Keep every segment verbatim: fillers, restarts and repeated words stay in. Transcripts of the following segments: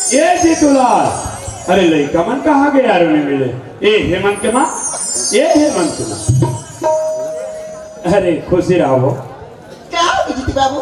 ए जीतूलाल, अरे लइका मन कहाँ गे यार, नइ मिले। ए हेमंत के माँ, ए हेमंत के माँ, अरे खुशी रहो। का हो गे जीतू बाबू?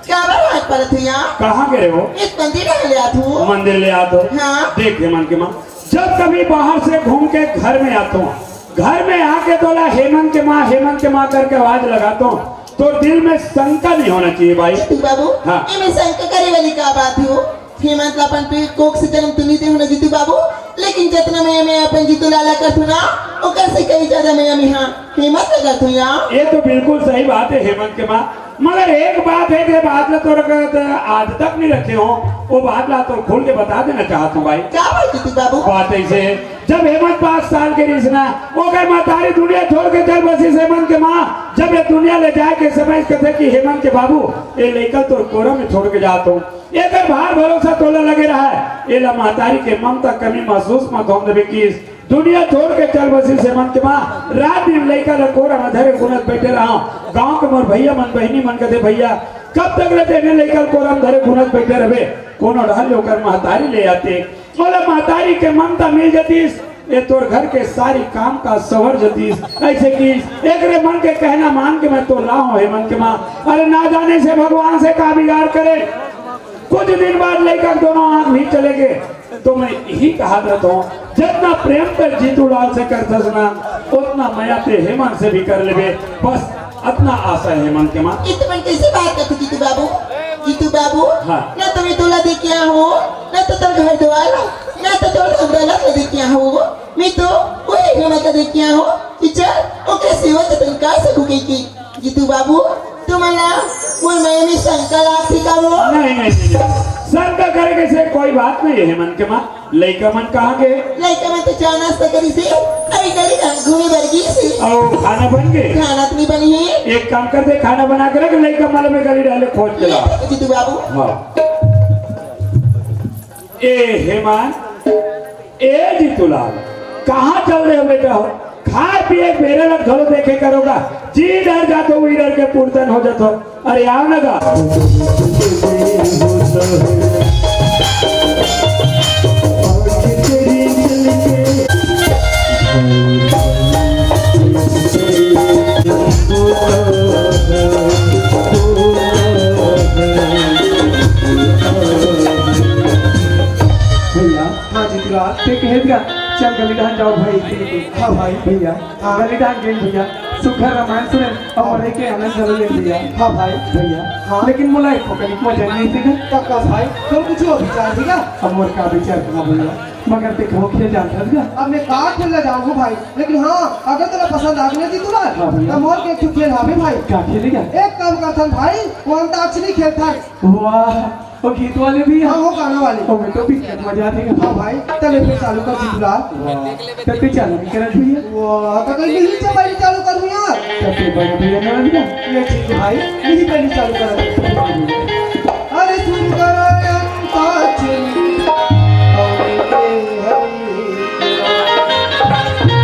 काबर हाथ परत हो यहाँ? कहाँ गे रहे हो? एक मंदिर ले आत हो। मंदिर ले आत हो? हाँ। देख हेमंत के माँ, जब कभी बाहर से घूम के घर में आत हो, घर में आके तोला हेमंत के माँ, हेमंत के माँ करके आवाज लगात हो, तो दिल में शंका नहीं होना चाहिए भाई। जीतू बाबू, हाँ। एमे शंका करे वाली का बात हो? हेमंत ला अपन पे कोख से जन्म तो नहीं दे हो ना जीतू बाबू, लेकिन जितना मया मैं अपन जीतूलाल ला करत हो ना, ओकर से कई ज्यादा मया मैं हाँ हेमंत ला करत हो यार। ये तो बिल्कुल सही बात है हेमंत के माँ, मगर एक बात है, जे बात ला तोर कर आज तक नहीं रखे हो, वो बात ला तो खोल के बता देना चाहत हो भाई। का बात जीतू बाबू? बात ऐसे है, जब हेमंत पाँच साल के रहिस ना, ओकर महतारी दुनिया छोड़ के चल बसिस हेमंत के माँ। जब ये दुनिया ले जाए के समय कथे कि हेमंत के बाबू, ये लइका तोर कोरा में छोड़ के जात हो, एकर भार भरोसा तोला लगे रहा है, एला महतारी के ममता कमी महसूस मत होन देबे किस। दुनिया छोड़ के चल बसिस हेमंत के माँ, रात दिन लइका ल कोरा में धरे गुनत बैठे रहा। गांव के मोर भैया मन, बहिनी मन कथे, "भैया, कब तक ले तेने लइका ल कोरा में धरे गुनत बैठे रहबे? कोनो डहर ले ओकर महतारी ले आते, ओला महतारी के ममता मिल जतिस, ये तोर घर के सारी काम काज सवर जतिस।" ऐसे कि एकरे मन के कहना मान के मैं तो लाहूं हेमंत के माँ। अरे ना जाने से भगवान से का बिगाड़ करे, कुछ दिन बाद लइका के दोनों आंख भी चले गे। तो मैं यही कहा रहता हूँ, जितना प्रेम ते जीतूलाल से करथस ना, उतना मया ते हेमंत से भी कर लेबे। बस अतना आशा है हेमंत के माँ। ये तो मन कैसे बात करते जीतू बाबू? जीतू बाबू, हाँ। ना तो मैं तोला देखे हो, ना तो तोर घर द्वार, ना तो तोर धन दौलत ला देखे हो। मैं तो वही हेमंत ला देखे हो कि चल, ओके सेवा जतन कर सकूं कहिके। जीतू बाबू, तुमन ला मोर मया में शंका लागथे का वो? नहीं, नहीं, नहीं, नहीं। शंका करे के से कोई बात नहीं है हेमंत के माँ। लइका मन कहाँ गे? लइका मन तो चाय नाश्ता करिस हे, अभी गली डहर घूमे बर गिस हे। अउ खाना बन गे? खाना तो नहीं बने हे। एक काम करते, खाना बना के रख, लइका मन ला मैं गली डहर ले खोज के ला। जीतू बाबू। हाँ। ए हेमंत, ए जीतूलाल, कहाँ चल रहे हो बेटा हो? खाए पिए बेरा ल घलो देखे करो गा। जी डहर जात हो, उही डहर के पुरतन हो जात हो। अरे आओ ना गा। भैया, हाँ जीतूलाल। ते कहे गा, चल गली डहर जाओ भाई। हाँ भाई। भैया, हाँ। गली डहर गेन भैया, सुघर रामायण सुने अउ मड़ई के आनंद घलो लेन भैया। हाँ भाई। भैया, हाँ। लेकिन मोला एको कनिक मजा नहीं आइस गा। तब का भाई, तोर कुछ अउ विचार हे का? अब मोर का विचार का भैया, मगर ते कहो खेल जानत हस गा। अब मैं का खेल ला जानहूं भाई, लेकिन हाँ, अगर तोला पसंद आ गे ना जीतूलाल, हाँ भैया। त मोर के एक ठो खेल हावे भाई। का खेल हे गा? एक काम करथन भाई, वो अंताक्षरी खेलथन। वाह, वो गीत वाले भी हैं? हाँ, वो गाना वाले। ओ, मैं तो भी मजा आथे। हाँ भाई, तले फिर चालू कर जीतूलाल। वाह, तब ते चालू नहीं करत भैया। वाह, तो कहीं नहीं से पहले चालू करूँ यार। तब ते बड़ा भैया ना भैया। ये ठीक है भाई, यही पहले चालू कर। अरे सुन कर अंताक्षरी।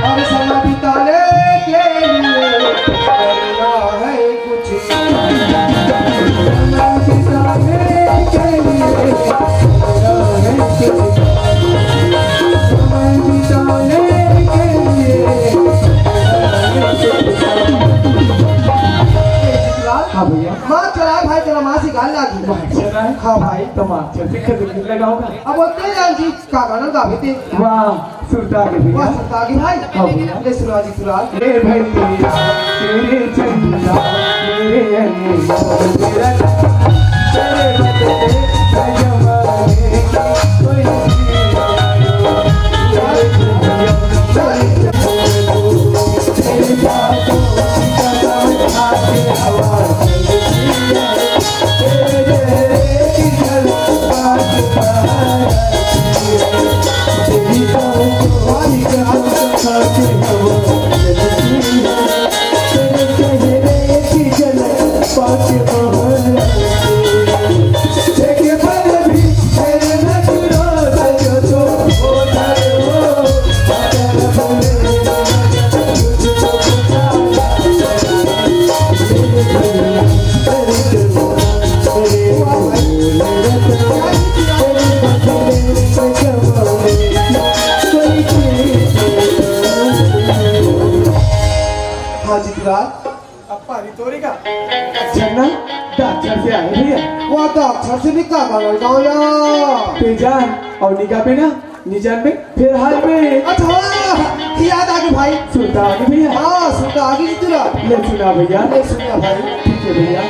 अरे समय बिताने के लिए करना है कुछ। समय बिताने के लिए करना है कुछ। समय बिताने के लिए करना है कुछ। हाँ भैया। माँ चलाए भाई, तेरा माँ से गाल लागी। माँ चलाए? हाँ भाई। तो माँ चल, फिर खेल लगाओगा? अब वो तेरे अंजीत का गाना गावे ते। वाह, सुरता के भैया। वाह, सुरता के भाई। हाँ भैया। ले सुना जीतूलाल। ए भैया, तेरे चंदा, मेरे अनमोल, तेरा चंदा, तेरे बदले न जमाने की कोई चीज। तेरी बातों की कसम खा के हवा चलती है। अरे का? अच्छा ना, दाक्षर से आए भैया। वो दाक्षर से भी का मांगल गाँव या? ते जान, अउ निगाह पे ना, निजान में, फिर हाल में। अच्छा, याद आ गई भाई। सुनता आ गई भैया। हाँ, सुनता आ गई जी तुला। ले सुना भैया। ले सुना भाई। ठीक है भैया।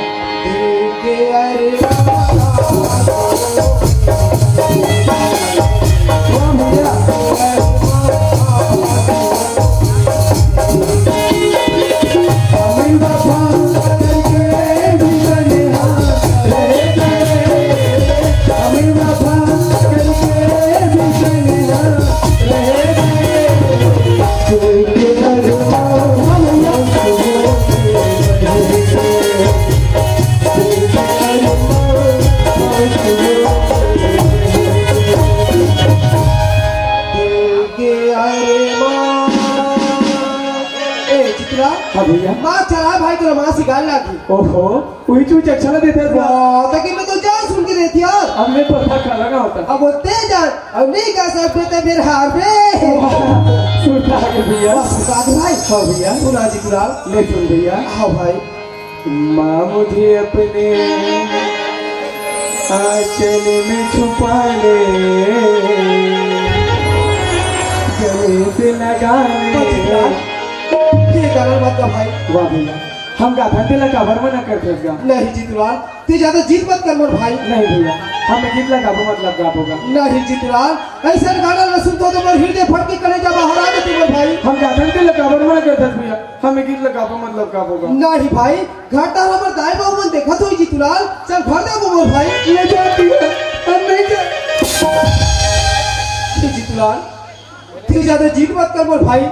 ए, चित्रा। हाँ भैया। माँ चला भाई, तोला माँ सिखाने लागी। ओहो, वही चूच अच्छा ना देते हैं। वाह, ताकि मैं तो जान सुन के देती यार। अब मैं पता खा लगा होता। अब वो ते जान, अब नहीं कह सकते ते फिर हार बे। सुनता है भैया। वाह, सुनता है भाई। हाँ भैया। सुना जी कुणाल। ले सुन भैया। हाँ भाई। माँ मुझे अपने आंचल में छुपा ले, गले से लगा ले। ये गाना मत गा भाई। वाह भैया, हम गाथन तेला काबर मना करथस गा? नहीं जीतूलाल, ते ज्यादा जिद मत कर मोर भाई। नहीं भैया, हम गीत ला गाबो मतलब गाबो गा। नहीं जीतूलाल, ऐसा गाना न सुन तो मोर हृदय फट के कलेजा बाहर आ जाती मोर भाई। हम गाथन तेला काबर मना करथस भैया, हम गीत ला गाबो मतलब गाबो गा। नहीं भाई, घर डाहर हमर दाई बाबू मन देखत होही जीतूलाल, चल घर जाबो मोर भाई। ले जाती है, हम नहीं जा। ए जीतूलाल, तू ज्यादा जिद मत कर मोर भाई।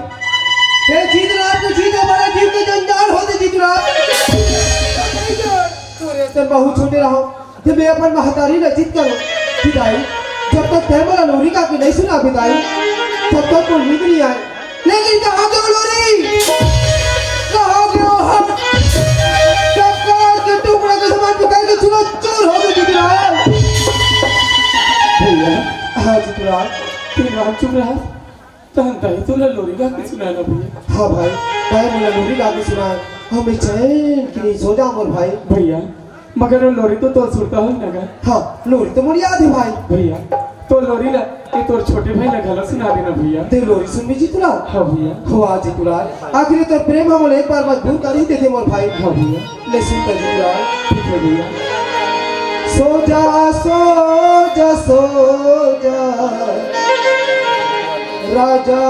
ते जिद ना, तू जिद हमारा जीव के जंजाल होते जीतूलाल। तोरे से बहुत छोटे रहो, जब मैं अपन महतारी ला जिद करो, बिदाई, जब तक ते मोला लोरी गा के नहीं सुना बिदाई, तब तक मोर नींद नहीं आए। लेकिन कहाँ गयो लोरी? कहाँ गयो हम? कपार के टुकड़ा के समान पिघल के चूर चूर हो गए जीतूलाल। भैया। हाँ जीतूलाल। तू नाम चुप रहा। तहन ताई तोला लोरी गा के सुनाए ना भैया। हाँ भाई, ताई मोला लोरी गा के सुनाए। हमें चैन की नींद सो जा मोर भाई। भैया, मगर वो लोरी तो तोर सुरता होही ना गा। हाँ, लोरी तो मोर याद है भाई। भैया, तो लोरी ला, ये तोर छोटे भाई ला घला सुना देना भैया। ते लोरी सुनबे जीतूलाल? हाँ भैया। वाह जीतूलाल, आखिर तोर प्रेम हमन एक बार मजबूर कर ही देथे मोर भाई। हाँ भैया। ले सुन तो जीतूलाल। ठीक है भैया। सो जा, सो जा, सो जा, राजा।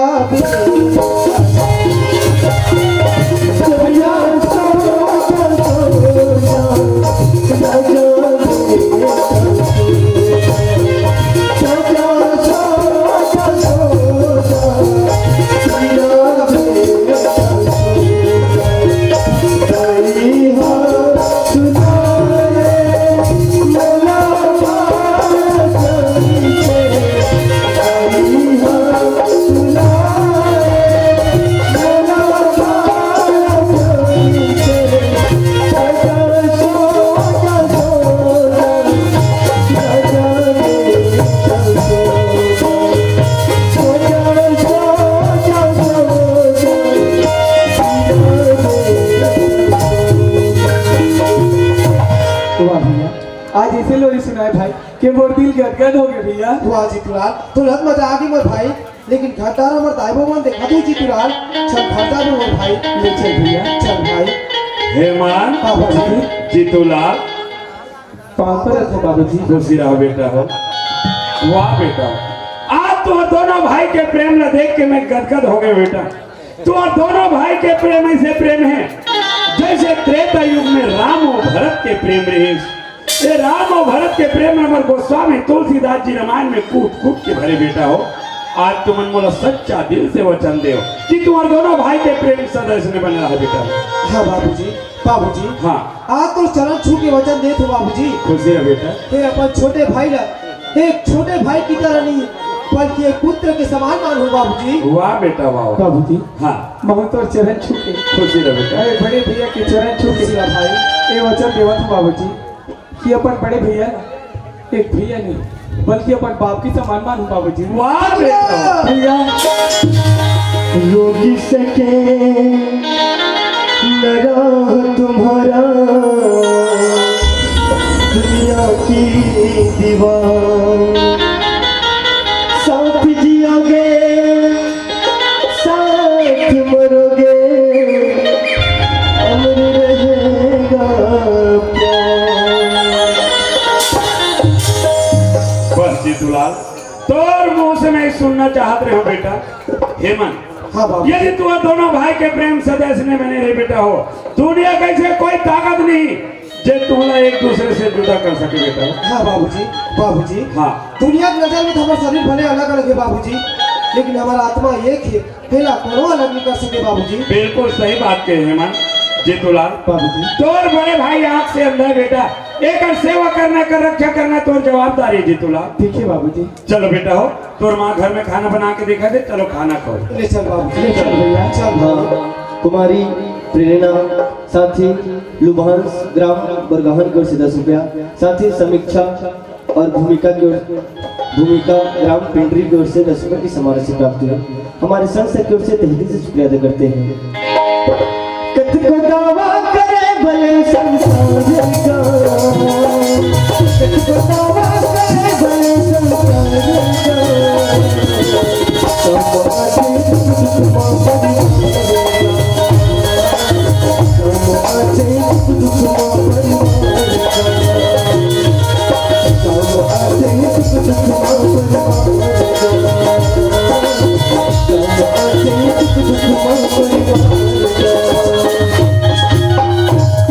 वाह भैया, आज ऐसे लोरी सुनाए भाई कि मोर दिल गदगद हो गए भैया। वाह जीतूलाल, तोला मजा आ गई मोर भाई। लेकिन घर डाहर हमर दाई बाबू मन देखत होही जीतूलाल, चल घर जाबो मोर भाई। ले चल भैया। चल भाई। हे मान, बाबूजी। जीतूलाल। पाँव परत हों बाबूजी। खुशी रहो बेटा हो। वाह बेटा, आज तो दोनों भाई के प्रेम ला देख के मैं गदगद हो गए बेटा। तो दोनों भाई के प्रेम ऐसे प्रेम है जैसे त्रेता युग में राम और भरत के प्रेम रहे। ये राम और भरत के प्रेम में हमर गोस्वामी तुलसीदास जी रामायण में कूट कूट के भरे बेटा हो। आज तुमन मोला सच्चा दिल से वचन देव कि तुम्हार दोनों भाई के प्रेम सदा ऐसने बने रहे बेटा। हाँ बाबूजी, बाबूजी। हाँ। आज तो चरण छू के वचन देत हों बाबूजी। खुशी रह बेटा। ते अपन छोटे भाई ला एक छोटे भाई की तरह नहीं, बल्कि एक पुत्र के समान मानहूँ बाबूजी। वाह बेटा, वाह, वाह। बाबूजी। हाँ। महूँ तोर चरण छू के। खुशी रह बेटा। अरे बड़े भैया के चरण छू के। खुशी रह भाई। ये वचन देवत हों बाबूजी। कि अपन बड़े भैया ला एक भैया नहीं, बल्कि अपन बाप के समान मानहूँ बाबूजी। वाह बेटा। भैया। रोक सके न राह तुम्हारा दुनिया की दीवार। साथ जियोगे, साथ मरोगे, अमर रहेगा प्यार। बस जीतूलाल, तोर मुंह से मैं सुनना चाहत रहे हूँ बेटा। हेमंत, हाँ बाबू। यदि तू दोनों भाई के प्रेम सदा स्नेह बने रहे बेटा हो, दुनिया के ऐसे कोई ताकत नहीं जे तुमला एक दूसरे से जुदा कर सके बेटा। हाँ बाबूजी, बाबूजी। हाँ। दुनिया के नजर में तो हमार शरीर भले अलग-अलग हे बाबूजी, लेकिन हमार आत्मा एक हे, एला कोनो अलग नहीं कर सके बाबूजी। बिल्कुल सही बात कहे हेमंत। जीतूलाल, बाबूजी। तोर बड़े भाई आँख से अंधा है बेटा, एकर सेवा करना, एकर रक्षा करना तोर जवाबदारी हे जीतूलाल। ठीक है बाबूजी। चलो बेटा हो, तोर माँ घर में खाना बना के देखा दे, चलो खाना खाओ। ले चल बाबूजी, ले चल भैया, चल। हाँ, कुमारी प्रेरणा, साथ ही लुभांश ग्राम बरगाहन की ओर से दस रुपया, साथ ही समीक्षा और भूमिका की ओर, भूमिका ग्राम पिंडरी की ओर से दस रुपये की सम्मान राशि प्राप्त हुई। हमारे संस्था की ओर से तहे दिल से शुक्रिया अदा करते हैं। कतको दावा करे भले संसार का, कतको दावा करे भले संसार का,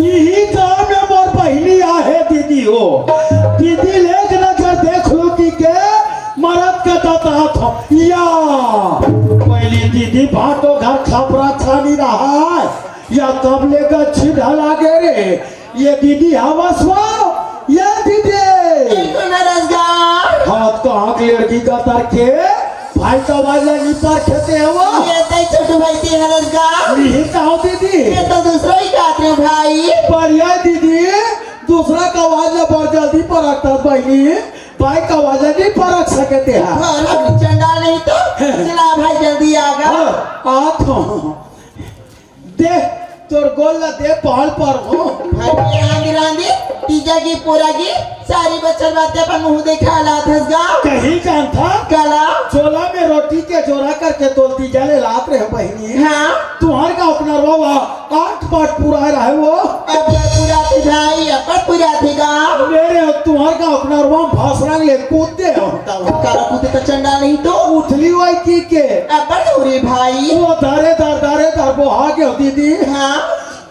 इही गांव में मोर बहिनी आहे दीदी हो। दीदी ले एक नजर देख लो कि के मरद के दतात हो। या पहली दीदी भाटो घर खपरा छानी रहा है। या कब ले गच्छी ढला गे रे? ये दीदी हवस हो, ये दीदी। बिल्कुल नरस गा। हाथ का आँख लड़की का तरखे, भाई का वाला नी परखेते हो। ये तई छोटू भाई ती हरस गा। यही कहो दीदी। ये तो दूसरा ही बात रे भाई। पर ये दीदी, दूसरा का वाला बर जल्दी परखता बहिनी, भाई का वाला नी परख सके ते हा। और हम चंडाल नहीं तो। चला भाई जल्दी आ गा। हाँ, आ तो। दे, तोर गोल ला दे, पहल पर हो। भाई, ये रांदी रांदी, तीजा की, पोरा की, सारी बचल बातें अपन मुंह देखा लात हस गा। कहीं जानता? काला? झोला में रोटी के जोरा करके तोल तीजा ले लात रहे बहिनी। हाँ। तुहर का अपना रोवा आठ पाठ पूरा रहे वो। अब पूरा थी भाई, अब पूरा थी गा। मेरे तुहर का अपना रोवा भाषण ले कूद दे हो। तब काला कूदे तो चंडाल नहीं तो। उथली वही की के। अब दौरी भाई। वो धारे धार, धारे धार वो आ गयो दीदी। हाँ।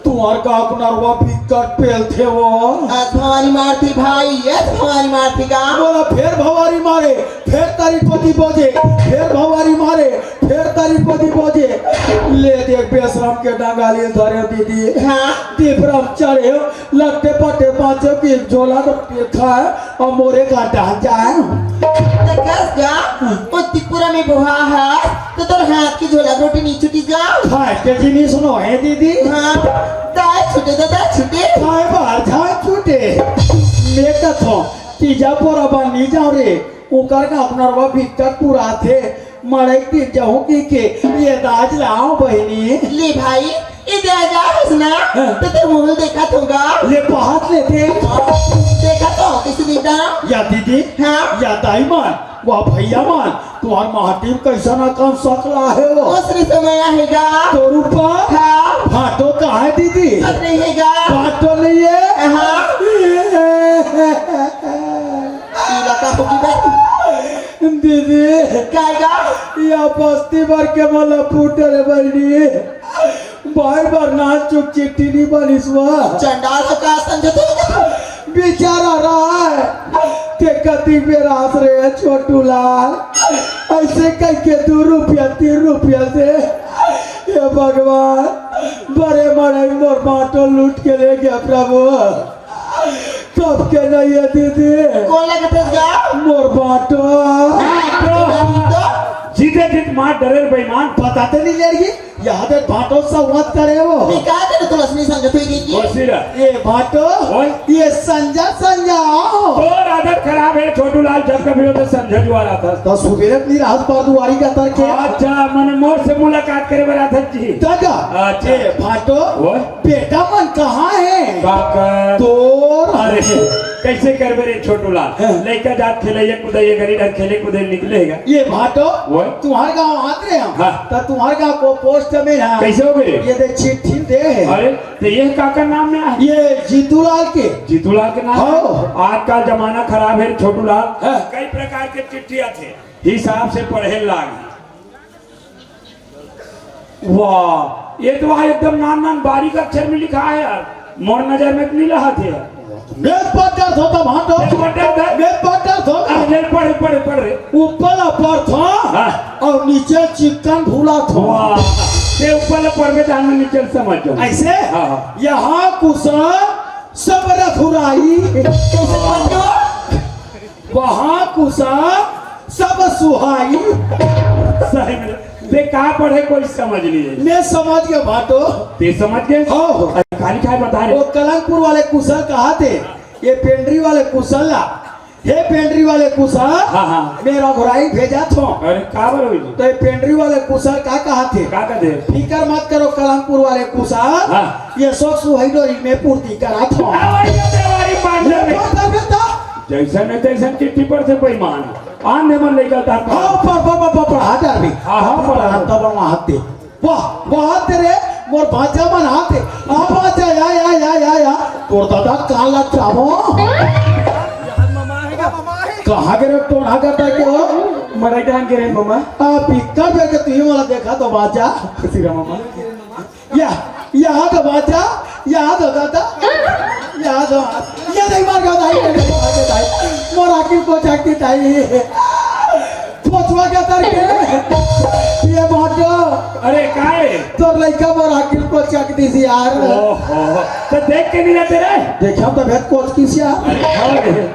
तुहर का अपना रुआ बिकट पेलथे वो। आज भवानी मारती भाई, ये भवानी मारती का। बोला फेर भवानी मारे, फेर तारी पति बोजे, फेर भवानी मारे, फेर तारी पति बोजे। ले देख बेशरम के डंगाली धरे दीदी। हाँ। दीपरम चढ़े, लट्टे पट्टे पाँचों की झोला तो खाए। और मोरे का डाल जाए। त कस गा, ओ त्रिपुरा में बोहा हा, तो तोर हाथ की झोला रोटी नहीं छुटी गा। खाए के जिनिस नो है दीदी। हाँ, दाए छुटे तो दाए छुटे। खाए बाहर जाए छुटे। मैं कथो, तीजा पोरा बा नहीं जाओ रे, उकर का अपना रुआ भीतर पूरा थे। मड़ई तीजा हो की के, ये दाज लाओ बहिनी। ले भाई, ये दाज आ हसना, हाँ। तो ते मुंह देखा थोगा। ले पहात ले दे। देखा तो किसी दिन दा। या दीदी, हाँ। या दाई मान, वाह भैया मान, तुम्हार माटी में कैसा ना कम सकला है वो। दूसरे समय आएगा। तो रूपा, हाँ। भाटो कहाँ है दीदी? अब नहीं है गा। भाटो नहीं है? हाँ। इलाका होगी बे। दीदी, काय गा? या बस्ती भर के मला फूटल बनी। भाई बर नान चुक चिट्ठी नहीं बनिस वा। चंडाल तो का समझते हो? बेचारा रहा है। ते कति बेरास रे छोटू लाल। ऐसे कह के दो रुपया, तीन रुपया से। हे भगवान, बड़े मड़े मोर बाटो लूट के ले गया प्रभु। कब के नहीं है दीदी? कौन लगत है गा? मोर बाटो। तो जीते जीत मार डरे बेईमान। पता तो नहीं लड़की, यहाँ पे बाटो संवाद करे वो। ये का करे तुलस नहीं संगत हुई की? बसीरा। ये बाटो, ओए। ये संजा संजा आओ। तोर आदत खराब है, छोड़। छोटू लाल जब कभी होते संझा जुआर आथस। त सुबेरे त नइ रहस पर दुआरी के तर के। अच्छा, मने मोर से मुलाकात करे बर आथस जी। दादा, अच्छा। ए, भाटो, वो? बेटा मन कहाँ हे? काकर। तोर। अरे, कइसे करबे रे छोटू लाल? हाँ। लइका जात खेलइया कूदइया गली डहर खेले कूदे निकलेगा। ए भाटो, वो? तुंहर गाँव आत रहे हम। हाँ। त तुंहर गाँव को पोस्ट में ना। कइसे हो गे? ए दे चिट्ठी दे हे। अरे, त ए काकर नाम में आय? ए जीतू लाल के। जीतू लाल के नाम? हाँ। आजकल जमाना खराब हे छोटू लाल। हाँ। कई प्रकार के चिट्ठी आथे, हिसाब से पढ़े लाग। वाह, ए तो वहाँ एकदम नान नान बारीक अक्षर में लिखा हे यार, मोर नजर में तो नइ लहत हे यार। मैं पढ़ डरथों त भाटो। मैं पढ़ डरथों। मैं पढ़ डरथों। अरे, पढ़, पढ़, पढ़ रे। ऊपर ला पढ़थों। हाँ। अउ नीचे चिक्कन भुलाथों। वाह, ते ऊपर ला पढ़बे त हम नीचे समझ जाबो। अइसे? हाँ, हाँ। यहाँ कुशल सब रघुराई। कइसे पढ़थों? वहाँ कुशल सब सुहाई। सही में, ते का पढ़े कोई समझ नइ हे। मैं समझ गे भाटो। ते समझ गे? हाँ, हाँ। अरे, काली काय बता रे? वो कलंकपुर वाले कुशल कहाथे, ए पेंड्री वाले कुशल ला, हे पेंड्री वाले कुशल, हाँ, हाँ। मैं रघुराई भेजथों। अरे, काबर होही? त ए पेंड्री वाले कुशल का कहाथे? का कहाथे? फिकर मत करो कलंकपुर वाले कुशल, हाँ। ए सब सुहाई डोरी में पूर्ति कराथों। अरे, देवारी पांडे। ए, में। पढ़, पढ़, पढ़। जइसन हे तइसन चिट्ठी पढ़थे बेईमान। आन दे मन लइका तार। हाँ, पढ़, पढ़, पढ़, पढ़, पढ़, हाँ, डरबे। हाँ, हाँ, पढ़। पढ़, तब हम हाथ दे। वाह, वाह, हाथ दे रे, मोर भांचा मन हाथ दे। आ, भांचा, या, या, या, या, या। तोर दादा काला चाबो। कहाँ गे रे, टोढ़ा करता के हो? मड़ई डहर गे रेहेंव ममा। आ, पिक्कर बेर के तुही मोला देखा तो भांचा। खुशी रह ममा। या, या तो भांचा, या तो दादा, या तो, या देख मार के दाई, ये देख मार के दाई, मोर आँखी ल कोचक दिस दाई, पोछवा के तर के, ए भाटो। अरे काय? तोर लइका मोर आँखी ल कोचक दिस यार। ओहो, त देख के नइ रहते रे? देखेंव त भेद कोचकिस यार। अरे, हाँ रे।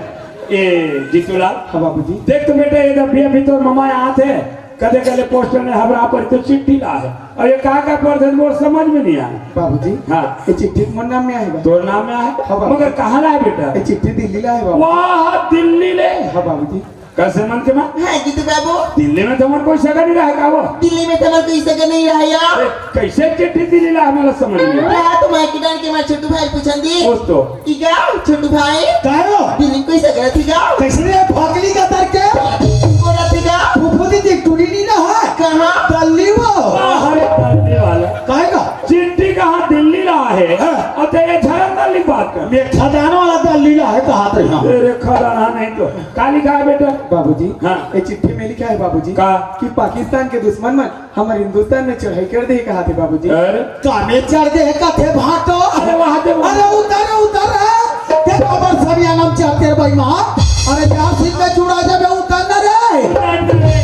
ए, जीतूलाल। हाँ बाबूजी। देख तो बेटा, ए अभी, अभी तोर ममा आथे। कदे कदे पोस्टर में हबरा पर तो चिट्ठी ला हे। अउ ए का का पढ़थे मोर समझ में नइ आय। बाबूजी, हाँ। ए चिट्ठी मोर नाम में आय हे। तोर नाम में आय हे? हाँ, बाबूजी। मगर कहाँ ला हे बेटा? ए चिट्ठी दिल्ली ला हे, बाबू। वाह, दिल्ली ले। हाँ, बाबूजी। कइसे मन के माँ? हाँ, जीतू बाबू। दिल्ली में तो हमर कोई सगा नइ रहे का वो? दिल्ली में तो हमर कोई सगा नइ रहे यार। ए, कइसे चिट्ठी दिल्ली ला हे, मोला समझ में नइ आय। हाँ, तो मैं किधर के मैं छोटू भाई पूछन दी। पूछ तो। ई गा, छोटू भाई। काय हो? दिल्ली कोई सगा रहिथे गा? कइसे रे, भोकली के तर के? कोन रहिथे गा? फूफू दीदी टूरी नइ ना हे? कहाँ? दिल्ली वो। अरे, दिल्ली वाला। काय का? चिट्ठी कहाँ दिल्ली ला हे? हाँ। अउ ते ए झरन दिल्ली बात कर। मैं खदान वाला दिल्ली ला हे, कहात रहे। अरे, खदान नहीं तो। का लिखा हे बेटा? बाबूजी, हाँ। ए चिट्ठी में लिखा हे बाबूजी, का? कि पाकिस्तान के दुश्मन मन हमर हिंदुस्तान में चढ़ाई कर दे कहाथे बाबूजी। अरे। का में चढ़ दे कथे भाटो? अरे वाह दे। अरे उतर, उतर रे। ते हमर समियाना में चढ़ते रे बेईमान। अरे प्यार सिंह में चुड़ा जाबे, उतर ना रे।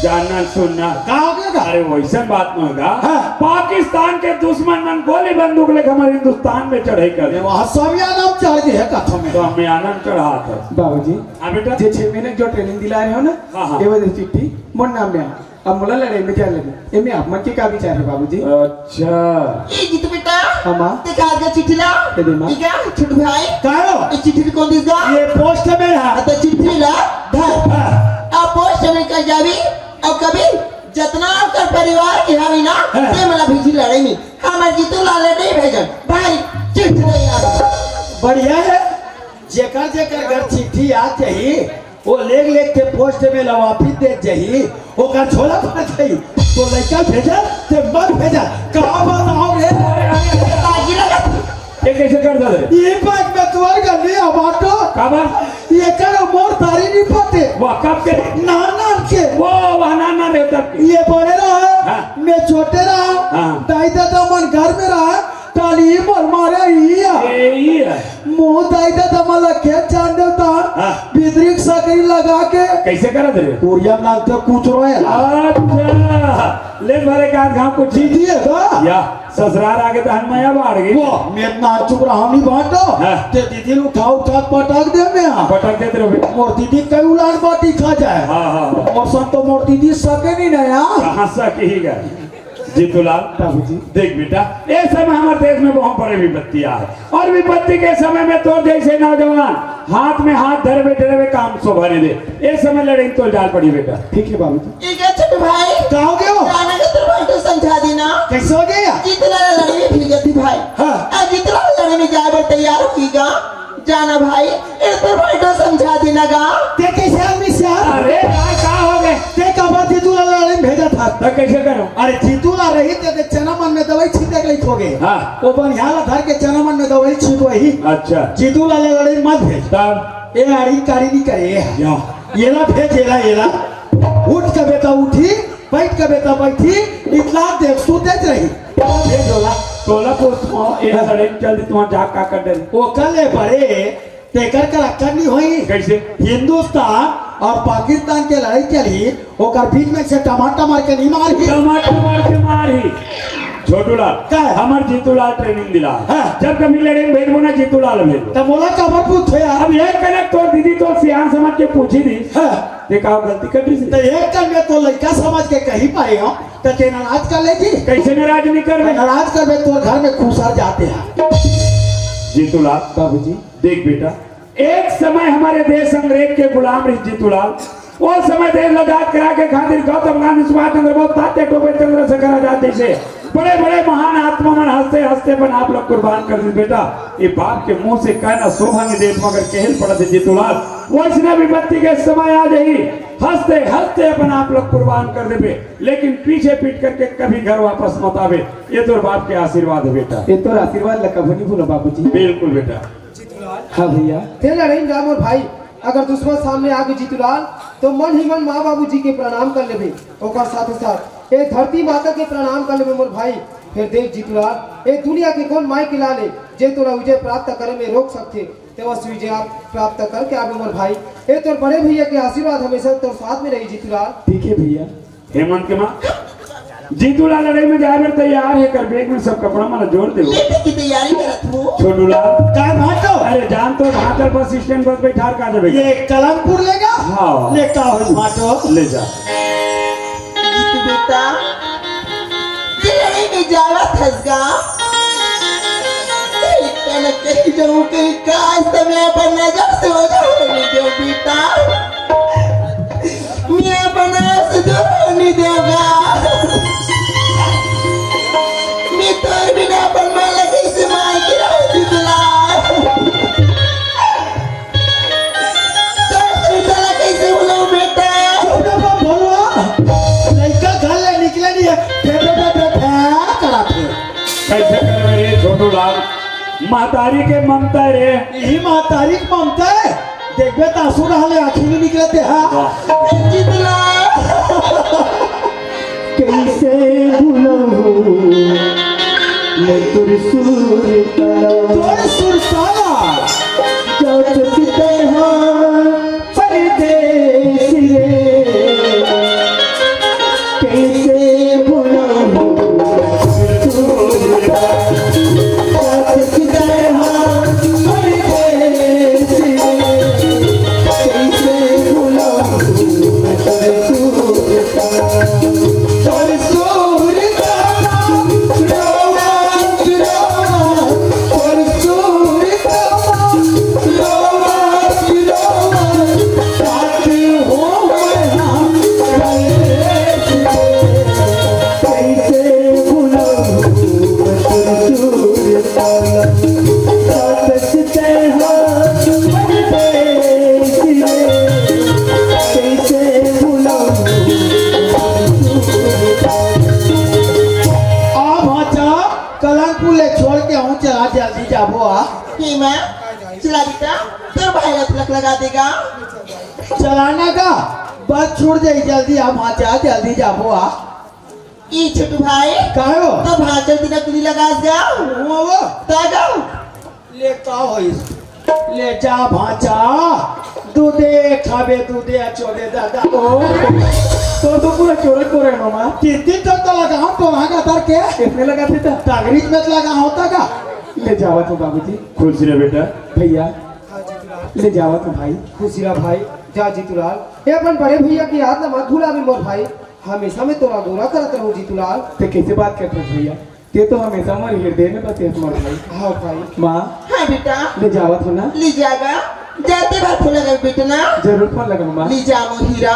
जानना सुनना। का हो गे गा? अरे वइसन बात नइ हे गा। हाँ। पाकिस्तान के दुश्मन मन गोली बंदूक लेके हमर हिंदुस्तान में चढ़ाई कर दे। वहाँ समियाना में चढ़ दे कथे में। समियाना में चढ़ाथे। बाबूजी। हाँ बेटा। जे छह महीने जो training दिला रहे हो ना, हाँ, हाँ। ए वाली चिट्ठी मोर नाम में हे। अब मोला लड़ाई में जान लगे। एमे आप मन के का विचार हे बाबूजी? अच्छा। ए जीतू बेटा। हाँ माँ। ते कहाँ गे चिट्ठी ला? ए दे माँ। ठीक हे, छोटू भाई। का हो? ए चिट्ठी कोन दिस गा? ए पोस्ट में हे। हाँ, त चिट्ठी ला, धर। हाँ। अब पोस्ट में कर जाबे, अउ कभी जतना ओकर परिवार के हवे ना, हाँ। ते मन ला भेजी लड़ाई में। हमर जीतू लाल ला नइ भेजन। भाई, चिट्ठी नइ आय। बढ़िया हे। जेकर जेकर घर चिट्ठी आ जाही, ओ लेख लेख के पोस्ट में ला वापिस दे जाही, ओकर झोला भर जाही। तो लइका भेजा, ते मत भेजा। का बताओ रे? बाजी लगत। ये कइसे कर दे रे? ये बात में तुहर गली हमाटो। काबर? एकर मोर तारी नइ पते। वाह, कब के? नान नान के। वो, वह नान नान रहे तब के। ये बड़े रहे, हाँ। मैं छोटे रहा। हाँ। दाई ददा मन घर में रहा। ताली मोर मारे ही है। ए, ही है। मुँह दाई ददा मन ला खेत जान देता। हाँ। बिदरी के सकरी लगा के। कइसे करत रे? कुरिया में नाचते कुछ रोए। अच्छा। ले भरे का घाव कुछ। दीदी हे गा? या, ससुरार आगे त हन मया बाढ़ गे। वो, मैं ना चुप रहा, नइ बाटो। हाँ। ते दीदी ल उठा, उठा पटक दे मैं। पटक देते रहो। मोर दीदी कई उलान बाटी खा जाए। हाँ, हाँ, हाँ। मोर सन तो मोर दीदी सके नइ ना यार। कहाँ सके ही गा? जीतूलाल, बाबूजी। देख बेटा, ए समय हमर देश में बहुत बड़े विपत्ति आय हे, अउ विपत्ति के समय में तोर जइसे नौजवान हाथ में हाथ धरे बइठे रहे, काम शोभा नइ दे। ए समय लड़ई तोर जाय ल पड़ही बेटा। ठीक हे बाबूजी। ठीक हे छोटू भाई। का हो गे? जाना के तोर भाई तो समझा देना। कइसे हो गे? जीतूलाल लड़ई में भिड़ गे भाई। हाँ। अब जीतूलाल लड़ई में जाय बर तैयार होही गा। जाना भाई, ए तोर भाई तो समझा देना गा। तें कइसे आदमी हस यार? अरे यार, का हो गे? तें काबर जीतूलाल लड़ई में भेजत हस? त कइसे करंव? अरे जीतूलाल रही त चना मन में दवई छिते के लइक होगे। हाँ। ओ बनिहार ला धर के चना मन में दवई छितवाही। अच्छा। जीतूलाल लड़ई में मत भेज। तब? ए आड़ी काड़ी नइ करे, ए हा। या। एला भेज, एला, एला। उठ के बेटा उठही, बइठ के बेटा बइठही, इतना देख सुतेच रही। भेज ओला। तोला पूछथंव, ए लड़ई में चल दिस त उहाँ जाके का कर डरही? ओकर ले बड़े तेकर कर अक्कल नइ होही। कइसे? हिंदुस्तान अउ पाकिस्तान के लड़ई चलही, ओकर बीच में से टमाटर मार के नइ मारही। टमाटर मार के मारही। छोटूलाल, का? हमर जीतूलाल training दिला। हाँ। जब कभी लड़ई में भेजबो ना, जीतूलाल भेजबो। त मोला काबर पूछथस यार? अब एक कने तोर दीदी तोर सियान समझ के पूछही दिस। हाँ। तें का गलती कर दिस? त एक कन में तोर लइका समझ के कहि पारेंव, त तें नाराज कर लेबे। कइसे नाराज नइ करबे? नाराज करबे, तोर घर में खुसर जाथे। जीतूलाल। बाबूजी। देख बेटा, एक समय हमर देश अंग्रेज के गुलाम रहिस जीतूलाल। ओ समय देश ल आजाद कराय के खातिर गौतम गांधी, सुभाष चंद्र बोस, तात्या टोपे, चंद्रशेखर आजाद जइसे बड़े-बड़े महान आत्मा मन हंसते-हंसते अपन आप ला कुर्बान कर दिस बेटा। ए बाप के मुंह से कहना शोभा नइ देत, मगर कहे ल पड़त हे जीतूलाल। वइसने विपत्ति के समय आ जाही, हंसते-हंसते अपन आप ला कुर्बान कर देबे, लेकिन पीछे पीट करके कभी घर वापस मत आबे। ए तोर बाप के आशीर्वाद हे बेटा। ए तोर आशीर्वाद ला कभू नइ भूलंव बाबूजी। बिल्कुल बेटा। हाँ भैया। तें लड़ई में जा मोर भाई, अगर दुश्मन सामने आगे जीतूलाल, त मन ही मन माँ बाबूजी के प्रणाम कर लेबे। ओकर साथे साथ ए धरती माता के प्रणाम कर लेबे मोर भाई। फेर देख जीतूलाल, ए दुनिया के कोन माई के लाल हे, जे तोला विजय प्राप्त करे में रोक सकथे, तें वइसने विजय प्राप्त करके आबे मोर भाई। ए तोर बड़े भैया के आशीर्वाद हमेशा तोर साथ में रही जीतूलाल। ठीक हे भैया। हेमंत के माँ, जीतूलाल लड़ई में जाय बर तैयार हे, एकर bag में सब कपड़ा मन ला जोर दे। ये तो की तैयारी करत हूँ। छोटूलाल। काय भाटो? अरे जान तो भाटो, बस stand पर बइठार का देबे। ये कलमपुर लेगा? हाँ। ले का हो भाटो? ले जा। जीतू बेटा, तें लड़ई में जावत हस गा। तें कहीं जाऊँ, कहीं का समय अपन नजर से ओझल होने दे बेटा। मैं अपन आप से दूर होने देवंव। मैं तोर बिना अपन मन ला कइसे मान के रहूं जीतूलाल? तोर सुरता ला कइसे भूलंव बेटा? चुप ना बा भलवा, लइका घर ले निकले नइ हे, फे, फे, फे, फे, फे करत हे। कइसे करबे रे छोटूलाल? महतारी के ममता रे। इही महतारी के ममता हे। देखबे त आंसू डहर ले आंखी नइ निकलत हे, हाँ। वाह। जीतूलाल। कइसे भूलंव मैं तोर सुरता ला। तोर सुरता ला। जात के तैं हा परदेस रे, कइसे भूलंव मैं तोर सुरता ला। जात के तैं हा परदेस रे, कइसे भूलंव मैं तोर सुरता ला। तोर सुरता ला, रोवत, रोवत, तोर सुरता ला, रोवत, रोवत, साथ हो मैं हाँ, कइसे भूलंव मैं तोर सुरता ला। साथ से हाँ, परदेस रे, कइसे भूलंव। आ भांचा, कलमपुर ले छोड़ के आहूं, चला जल्दी जाबो आ। हे माँ, चला बेटा, तोर भाई ला तिलक लगा दे गा। चला ना गा, बस छूट जाही, जल्दी आ भांचा, जल्दी जाबो आ। ई छोटू भाई, का हो? त भांचा ल तिलक नइ लगास गा। वो, वो। त गा। ले का होइस? ले जा भांचा, दूधे खाबे, दूधे अचोबे दादा। ओ, तोर तो पूरा चोरे कोरे मामा। तीन तीन ठन तो लगाहूं टोरहा गतर के। कइसने लगाथे त? टंगरी में लगाहूं त गा। ले जावत हूं बाबूजी। खुश रह बेटा। भैया, ले जावत हूं भाई। खुश रह भाई, जा जीतूलाल। ए अपन बड़े भैया के याद ला मत भुलाबे मोर भाई। हमेशा मैं तोर अगोरा करत रहूं जीतूलाल। ते कैसे बात करत हस भैया? ते तो हमेशा हमारे हृदय में बसे हस मोर भाई। हाँ भाई। माँ, हाँ बेटा। ले जावत हो ना? ले जागा। जाते बार फोन लगा बेटा ना। जरूर फोन लगा माँ। ले जा मोर हीरा।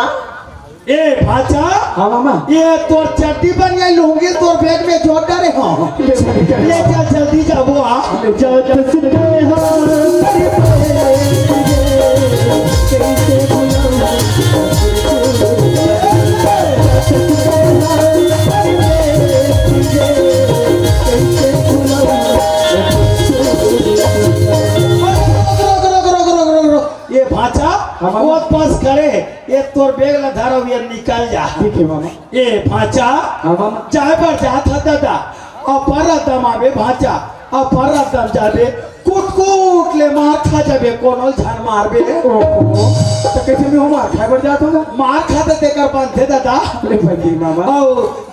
ए भांचा। हाँ मामा। ये तोर चड्डी बनियान लुंगी तोर बैग में जोर डारे हो। ले चल जल्दी जाबो आ। ले चल। ये भांचा, हाँ, मामा। वो बस करे, ये तोर बैग ला धरो, ये निकल जा। ठीक है, मामा। ए भांचा, हाँ, मामा। जाए बर जात ह दादा, अपर रद्दम आबे भांचा, अपर रद्दम जाबे, कुट कुट ले मार खा जाबे, कोनो ल झन मारबे। ओहो, त कैसे मैं हूँ मार खाए बर जात हूँ ना? मार खा त तेकर बनथे दादा। ले भाई मामा। अउ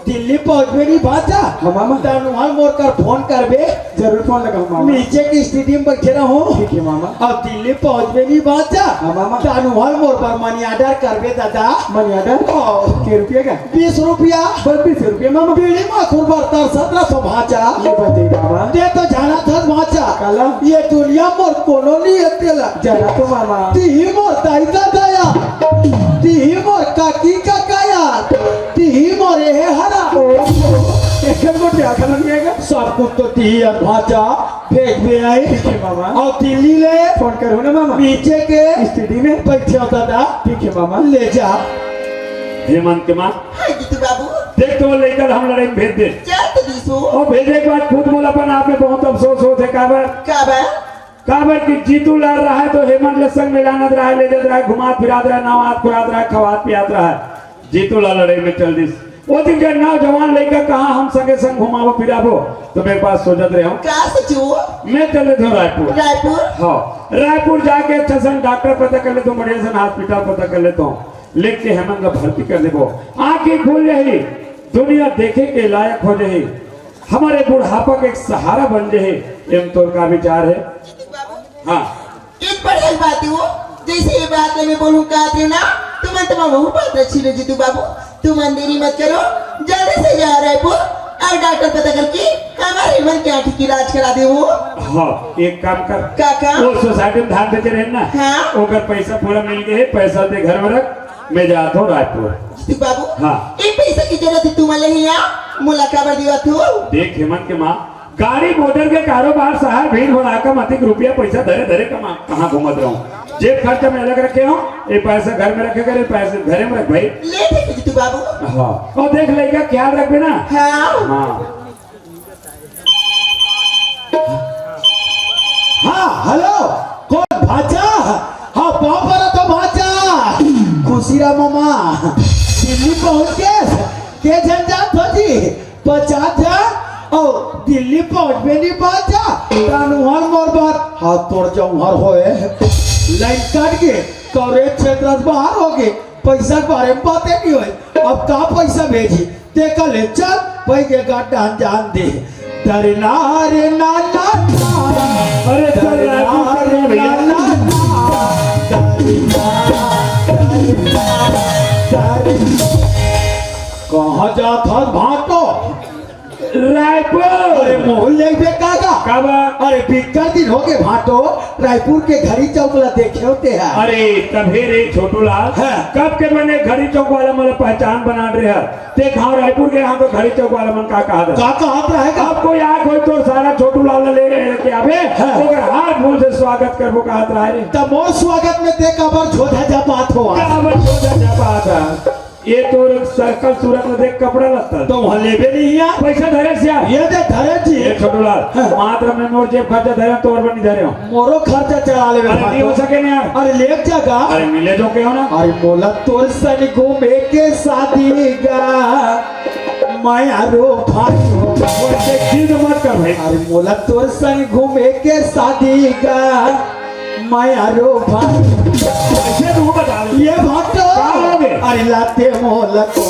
दिल्ली पहुंचबे नहीं भांचा, हाँ, मामा। तनुहल मोर कर फोन करबे। जरूर फोन लगा मामा। नीचे के स्टेडियम बैठे रहो। ठीक है मामा। अउ दिल्ली पहुंचबे नहीं भांचा, हाँ, मामा। तनुहल मोर बर मनी ऑर्डर करबे दादा। Money order? ओ। के रुपया का? बीस रुपया। बस बीस रुपया मामा। बीड़ी माखुर बर तर सत्रह सौ भांचा। ले बजे मामा। ते तो जानत हस भांचा। काला? ये दुनिया मोर कोनो नहीं है तेला। जाना तो मामा। तिही मोर दाई दादा या। तिही मोर काकी काका या। तिही मोर ए हरा। ओ, एक घंटे आखा नहीं आएगा। सब कुछ तो तिही है भांचा। भेजबे आई। ठीक है मामा। अउ दिल्ली ले। फोन करूँ ना मामा। नीचे के स्टेडियम में। बैठे हो दादा। ठीक है मामा। ले जा। हेमंत के माँ। हाँ जीतू बाबू। देख तो वो लइका ल हम लड़ाई में भेज दे। चल तो दीसू। अउ भेजे के बाद खुद मोला अपन आप में बहुत अफसोस होत हे। काबर? काबर? काबर कि जीतू लाल रहा है तो हेमंत ल संग में लानत रहा है, ले जात रहा है, घुमात फिरात रहा है, नहात खुरात रहा है, खवात पियात रहा है। जीतू लाल लड़ाई में चल दिस। वो दिन के नौजवान लइका कहाँ हम संगे संग घुमाबो फिराबो, तो मैं पास सोचत रहे हूँ। का सोचू? मैं चल देत हूँ रायपुर। रायपुर? हाँ, रायपुर जाके अच्छा सन डॉक्टर पता कर लेता हूँ, बढ़िया सन हॉस्पिटल पता कर लेता हूँ, लेके हेमंत ला भर्ती कर लेबो। आँखें खुल जाही, दुनिया देखे के लायक हो जाही, हमारे बुढ़ापा के एक सहारा बन जाही। एम तोर का विचार है? हाँ। एक बढ़िया बात है वो, जैसे ये बात मैं बोलूँ का दे ना, तुमन तो मैं वहू बात रखी ले जीतू बाबू, तुमन देरी मत करो, जल्दी से जाओ रायपुर अउ डॉक्टर पता करके हमारे हेमंत के आँखी के इलाज करा दे वो। हाँ, एक काम कर। का काम? वो सोसाइटी में धान बेचे रहे ना, हाँ। ओकर पैसा पूरा मिल गए, पैसा दे घर में रख, मैं जात हूँ रायपुर। जीतू बाबू, हाँ। एक पैसा की जरूरत है तुम्हारे यहाँ, मुलाकात दिवा तू। देख हेमंत के माँ, गाड़ी मोटर के कारोबार, शहर भीड़ भड़ाका, मतिक रुपया पैसा धरे धरे कमा, कहाँ घूमत रहूं? जेब खर्चा में अलग रखे हो, ये पैसा घर में रखे करे, पैसे घरे में रख भाई। ले दे जीतू बाबू। हाँ, अउ देख लइका ख्याल रखबे ना। हाँ। हाँ। हाँ, हेलो, कौन भांचा? हाँ, पाँव परत हो भांचा। खुशी रहा मामा, दिल्ली पहुंच के, के झन जात हो जी? पचास झन अउ दिल्ली पहुंचबे नहीं पात जा, तनुहर मोर बात हाथ तोड़ जाऊं हर होए। लाइन कट के कवरेज क्षेत्र से बाहर हो गए, पैसा के बारे में बातें नहीं होए। अब का पैसा भेजी? ते कल चल, पै के गड्ढा जान दे। दरना रे ना ना ना। अरे चल, रायपुर चल रहे भैया। ना ना ना। दरना, दरना, दरना। कहाँ जात हस भांटो? रायपुर। अरे मोहन ले बे काका। काबर? अरे बिक्कट दिन हो गए भांटो, रायपुर के घड़ी चौक ला देखे होते हैं। अरे तभे रे छोटू लाल, हाँ। कब के मैंने घड़ी चौक वाला मोला पहचान बना रहे है। ते घाव रायपुर के यहाँ तो घड़ी चौक वाला मन का कहा था? का कहत रहे का? अब कोई आ कोई तो सारा छोटू लाल ले रहे हैं क्या बे? हाँ। ओकर हाथ फूल से स्वागत करबो कहत रहे रे। त मोर स्वागत में ते काबर झोझा जा पात हो? काबर झोझा जा पात है? ये तोर सकल सूरत में देख कपड़ा लत्ता। तो वहाँ लेबे नहीं यार। पैसा धरे से यार। ये दे धरे जी। ये छोटू लाल, हाँ। मात्र में मोर जेब खर्चा धरे, तोर बर नहीं धरे हो। मोरो खर्चा चला लेबे अरे भाई नहीं हो तो। सके ना यार। अरे ले जागा। अरे मिले जो के हो ना। अरे मोला तोर सन घूमे के शादी गा। मैं अरो भाई हो। वो देख जिद मत कर भाई। अरे मोला तोर सन घूमे के शादी गा। मैं अरो भाई। ऐसे तू बता दे। ये भाग तो। का हो गए? अरे लाते मोला को।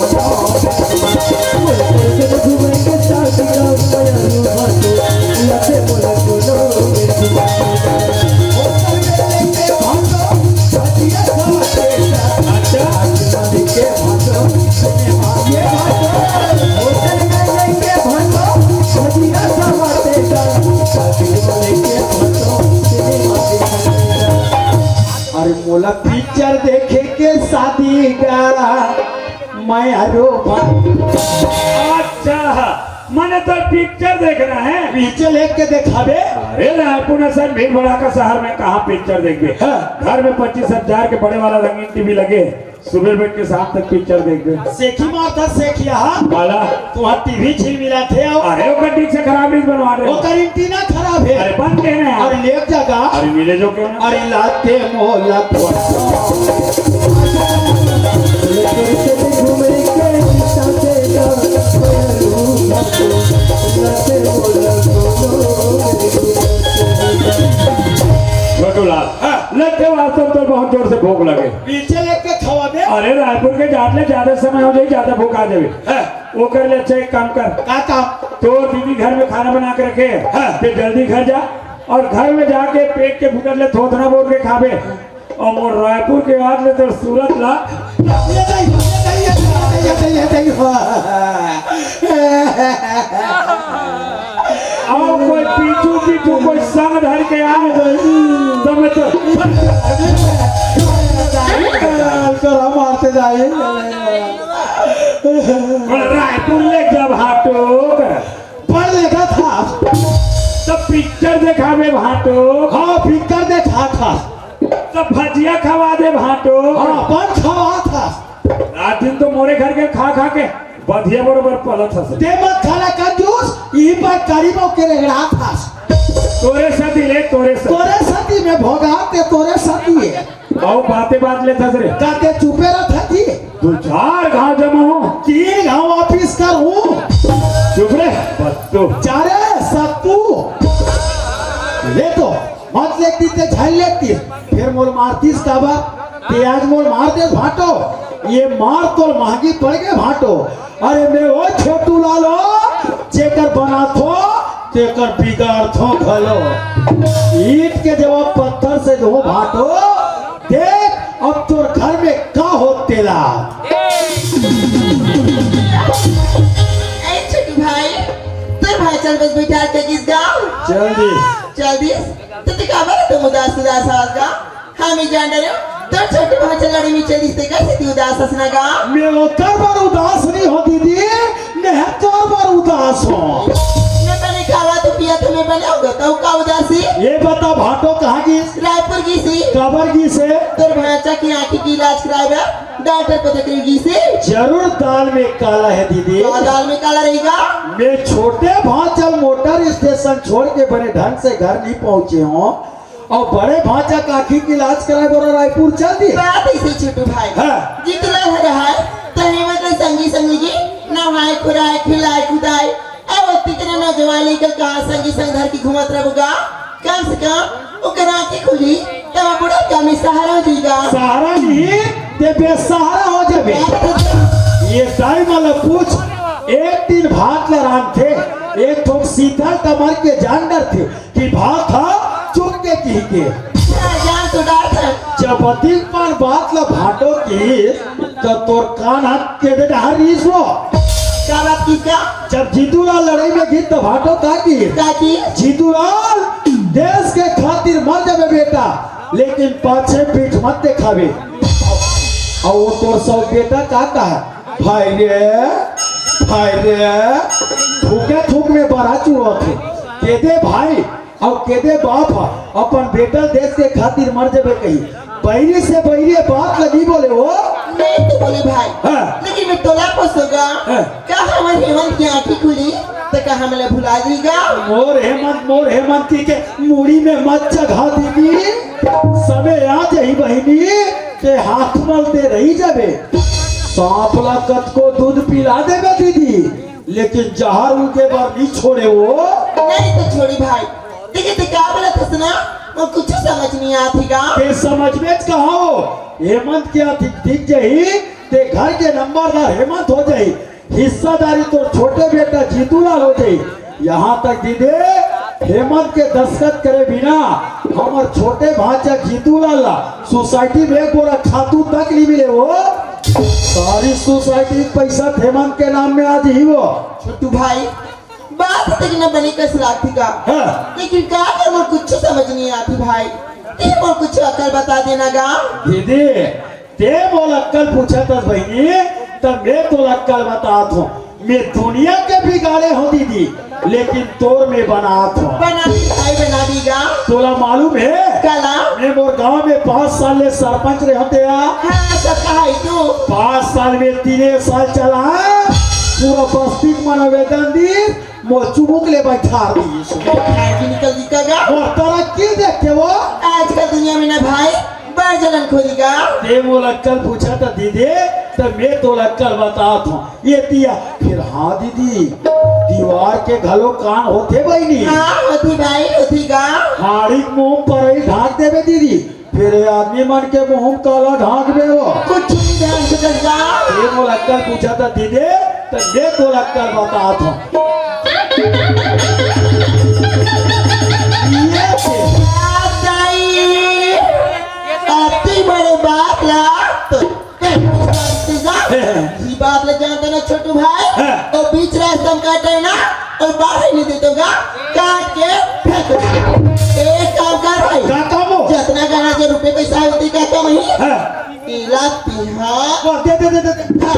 मैं हरू भा- अच्छा, मैंने तो पिक्चर देखना है। पीछे लेके दिखावे। अरे रायपुर न सर, भीड़ भड़ाका शहर में कहाँ पिक्चर देखबे? हाँ। घर में पच्चीस हजार के बड़े वाला रंगीन टीवी लगे, सुबह बैठ के शाम तक पिक्चर देखबे। सेखी मारता सेखिया। बाला। तुम्हार टीवी छीन मिला थे। अरे ओकर डिश खराब, डिश बनवा रहे हो। ओकर एंटीना खराब है। अरे बंद कहना है। अरे लेट जागा। अरे मिले जो क्यों ना? अरे लाते मोला। छोटू लाल, हाँ। लगते वास्तव तो बहुत जोर से भूख लगे। पीछे लेके खवा दे। अरे रायपुर के जात ले ज्यादा समय हो जाए, ज्यादा भूख आ जावे। हाँ। वो कर ले, अच्छा एक काम कर। का काम? तोर दीदी घर में खाना बना के रखे है, हाँ। ते जल्दी घर जा और घर में जाके पेट के भूख ले थोथना बोर के खाबे। और मोर रायपुर के आज ले तोर सूरत ला। ये नहीं, ये नहीं, ये नहीं, ये नहीं, ये नहीं। अब कोई पीछू पीछू कोई संग धर के आ गई तो मैं तो करा मारते जाए। रायपुर ले जब हाटो कर पढ़ लेखा था। तो पिक्चर देखावे भाटो। हाँ, पिक्चर देखा था। तो भजिया खवा दे भाटो। हाँ, अपन खवा था। रात दिन तो मोरे घर के खा खा के बधिया बरोबर पलत हस। ते मत खाला कंजूस, ई पर करीबो के रेगड़ा था। तोरे साथी ले, तोरे साथी। तोरे साथी में भोगा, ते तोरे साथी है। अउ बाते बात ले थस रे। का ते चुपे रह थस जी? दू चार घाव जमा हो। तीन घाव वापिस कर हूँ। चुप रे, बत्तू। चारे सत्तू। ले तो, मत लेती ते झल लेती। फिर मोर मारतीस काबर? ते आज मोर मार दे भाटो। ये मार तोर महंगी पड़ गए भाटो। अरे मैं वो छोटू लालो, जेकर बनाथो, तेकर बिगाड़थो घलो। ईंट के जवाब पत्थर से दो भाटो। देख, अब तोर घर में का होत तेला। ए छोटू भाई, तोर भाई चल बस बैठा के किस गाँव? चल दिस। चल दिस? तो तू काबर तुम उदास उदास हाल का? हाँ, मैं जान रहे हो, तो छोटू भाई चल लड़ी में चल दिस, ते कैसे तू उदास हंसना का? मैं ओकर बर उदास नहीं हो दीदी, मैं तोर बर उदास हो। मैं बने खावा तो पिया तो मैं बने होगा, तो का उदासी? ये बता भाटो कहाँ गिस? रायपुर गिस ही। काबर गिस हे? तोर भांचा की आँखी की इलाज कराए बर डॉक्टर पे तक गिस ही। जरूर दाल में काला है दीदी। का दाल में काला रहेगा? मैं छोटे भांचल मोटर स्टेशन छोड़ के बने ढंग से घर नहीं पहुंचे हो। अउ बड़े भांचा के आँखी के इलाज कराए बर रायपुर चल दिस। बात ऐसे छोटू भाई। हाँ। जितना हर है, तहे मतलब संगी संगी जी, नहाए खुराए, खिलाए कुदाए, अब ओती के नौजवान लइका कहाँ संगी संग धर के घूमत रहबो गा? कम से कम ओकर आँखी खुली, तब बूढ़ा का में सहारा हो जाएगा। सहारा नहीं, ते बेसहारा हो जाबे। ये दाई मन ल पूछ, एक दिन भात ल रांधथे, एक ठोक सीधा कमर के जान डरथे। कि भात हा चुन के किही के। हाँ, जान तो डार था। जब अतिक पान बात ला भाटो की, तो तोर कान हाथ के दे डहर रीस वो। का बात की का? जब जीतूलाल लड़ाई में गिस तो भाटो का की? का की? जीतूलाल, देश के खातिर मर जाबे बेटा, लेकिन पाछे पीठ मत देखाबे। अउ वो तोर सब बेटा का कहा? भाई रे, भाई रे, थूके थूक में बरा चुरत हे। के दे भाई, अउ के दे बाप ह, अपन बेटा देश के खातिर मर जाबे कही। बैरी से बैरी बात ल नी बोले वो। नहीं तो बोले भाई। हाँ। लेकिन मैं तोला पूछूंगा। हाँ। का हमर हेमंत की आँखी खुली, तो का हमला भुला जाएगा? मोर हेमंत, मोर हेमंत की के मुड़ी में मत चघा दीदी। समय आ जाही बहिनी, ते हाथ मलते रही जाबे। सांप ला कतको दूध पिला देबे दीदी, लेकिन जहर उनके बर नी छोड़े वो। नहीं तो छोड़ी भाई। देखिए, ते का बोलत हस ना, वो कुछ समझ नहीं आती गा। ते समझ में कहा हो, हेमंत के आँखी दिख जाही, ते घर के नंबरदार हेमंत हो जाही। हिस्सादारी तोर छोटे बेटा जीतूलाल हो जाही। यहाँ तक दीदी, हेमंत के दस्तखत करे बिना हमर छोटे भांचा जीतूलाल ला सोसाइटी में एक बोरा खातू तक नहीं मिले वो। सारी सोसाइटी के पैसा हेमंत के नाम में आ जाही वो। छोटू भाई, बात तक न बने कस लागती का। हाँ। लेकिन का कर मोर कुछ समझ नहीं आती भाई। ते मोर कुछ अकल बता देना गा। दीदी, ते मोला अक्कल पूछत हस बहिनी, त मैं तोला अक्कल बतात हूँ। मैं दुनिया के बिगाड़े हूँ दीदी, लेकिन तोर मैं बनात हूँ। बना दी भाई, बना दी गा। तोला मालूम हे? काला? मैं मोर गांव में पाँच साल ले सरपंच रहे होते आ। हाँ, तो कहा है तू? पाँच साल में तीने साल चला, पूरा बस्ती के मन आवेदन दी, मोर चुमुक ले बैठा दी। बैठा के निकल दी का गा? मोर तरक्की देख के वो। आजकल दुनिया में ना भाई, बड़ जलन खोरी गा। ते मोला अक्कल पूछत हस दीदी, त मैं तोला अक्कल बतात हूँ। ये दिया, फिर हाँ दीदी, दीवार के घलो कान होथे बहिनी। हाँ, होथे भाई, होथे गा। हाड़ी के मुंह पर ही ढांक देबे दीदी, फिर ये आदमी मन के मुंह में काला ढांक दे वो। कुछ नहीं ध्यान से कर गा। ते मोला अक्कल पूछत हस दीदी, त मैं तोला अक्कल बतात हूँ। ये दे। दाई, अति बड़े बात ला तो, ये बात ला जानता ना छोटू भाई, हाँ। तो बीच रास्ता में काटे ना, तो बाहर ही नहीं देते गा, काट के फेंक दे। एक काम कर भाई, का काम हो? जितना गाना के रुपए पैसा होती का कम ही, हाँ। तिला तिहा। वाह, दे, दे, दे, दे, दे। हाँ।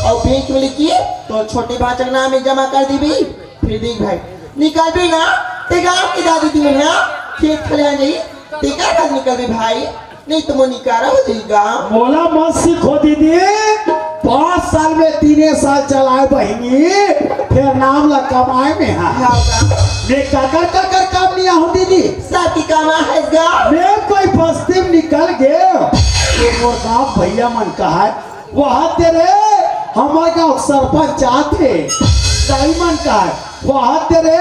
और बीच में लिखी, तो छोटे भाचक नाम में जमा कर दी भी, फिर दी भाई। निकल भी ना, ते गांव की दादी दी ना, खेत खलिहान जाई, ते का बात निकल भी भाई, नहीं तो मोर निकारा हो जाई गा। मोला मत सिखो दीदी, पाँच साल में तीने साल चलाए बहिनी, फिर नाम ला कमाए में हा। हाँ गा। मैं काकर काकर काम नहीं आहूँ दीदी। साथी काम आहे गा। मैं कोई बस्ती में निकल गए, ये मोर गाँव भैया मन कहा है, वहाँ तेरे हमर गाँव सरपंच आथे, दाई मन कहा है, वहाँ तेरे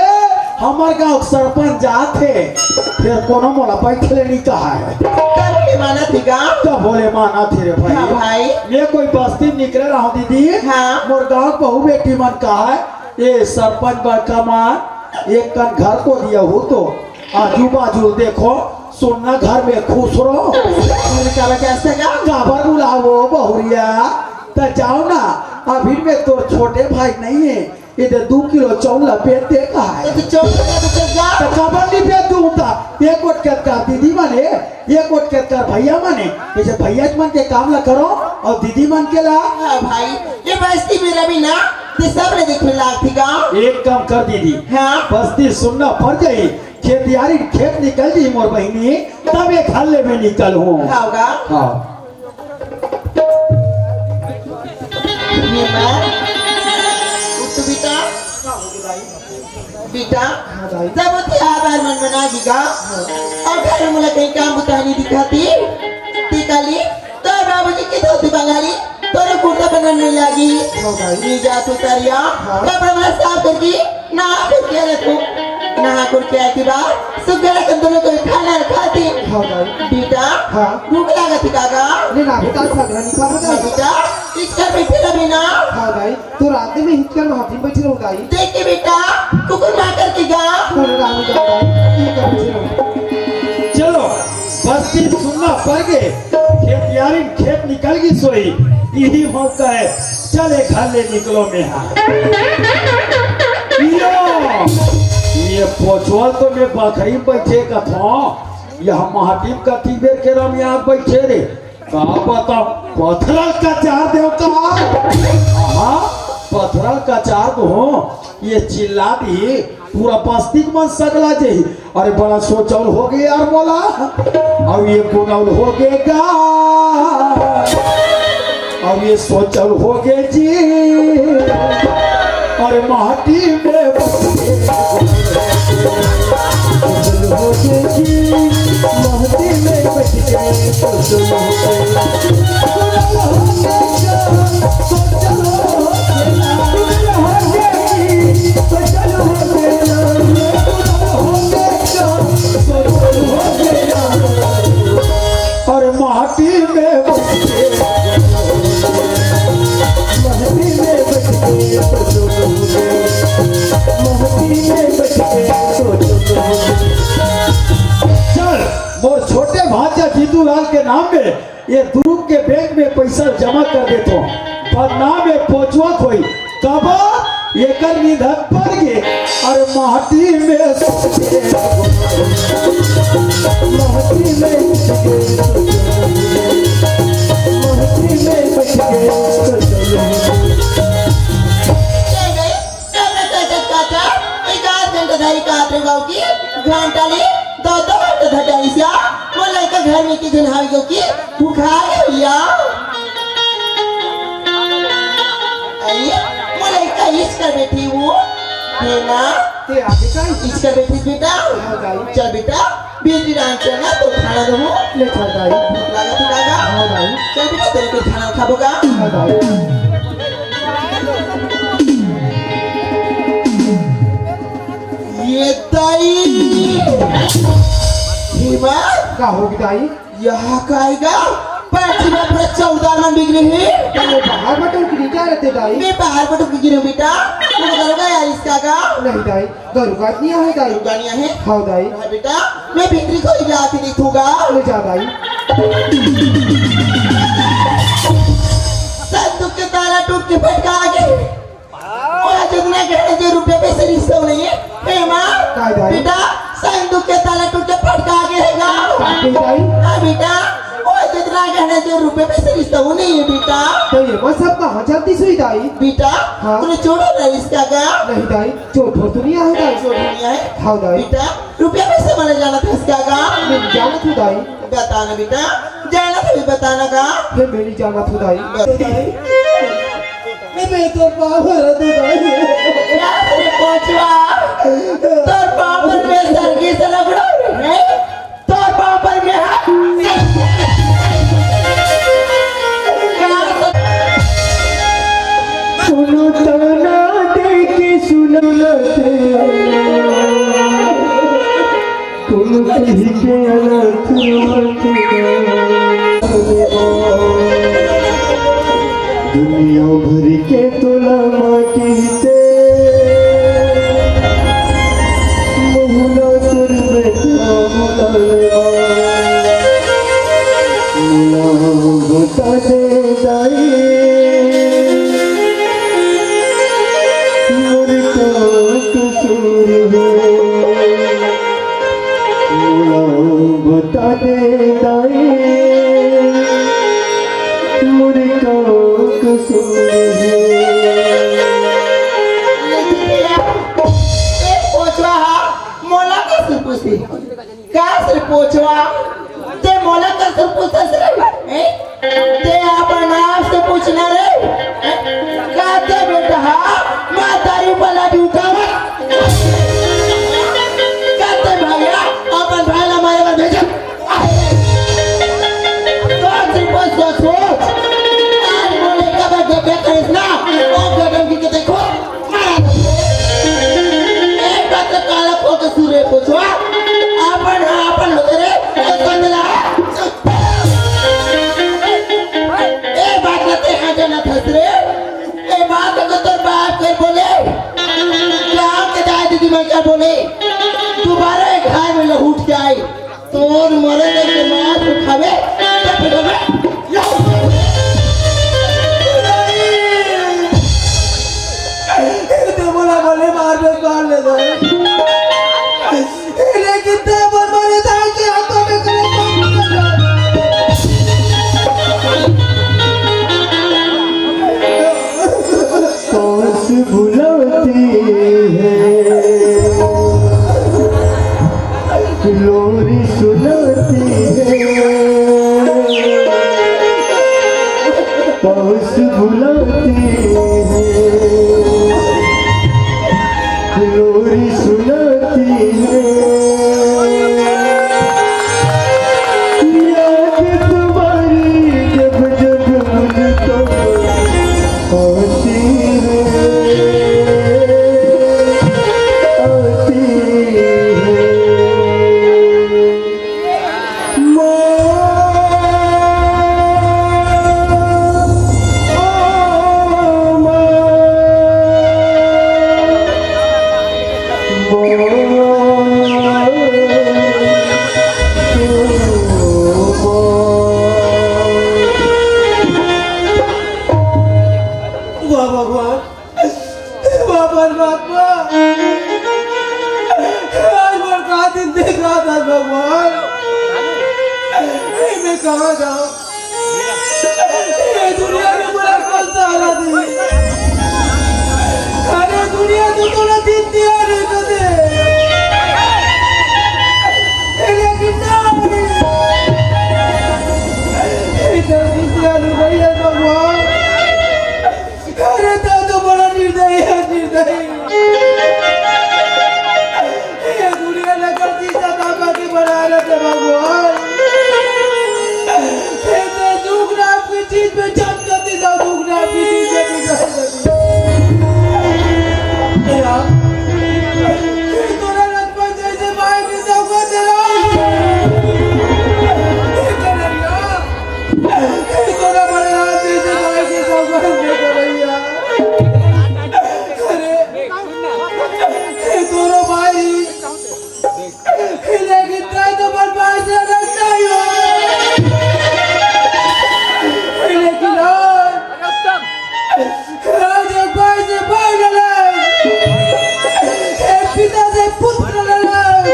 हमर गाँव सरपंच आथे, फिर कोनो मोला बैठे ले नहीं कहा है। तब ले माना थी गा। तब बोले माना थी रे भाई। हाँ भाई। मैं कोई बस्ती में निकले रहा हूँ दीदी। हाँ। मोर गाँव बहू बेटी मन कहा है, ये सरपंच बड़का मान, एक कन घर को दिया हो तो आजू बाजू देखो, सुनना घर में खुश रहो। मैंने कहा, "कैसे गा?" काबर बुलावो बहुरिया, त जाओ ना, अभी में तोर छोटे भाई नहीं है, ये दे दू किलो चाउर ला बेच दे कहा है। तो चाउर ला बेच दे गा। त काबर नहीं बेच दूँ ता? ये कोट के कर दीदी माने, ये कोट के कर भैया माने, जैसे भैया मन के काम ला करो और दीदी मन के ला। हाँ भाई, ये बस्ती में रवि ना, ये सब ने देखे लाग थी गा। एक काम कर दीदी, हाँ। बस्ती सुनना पड़ जाई, खेतियारी खेत निकल जी मोर बहिनी, तब एक हल्ले में निकल हूँ। हाँ गा। हाँ। ये बात, उठ बेटा। बेटा, हाँ भाई। जब ते आबार मन मना गी गा, और घर में मोला कहीं काम बुता नहीं दिखाती, ती काली, तो बाबूजी की धोती बंगाली, तोरे कुर्ता बनन नहीं लागी। हाँ भाई। ये जा तू तरिया, हाँ। कपड़ा में साफ करके, नहा करके आ जा तू। नहा करके आए के बाद, सुबह के दोनों को खाना खाती। हाँ भाई। बेटा, हाँ। भूख लगा थी काका? नहीं ना बेटा, सगरा नहीं खा बेटा। बेटा, इसका भी फिर अभी ना। हाँ भाई, तो रात में हिचकर में हाथी बैठे रहो गाई। देख के बेटा, कुकुर मार करके गा। अरे राम का भाई, ये कर बैठे रहो। चलो, बस्ती सुनना पड़ गए, खेतियारी खेत निकल गई सोई, यही मौका है, चल एक घर ले निकलो में हाँ। यो, ये पोचवा तो मैं बखरी में बैठे का था, यह माटी में कती बेर के रम यहाँ बैठे रे, का बताओ, पथरल कचार देव का, हाँ, पथरल कचार दो, ये चिल्ला दी, पूरा बस्ती के मन सगला जाही। अरे बड़ा सोचौल हो गए यार मोला, अब ये पुनौल हो गए गा, अब ये सोचौल हो गए जी। अरे माटी में बस गए, सोचौल हो गए जी, माटी में बस गए, सोचौल हो गए। और माटी में बस के, महती में बस के, महती में बस के, चल, मोर छोटे भांजा जीतू लाल के नाम में ये दुरुग के बैंक में पैसा जमा कर देथो, बदनाम में पोचवत होई, काबर एकर निधन पड़ गे। अरे माटी में, माटी में ए गई, कब ले कह सकता था? एक आध घंटा धरी काट रे बाबू की, घंटा ले, दो दो घंटा धरी सा, वो लड़का घर में की जन हावी की, भुखा गया। अरे, वो लड़का इस कर बैठी वो, है ना? ते आगे का? इस कर बैठी बेटा। हाँ, दाई। चल बेटा, बेटी राम चल ना, तो खाना दो। ले चल, दाई। भूख लगा तो लगा। हाँ, दाई। चल बेटा, तेरे को खाना खाबो का? हाँ, दाई। ये दाई। हे माँ। का हो गई, दाई? यहाँ का आएगा? पाँच में पूरा चौदह मन बिगड़े हैं। तो वो बाहर बटोर के क्या रहते, दाई? मैं बाहर बटोर के गिरूँ बेटा। मैं करूँगा यार इसका का? नहीं, दाई। गरुगा नहीं है, दाई। गरुगा नहीं है? हाँ, दाई। हाँ, बेटा, मैं भीतरी को ही जाके देखूंगा। ले जा, दाई। संदूक के ताला टूट के फटका गए। और जितना गहने जो रुपये पैसे रिश्ते नहीं है, ए माँ, काय, दाई? बेटा, संदूक के ताला टूट के फटका गए है गाँव। काय, दाई? हाँ, बेटा, और जितना गहने जो रुपये पैसे रिश्ते नहीं है, बेटा। तो ये वो सब कहाँ चलती सुई, दाई? बेटा, हाँ। तूने छोड़ो ना इसका का? नहीं, दाई। चोट हो तो नहीं आए, दाई? चोट नहीं आए? हाँ, दाई। बेटा, रुपया पैसे माने जाना था इसका का? मैं नहीं जाना था, दाई। बताना बेटा, जाना था भी बताना का? फिर मैं नहीं जाना था, दाई। बताई। मैं, मैं तो पाँव भरा था, दाई। क्या रे पोचवा? तोर पाँव पर मैं सर की से लकड़ो नहीं? तोर पाँव पर मैं हाथ। सुनो ताना दे के सुनलते, तुम कही के अनंत मत। दुनिया भर के तोला माटी ते, मोहना तोर बेटा मुलायमा। मोला बता दे दाई, मोर का कसूर है? मोला बता दे दाई, मोर का कसूर है? ए पोचवा हा, मोला का सुपुसी? का से पोचवा? ते मोला का से पूछत रे? हैं? ते अपन आप से पूछना रे? हैं? का ते बेटा हा, महतारी पला झूठा मत। का ते भैया, अपन भाई ला मारे बर भेजा। तो सिर्फ सोच सोच। आज मोले का बर जब करिस ना, ओ गगन की के देखो। एक बात तो काला फोकस सूर्य पूछवा, आपन हा आपन होते रे, तो बदला। ए बात ला ते हा जाना थस रे, ए बात को तोर बाप कर बोले, गाँव के दाई दीदी मन कर बोले, दोबारा एक घर में लहूट के आई। तोर मरे के मार खावे, तब खावे। ते मोला भले मार दे, मार ले दे। लेकिन ते मोर मरे दाई के हाथों में करे। सांस बुलाती है, लोरी सुनाती है, पास बुलाती है, लोरी सुनाती है। याद तुम्हारी जब जब मुझको होती है, आती है। माँ, ओ माँ, माँ, वाह भगवान, वाह परमात्मा, आज मोर का दिन देख रहा था भगवान, मैं कहाँ जाऊँ? ये दुनिया में बड़ा कौन सहारा दे? अरे दुनिया तो तोला दिन दिया रे कदे। ये लेकिन ना। ये तो दिन दिया रे भैया भगवान। अरे तैं तो बड़ा निर्दयी हे, निर्दयी। ये दुनिया ला गलती से बाबा के बना रहे थे भगवान। ये तो दुख नाम की चीज में जम जाती था, दुख नाम की चीज में भी जम जाती। यार, ये तोरा रथ पर जैसे मार के जाऊंगा तेरा। ये कन्हैया, तोरा बड़े राज जैसे भाई के सौगंध दे दे भैया। अरे, ये दोनों भाई, लेकिन तैं तो बर्बाद से रखता ही हो। लेकिन आज आज एक भाई से भाई लड़ाई, एक पिता से पुत्र लड़ाई,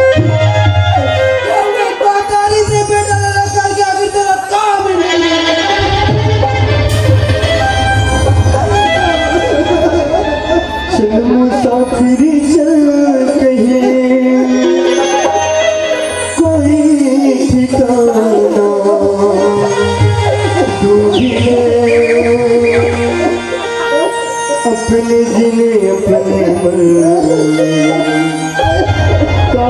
एक महतारी से बेटा लड़ाई करके आखिर तेरा काम ही नहीं। चल मुसाफिरी चल कहीं कोई ठिकाना ढूंढिए। अपने जीने अपने मरने का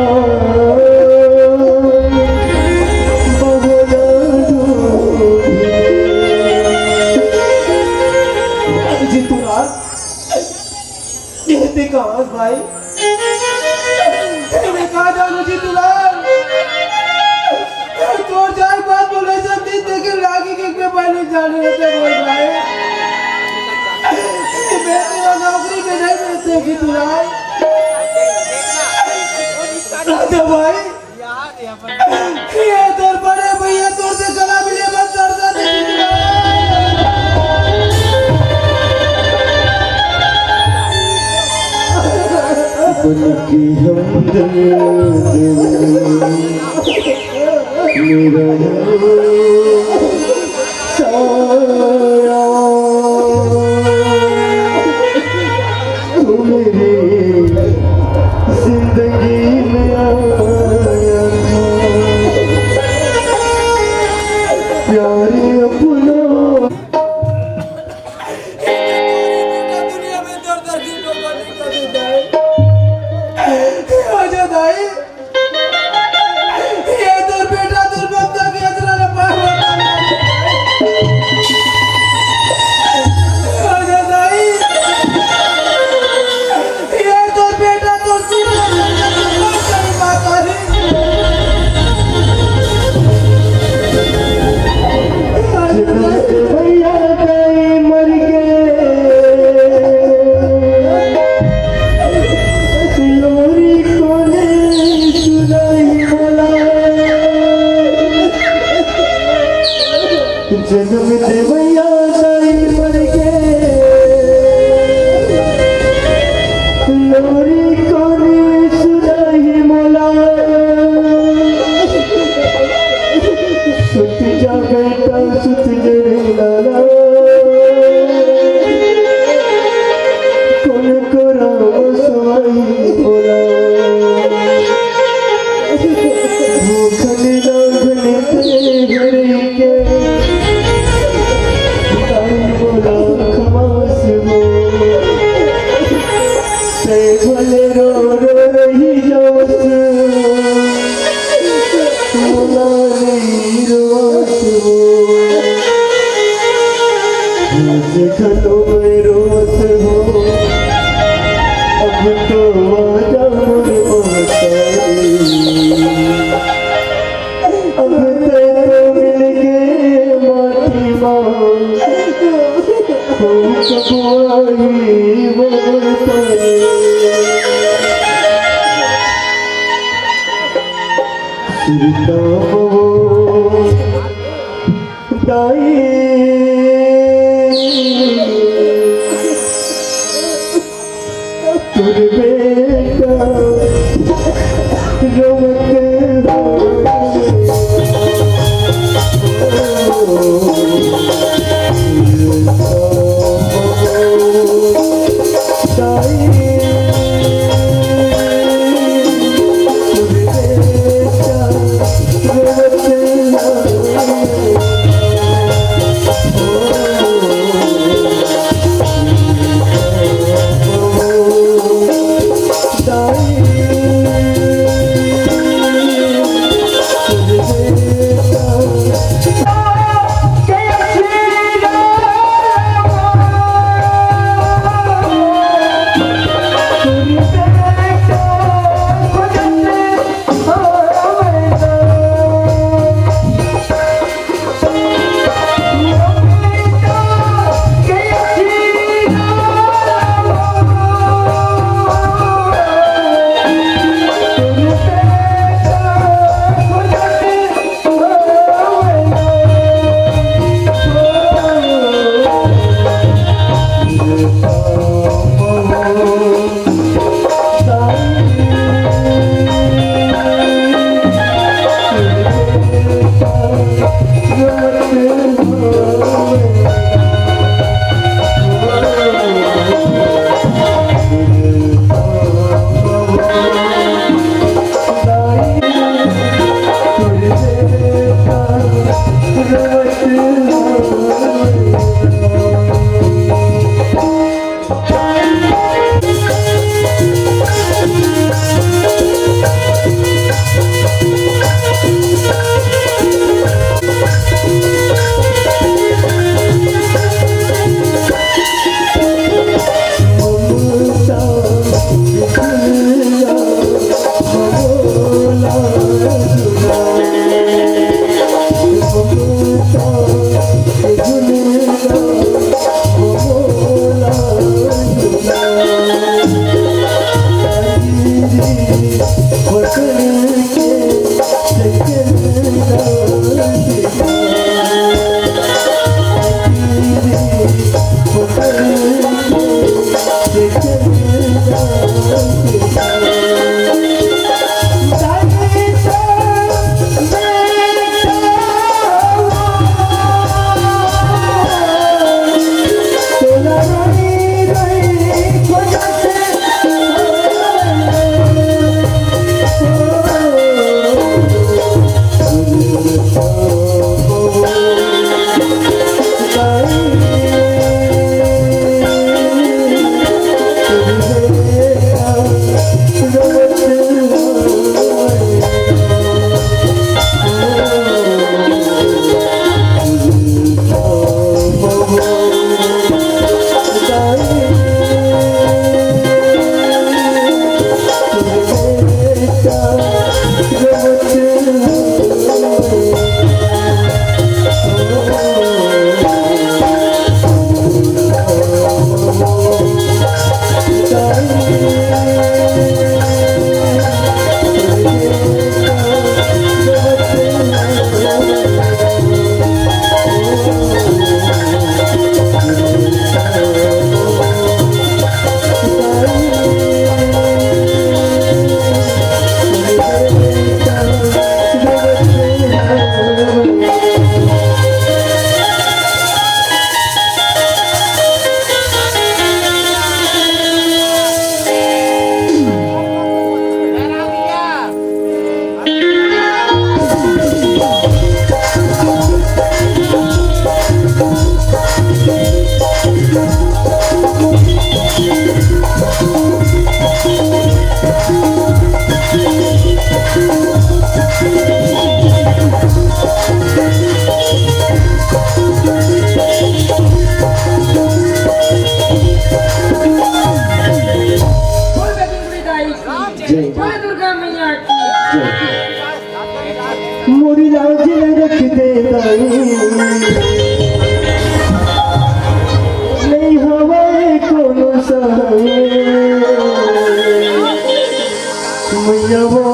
बहाना ढूंढिए। जीतूलाल, ये ते कहाँ भाई? मैं कहाँ जाऊँ जीतूलाल? तोर जाए बात बोले सब दिन देखे लागी के मैं पहले जाने रहते बोल भाई। मैं तेरा नौकरी में नहीं रहते जीतूलाल। राजा भाई, ये तोर बड़े भैया तोर से गला मिले बस दर्द दे। बन के हमदर्द मेरा साया, तू मेरी जिंदगी में आया था, प्यारे अपना। दुनिया में दर दर की ठोकर निकल जाए। आजा दाई। ये तोर बेटा तोर बंदा के अतरा रे मार। आजा दाई। ये तोर बेटा तोर सुन। भैया दाई मर गए। लोरी कोने सुनाई बोला। जन्म देवैया दाई मर गे, लोरी कोनी सुनाही मोला। सुत जा बेटा, सुत जा रे लाला, कोन को राम सवाई बोला। भूखन नागन ते हरि के, ताई बोला खमास वो। ते भले रो रो रही जावस, मोला नहीं रोवस वो। आज घलो मैं रोवत हो, अब तो आजा मोर महतारी। अब ते तो मिल गे माटी मा, हम कब आही मोर तारी। सुरता वो दाई, तोर बेटा रोवत हो। बोल दुर्गा मैया की। मोरी लाज रख दे दाई, नहीं हवे कोनो सहाय। मैया वो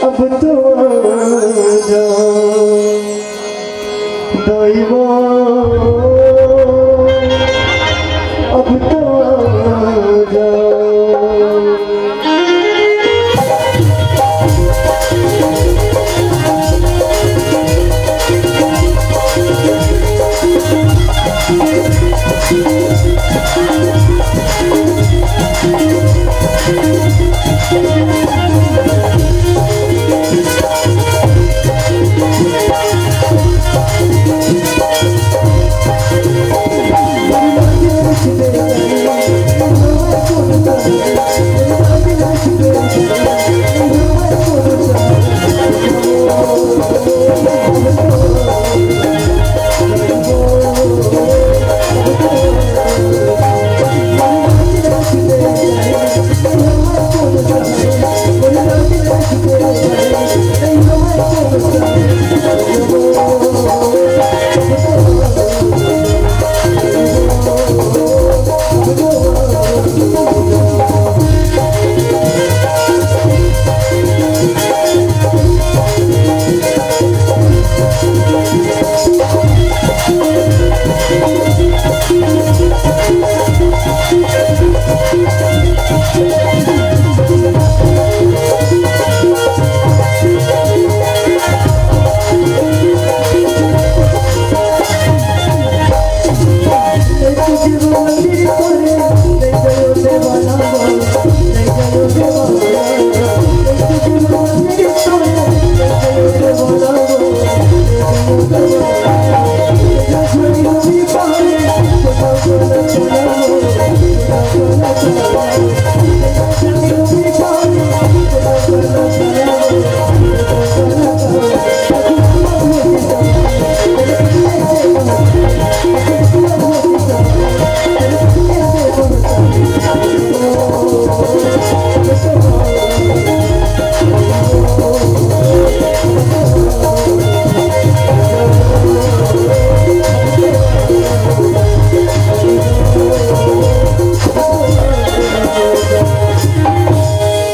अब तो आ जा। दाई वो अब तो आ जा।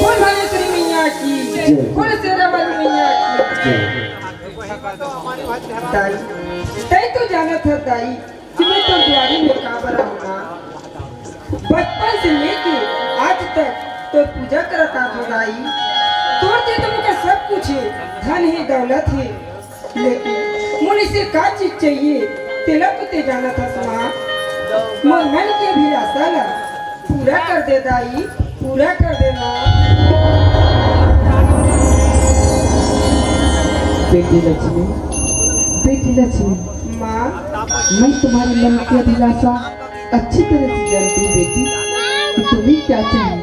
बोल भालेश्वरी मैया की, जय। बोल शेरा वाली मैया की। दाई, तैं तो जानत हस दाई कि मैं तोर दुआरी में काबर आहूँ ना। बचपन से लेके आज तक तोर पूजा करत आहूँ दाई। तोर दे तो मोके सब कुछ हे, धन हे, दौलत हे, लेकिन मोला सिर्फ का चीज चाहिए, तेला तो तैं जानत हस माँ। मोर मन के अभिलाषा ला पूरा कर दे दाई, पूरा कर दे माँ। बेटी लक्ष्मी, बेटी लक्ष्मी, माँ। मैं तुम्हारे मन की अभिलाषा अच्छी तरह से जानती हूँ बेटी, कि तुम्हें क्या चाहिए।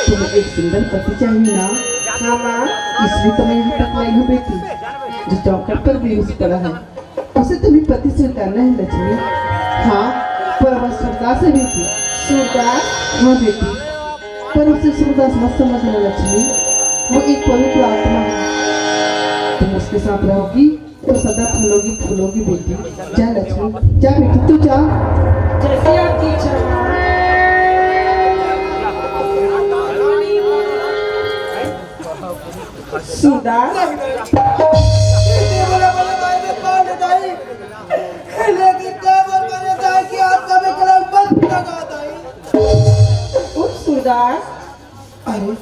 तुम्हें एक सुंदर पति चाहिए ना? हाँ माँ। इसलिए तो मैं यहाँ तक लाई हूँ बेटी, जो चौखट पर बेहोश पड़ा है। उसे तुम्हें पति स्वीकारना है लक्ष्मी। हाँ, पर वह सूरदास है बेटी। सूरदास? हाँ बेटी, पर उसे सूरदास मत समझना लक्ष्मी, वो एक पवित्र आत्मा है। तुम उसके साथ रहोगी तो सदा फलोगी फूलोगी बेटी। जा लक्ष्मी, जा बेटी, तू जा। जैसी आपकी इच्छा। सूरदास। इतने बड़े बड़े भाई ने पाल नहीं, लेकिन तेवर बने जाए कि आपका भी कलम बंद लगा दाई। उठ सूरदास। अरे,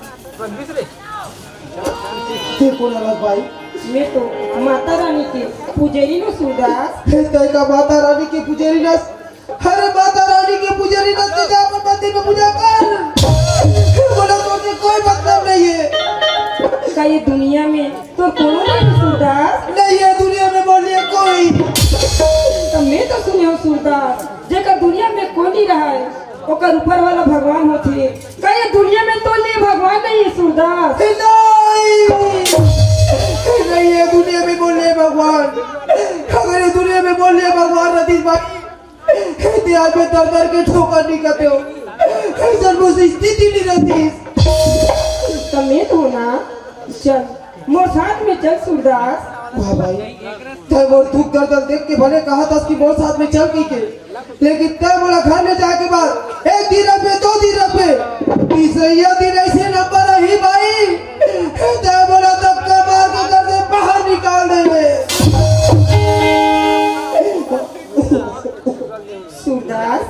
देखो ना भाई। मैं तो माता रानी के पुजेरी नो सूरदास। हे तय का माता रानी के पुजेरी ना। अरे माता रानी के पुजारी नंद जा अपन मंदिर में पूजा कर। बोला तुझे कोई मतलब नहीं है। का ये दुनिया में तोर कोनो नहीं सूरदास? नहीं है दुनिया में बोलिए कोई। तो मैं तो सुने हूँ सूरदास, जेकर दुनिया में कोई नहीं रहा है, ओकर ऊपर वाला भगवान होथे। का ये दुनिया में तोर लिए भगवान नहीं है सूरदास? नहीं, नहीं है दुनिया में बोलिए भगवान। अगर ये दुनिया में बोलिए भगवान रतीश भाई, हे दिया में दर दर के ठोकर निकलते हो, हे जन्मों से स्थिति नहीं रहती। तमें तो ना, चल मोर साथ में चल सूरदास। वाह भाई, तय मोर दुख दर्द देख के भले कहा था कि मोर साथ में चल की के, लेकिन तय मोला घर में जाके बाद एक दिन रखबे, दो दिन रखबे, तीसरे दिन ऐसे नंबर रही भाई, तय मोला धक्का मार के घर से बाहर निकाल देबे। सूरदास,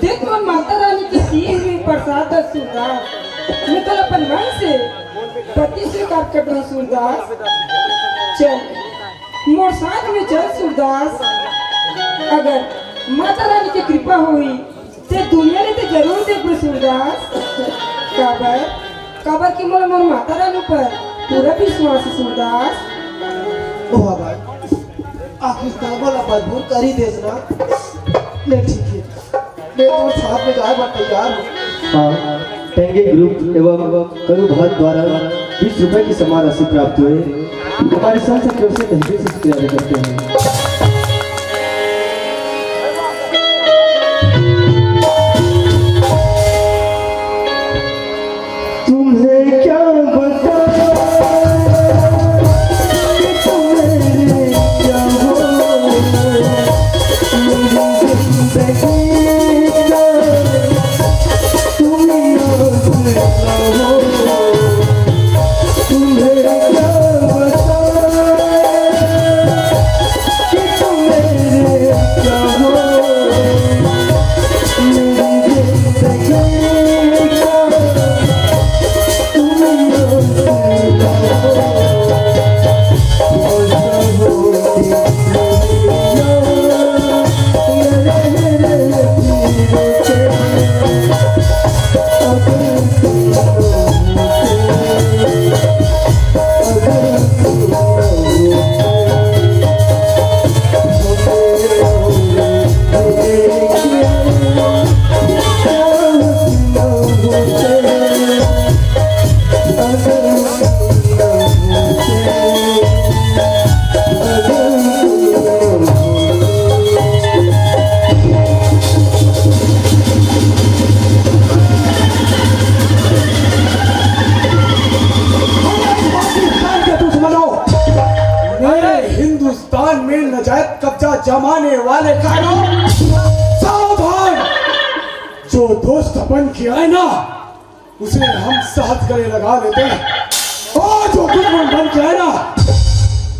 देख मोर माता रानी के दिए हुए प्रसाद है सूरदास, मैं कल अपन मन से पति स्वीकार कर रहा हूँ सूरदास। चल मोर साथ में चल सूरदास, अगर माता रानी की कृपा हुई ते दुनिया ने ते जरूर देखबे सूरदास। काबर, काबर कि मोला मोर माता रानी पर पूरा विश्वास है सूरदास। वाह भाई, आखिर तय मोला मजबूर कर ही देस ना। ले ठीक है, मैं तोर साथ में जाए बर तैयार हूँ। हाँ, टेंगे ग्रुप एवं करुभात द्वारा बीस रुपए की सम्मान राशि प्राप्त हुई। हमारे संत से कैसे तहजीब से तैयारी करते हैं। तुम्हें क्या बताऊं कि तुम मेरे क्या हो, मेरी जिंदगी का तुम ही आसरा हो। तुम्हें क्या बताऊं कि तुम मेरे क्या हो, मेरी जिंदगी का तुम ही आसरा हो। मेरे हिंदुस्तान में नाजायज कब्जा जमाने वाले कायरों, सावधान! जो दोस्त बन के आए ना, उसे हम साथ गले लगा लेते हैं, और जो दुश्मन बन के आए ना,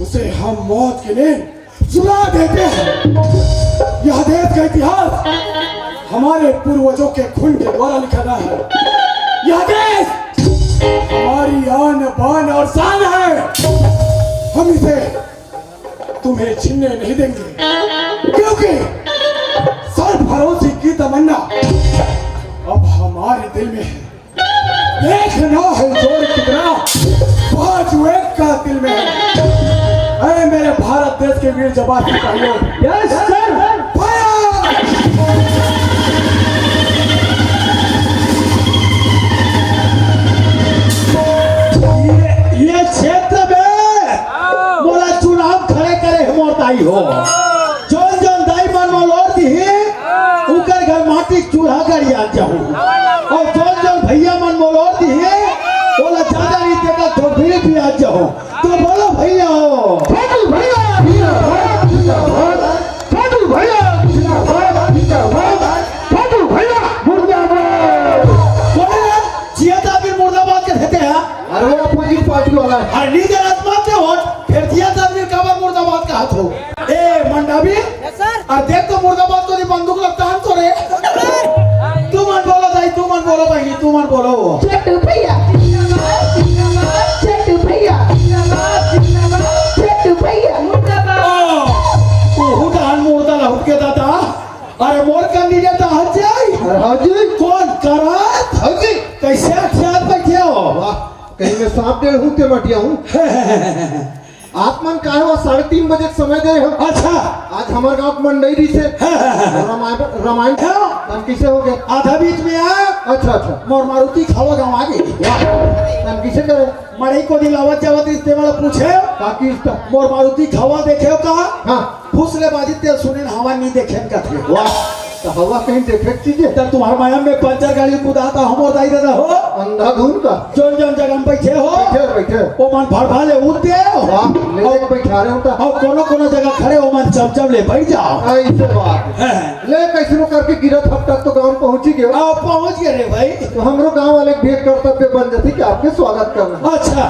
उसे हम मौत के लिए सुला देते हैं। यह देश का इतिहास हमारे पूर्वजों के खून के द्वारा लिखा गया है। यह देश हमारी आन, बान और शान है। हम इसे तुम्हें छीनने नहीं देंगे, क्योंकि सर भरो वीर जवान सिपाहियों। Yes sir. फायर। ये, ये क्षेत्र में मोला चुनाव खड़े करे हे मोर दाई हो। जोन जोन दाई मन मोला वोट दिही, उकर घर माटी चूल्हा गड़िया जाहूं। अउ जोन जोन भैया मन मोला वोट दिही, ओला ज्यादा नहीं देगा, झोपड़ी भी आ जाहूं। तो बोलो भैया हो। छोटू भैया जिंदाबाद, जिंदाबाद। छोटू भैया जिंदाबाद, जिंदाबाद। छोटू भैया मुर्दाबाद। बोले ना, जियत आदमी मुर्दाबाद के देते हैं। अरे वो अपोजिट पार्टी वाला है। अरे नी देना मत दे वोट, फिर जियत आदमी काबर मुर्दाबाद कहत हो? ए मंडावी, अरे देख तो मुर्दाबाद तो नहीं, बंदूक लगता है तो रे। तू मन बोलो दाई, तू मन बोलो बहिनी, तू मन बोलो। छोटू भैया जिंदाबाद, जिंदाबाद। छोटू भैया जिंदाबाद, जिंदाबाद। छोटू भैया मुर्दाबाद। ओ, तू हुदान मुर्दा लहुट के दादा। अरे मोर कैंडिडेट आ जाए। अरे हाँ जी। कौन करत? हाँ जी। कैसे अठियात बैठे हो? वाह, कहीं मैं सांप डेढ़ हूँ के मटिया हूँ। आप मन काहे वो साढ़े तीन बजे के समय दे हो? अच्छा। आज हमारे गांव के मंडई रहिसे। हाँ, हाँ, हाँ। रामायण, रामायण। हाँ। हम किसे हो गए? आधा बीच में आ। अच्छा, अच्छा। मोर मारुति खावा गाँव आ गई। वाह। हम किसे करे? मड़ई कोती लावत जावत रिहिसे वाला पूछे। का किस त? मोर मारुति खावा देखे हो का? हाँ। फुसलेबाजी तेल सुने न हवा नहीं देखे न कथे। वाह। तो हवा कहीं देखे चीज है? तब तुम्हार माया में पंचर गाड़ी कुदाता हमर दाई दादा हो। अंधाधुन का। जोन जोन जगह में बैठे हो। बैठे, बैठे। ओ मन भड़भड़ ले उठते हो। वाह, ले लेके बैठा रहे हो तो। और कोनो कोनो जगह खड़े ओ मन चमचम ले बैठ जाओ। ऐसे बात है। हैं। ले कैसनो करके गिरत हफ्ता तो गांव पहुंची गयो। आओ पहुंच गए रे भाई। तो हमरो गांव वाले के भी एक कर्तव्य बन जाती कि आपके स्वागत करना। अच्छा।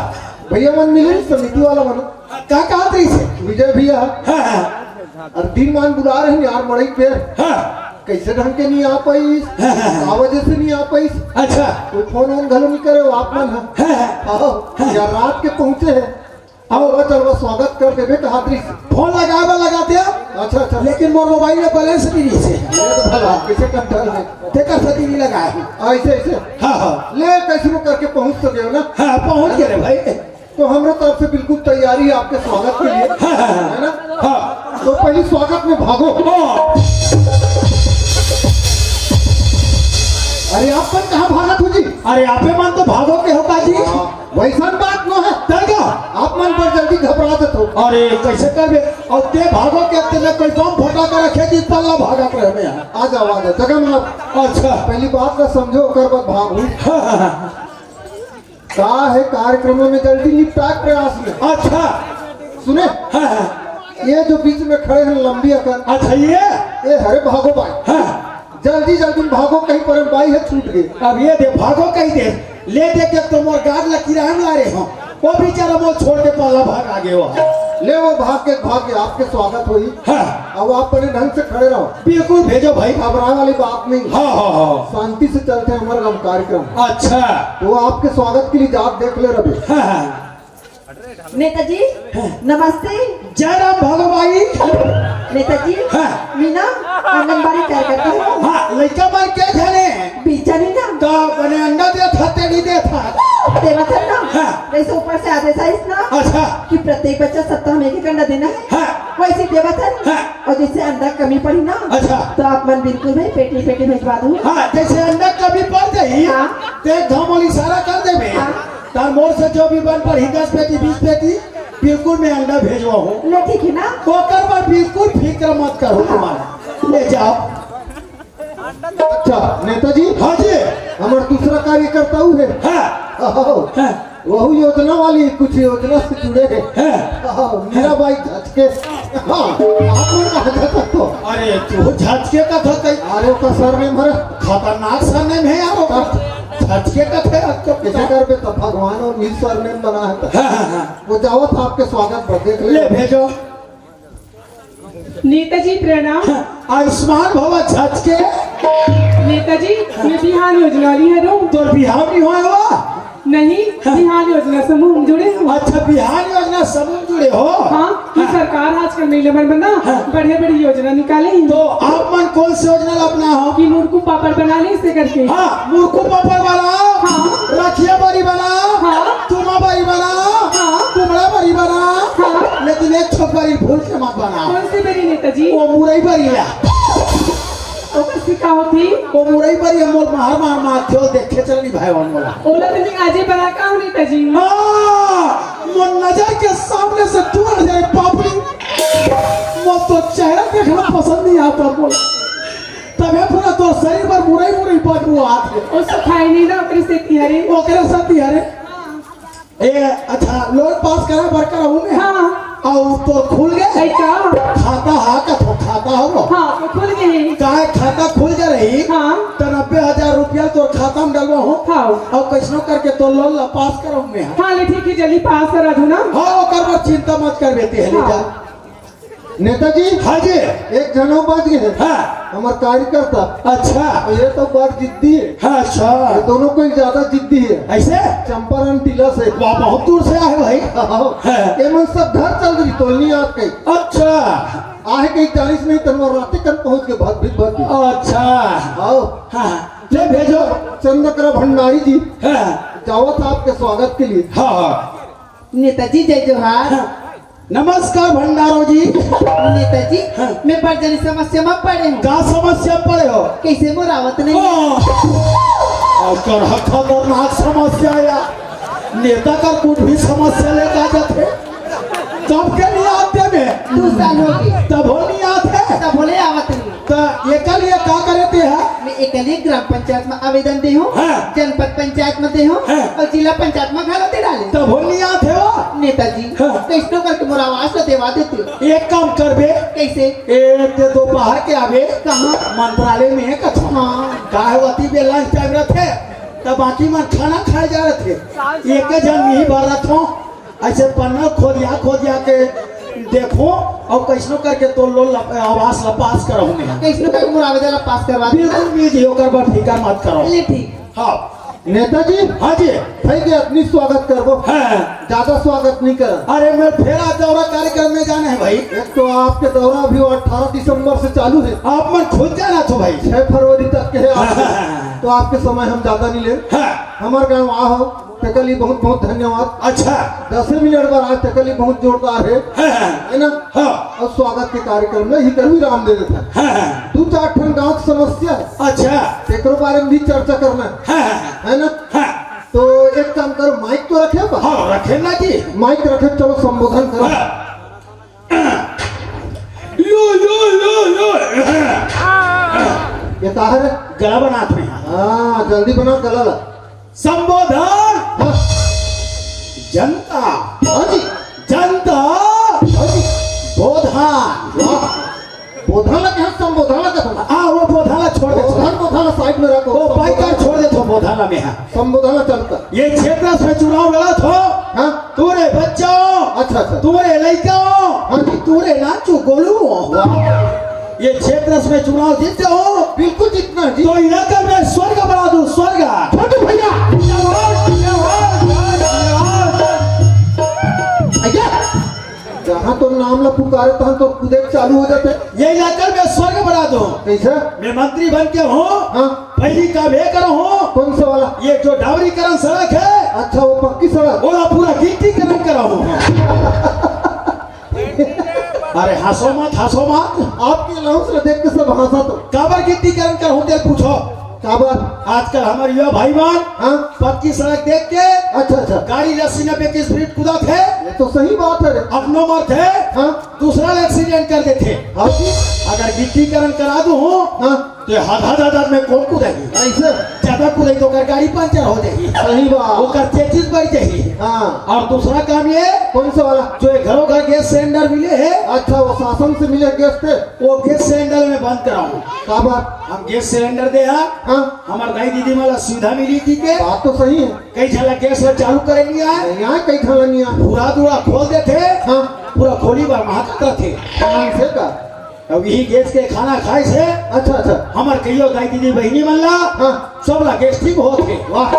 भैया मन मिले समिति वाला मन। का कहत रहिसे? विजय भैया। हाँ, हाँ। अरे दिन मान बुला रहे हैं यार मड़ई पे। हाँ। कैसे ढंग के नहीं आ पाइस? हाँ, हाँ, हाँ। का वजह से नहीं आ पाइस? अच्छा। कोई फोन वोन घलो नहीं करे हो आप मन, हाँ। हाँ, हाँ। आओ, हाँ। यार रात के पहुंचे हैं। आओ। चलो, चलो, स्वागत कर देबे कहात रहिसे। फोन लगाए बर लगाते हैं। अच्छा, अच्छा। लेकिन मोर मोबाइल में बैलेंस नहीं रहिसे। ये तो भला, कैसे कंट्रोल है? तेकर से नहीं लगाए। ऐसे, ऐसे। हाँ, हाँ। ले, कैसनो करके पहुंच सके हो ना? हाँ, पहुंच गए रे भाई। तो हमरे तरफ से बिल्कुल तैयारी है आपके स्वागत के लिए, हाँ, हाँ, हाँ। है ना? हाँ। तो पहले स्वागत में भागो। हाँ। अरे आप मन कहाँ भागत हो जी? अरे आपे मन तो भागो के हो का जी? हाँ, वैसन बात नो है। तब का? आप मन पर जल्दी घबरा जात हो। अरे कैसे करबे? और ते भागो के ते में कोई बम फटाका रखे जी पल्ला भागत रहे में। आ जाओ, आ जाओ, जगह में आप अच्छा। पहली बात का समझो, ओकर बाद भागो। हाँ, हाँ, हाँ। का है कार्यक्रम में जल्दी निपटा के प्रयास में। अच्छा। सुने? हाँ, हाँ। ये जो बीच में खड़े हैं लंबी अकन। अच्छा, ये? ये हरे भागो बाई। हाँ। जल्दी, जल्दी में भागो, कहीं पर बाई है छूट गई। अब ये दे, भागो कहीं दे। ले दे के तो मोर गाड़ ला किराया में ला रहे हो। वो बेचारा मोर छोड़ के पल्ला भाग आ गए हो। ले वो भाग के, भाग के आपके स्वागत होई। हाँ। अब आप बड़े ढंग से खड़े रहो। बिल्कुल भेजो भाई। घबराने वाली बात नहीं। हाँ, हाँ, हाँ। शांति से चलते हैं हमारा गाँव कार्यक्रम। अच्छा। तो आपके स्वागत के लिए जात देख ले रहे। हाँ, हाँ। नेताजी, हाँ। नमस्ते। जय राम भगवाई। नेताजी, हाँ। मीना आंगनबाड़ी कार्यकर्ता हूँ। हाँ, लइका मन के झने। बीजा नहीं ना। तो बने अंडा देत हते, नहीं देत हते। देवत है ना। हाँ। जैसे ऊपर से आदेश आइस ना। अच्छा। कि प्रत्येक बच्चा सप्ताह में एक एक अंडा देना है। हाँ। वैसे देवत है। हाँ। और जैसे अंडा कमी पड़ी ना। अच्छा। तो आप मन बिल्कुल भाई पेटी पेटी भिजवा दो। हाँ, जैसे अंडा कमी पड़ जाई, हाँ। तो एक घाव मोल इशारा कर देबे। हाँ। तार मोर से जो भी बन पड़ही दस पेटी, बीस पेटी, बिल्कुल मैं अंडा भेजवा हूँ। ले ठीक है ना? ओकर पर बिल्कुल फिक्र मत करो हाँ। तुम्हारा। ले जाओ। अच्छा, नेताजी। हाँ जी। हमार दूसरा कार्यकर्ता हूँ है। हाँ। आओ। हाँ। वहू योजना वाली कुछ योजना से जुड़े हैं। हाँ। आओ, मीराबाई झचके। हाँ, आप लोग कहाँ जा सकते हो? अरे, तू झचके का था कहीं? अरे, ओका सरनेम हरे। खतरनाक सरनेम है यार, ओका झचके का था यार, तो कैसे करबे तो भगवान और मीर सरनेम बना है तो। हाँ, हाँ, हाँ। वो जाओ था आपके स्वागत पर, देख ले। ले भेजो। नेताजी प्रणाम। आयुष्मान भवा झचके। नेताजी, मैं बिहान योजना वाली हूँ। तोर बिहाव नहीं होए हुआ? नहीं, हाँ। बिहान योजना समूह में जुड़े हूँ। अच्छा, बिहान योजना समूह में जुड़े हो? हाँ, कि हाँ। सरकार आजकल महिला मन बर ना हाँ। बढ़िया बढ़िया योजना निकाले ही। तो आप मन कौन सी योजना ला अपना हो? कि मुरकू पापड़ बना ले इसे करके। हाँ, मुरकू पापड़ बनाओ, हाँ। रखिया बरी बनाओ, हाँ। तुमा बरी बनाओ, हाँ। कुमड़ा बरी बनाओ, हाँ। लेकिन एक छोक बरी फूल के मत बना। कौन सी बरी नेताजी? वो मुरई बरी है। ओकर से का होती? वो मुरई बरी है, मोर मार मार मार थे, वो देखे चल नहीं भाई, वो मोला। ओला तो नहीं आजे बना का हो नेताजी? हाँ, मोर नजर के सामने से दूर हो जाए पापड़ी। मोर तो चेहरा देखना पसंद नहीं आता मोला। तबे पूरा तोर शरीर पर मुरई मुरई बदबू आत है। वो सफाई नहीं ना, ओकरे से तिहारे। ओकरे से तिहारे। ए, अच्छा, लोन पास करे बर करहूँ मैं। हाँ। अउ तोर खुल गे? ए, का? खाता हा कथो, खाता हो? हाँ, तो खुल गे हे। काहे खाता खुल गे रही? हाँ। त नब्बे हजार रुपया तोर खाता में डलवाहूँ। हाँ। अउ कइसनो करके तोर लोन ला पास करहूँ मैं। हाँ, ले ठीक है, जल्दी पास करा दो ना। हाँ, ओकर बर चिंता मत कर बेटी, है हाँ। जा। नेताजी। हाँ जी। एक झन अउ बाच गे हे। हाँ। हमर कार्यकर्ता। अच्छा। अउ ये तो बड़ जिद्दी हे। हाँ, अच्छा। ये दोनों कोई ज्यादा जिद्दी हे। ऐसे? चंपारण टीला से। वाह, बहुत दूर से आए भाई। हाँ। हाँ। ये मन सब घर चल रही, तो नहीं आत कहीं। अच्छा। आहे कहीं जानिस नहीं, तनवा राते कन पहुंच के भाग, भीग भाग के। अच्छा। आओ। हाँ, हाँ। ले भेजो। चंद्रकला भंडारी जी। हाँ। जावत आपके स्वागत के लिए। हाँ, हाँ। नेताजी, जय जोहार। हाँ। नमस्कार भंडारो जी। नेताजी, हाँ। मैं बड़ जनी समस्या में पड़े हूँ। का समस्या में पड़े हो? कैसे मोर आवत नहीं? हाँ। अउ कर खतरनाक समस्या या। नेता का कुछ भी समस्या लेकर आ जाते। तब के नहीं आते में? दो साल हो गए। तब हो नहीं आते। तब बोले आवत नहीं। त एकर लिए का करे ते हा? मैं एकर लिए ग्राम पंचायत में आवेदन दे हूँ, हाँ। जनपद पंचायत में दे हूँ हाँ। और जिला पंचायत में घलो दे डाले। तब हो नहीं आत हे वो? नेताजी, हाँ। कैसनो करके मोर आवास ला देवा देते। एक काम करबे। कैसे? ए, ते दोपहर के आबे। कहाँ? मंत्रालय में है कथो। हाँ। काहे वती बे lunch time रथे, तब बाकी मन खाना खाए जा रथे। एक जन नहीं भर रथो। ऐसे पन्ना खोदिया खोदिया के देखो अउ कइसनो करके तोर लोन ला, आवास ला पास करहूँ मैं। कइसनो करके मोर आवेदन ला पास करवा दे। बिल्कुल मिल जी, ओकर बर फिकर मत करो। ले ठीक। हाँ। नेताजी। हाँ जी। भाई के अतनी स्वागत करबो। हाँ। ज्यादा स्वागत नहीं कर। अरे मैं फेर आज दौरा कार्यक्रम में जाना है भाई। एक तो आपके दौरा अभी वो अठारह दिसंबर से चालू है। आप मन खुद जाना थो भाई। छह फरवरी तक के है आपके। हाँ, हाँ, हाँ, हाँ। तो आपके समय हम ज्यादा नहीं ले। हाँ। हमारे गाँव आ हो। तेकर लिए बहुत बहुत धन्यवाद। अच्छा। दसे मिनट बर आज तेकर लिए बहुत जोरदार है। हाँ, हाँ। है ना? हाँ। अउ स्वागत के कार्यक्रम में ही कभी राम दे देता। हाँ, हाँ। दू चार ठन गाँव के समस्या है। अच्छा। तेकरो बारे में भी चर्चा करना है। हाँ, हाँ, हाँ। है ना? हाँ। तो एक काम करो, माइक तो रखे बा? हाँ, रखे ना जी। माइक रखे, चलो संबोधन करो। हाँ। यो, यो, यो, यो। ये का है रे? गला बनात में। हाँ, जल्दी बना गला ला। संबोधन। हाँ। जनता। हाँ जी। जनता। हाँ जी। बोधन। वाह। बोधन ला कहाँ संबोधन ला कथो? हाँ, वो बोधन ला छोड़ दे। बोधन, बोधन ला side में रखो। वो बाइक कार छोड़ दे तो बोधन ला में है। संबोधन ला चलता। ये क्षेत्र में चुनाव लड़ा थो। हाँ। तोरे बच्चों। अच्छा, अच्छा। तोरे लइका। हाँ जी। तोरे नाचू गोलू। वाह। ये क्षेत्र में चुनाव जीत जाओ। बिल्कुल जीतना है जी। तो इलाका में स्वर्ग बना दूं, स्वर्ग। छोटू भैया। जवान, जवान, जवान, जवान। भैया, जहाँ तो नाम ला पुकारे, तहाँ तो कूदे चालू हो जाते। ये इलाका में स्वर्ग बना दूं। कैसे? मैं मंत्री बन के हूँ। हाँ। पहली काम ये करो हूँ। कौन सा वाला? ये जो डावरीकरण सड़क है। अच्छा, वो पक्की सड़क। वो पूरा गिट्टीकरण करो हूँ। अरे हंसो मत, हंसो मत। आपके announce ला देख के सब हंसा तो। काबर गिट्टीकरण कर होते पूछो। काबर? आजकल हमारे युवा भाई मान हाँ। पक्की सड़क देख के अच्छा, अच्छा। गाड़ी ला अस्सी नब्बे की speed कूदा थे। ये तो सही बात है रे। अपनो मर थे। हाँ। दूसरा ला accident कर देते। हाँ जी। अगर गिट्टीकरण करा दूं हूँ, हाँ। तो हद, हद, हद, हद में कौन कूदेगी? ऐसे? ज्यादा कूदेगी तो ओकर गाड़ी पंचर हो जाएगी। सही बात। ओकर चेचिस बढ़ जाएगी। हाँ। और दूसरा काम ये, कौन सा वाला? जो ये घरों घर गैस सिलेंडर मिले है, अच्छा, वो शासन से मिले गैस थे? वो गैस सिलेंडर में बंद कराऊं। का बात? हम गैस सिलेंडर दे हा, हाँ। हमार दाई दीदी मन ला सुविधा मिली थी के? बात तो सही है। कई झन ला गैस ला चालू करे नहीं आए। नहीं आए, कई झन ला नहीं आए। पूरा दूरा खोल देते। हाँ। पूरा खोली बार महकत रहते। हाँ, से का? अब यही गैस के खाना खाए से अच्छा, अच्छा। हमार कहियो दाई दीदी बहिनी मन ला हाँ। सब ला गैस ठीक होत हे। वाह,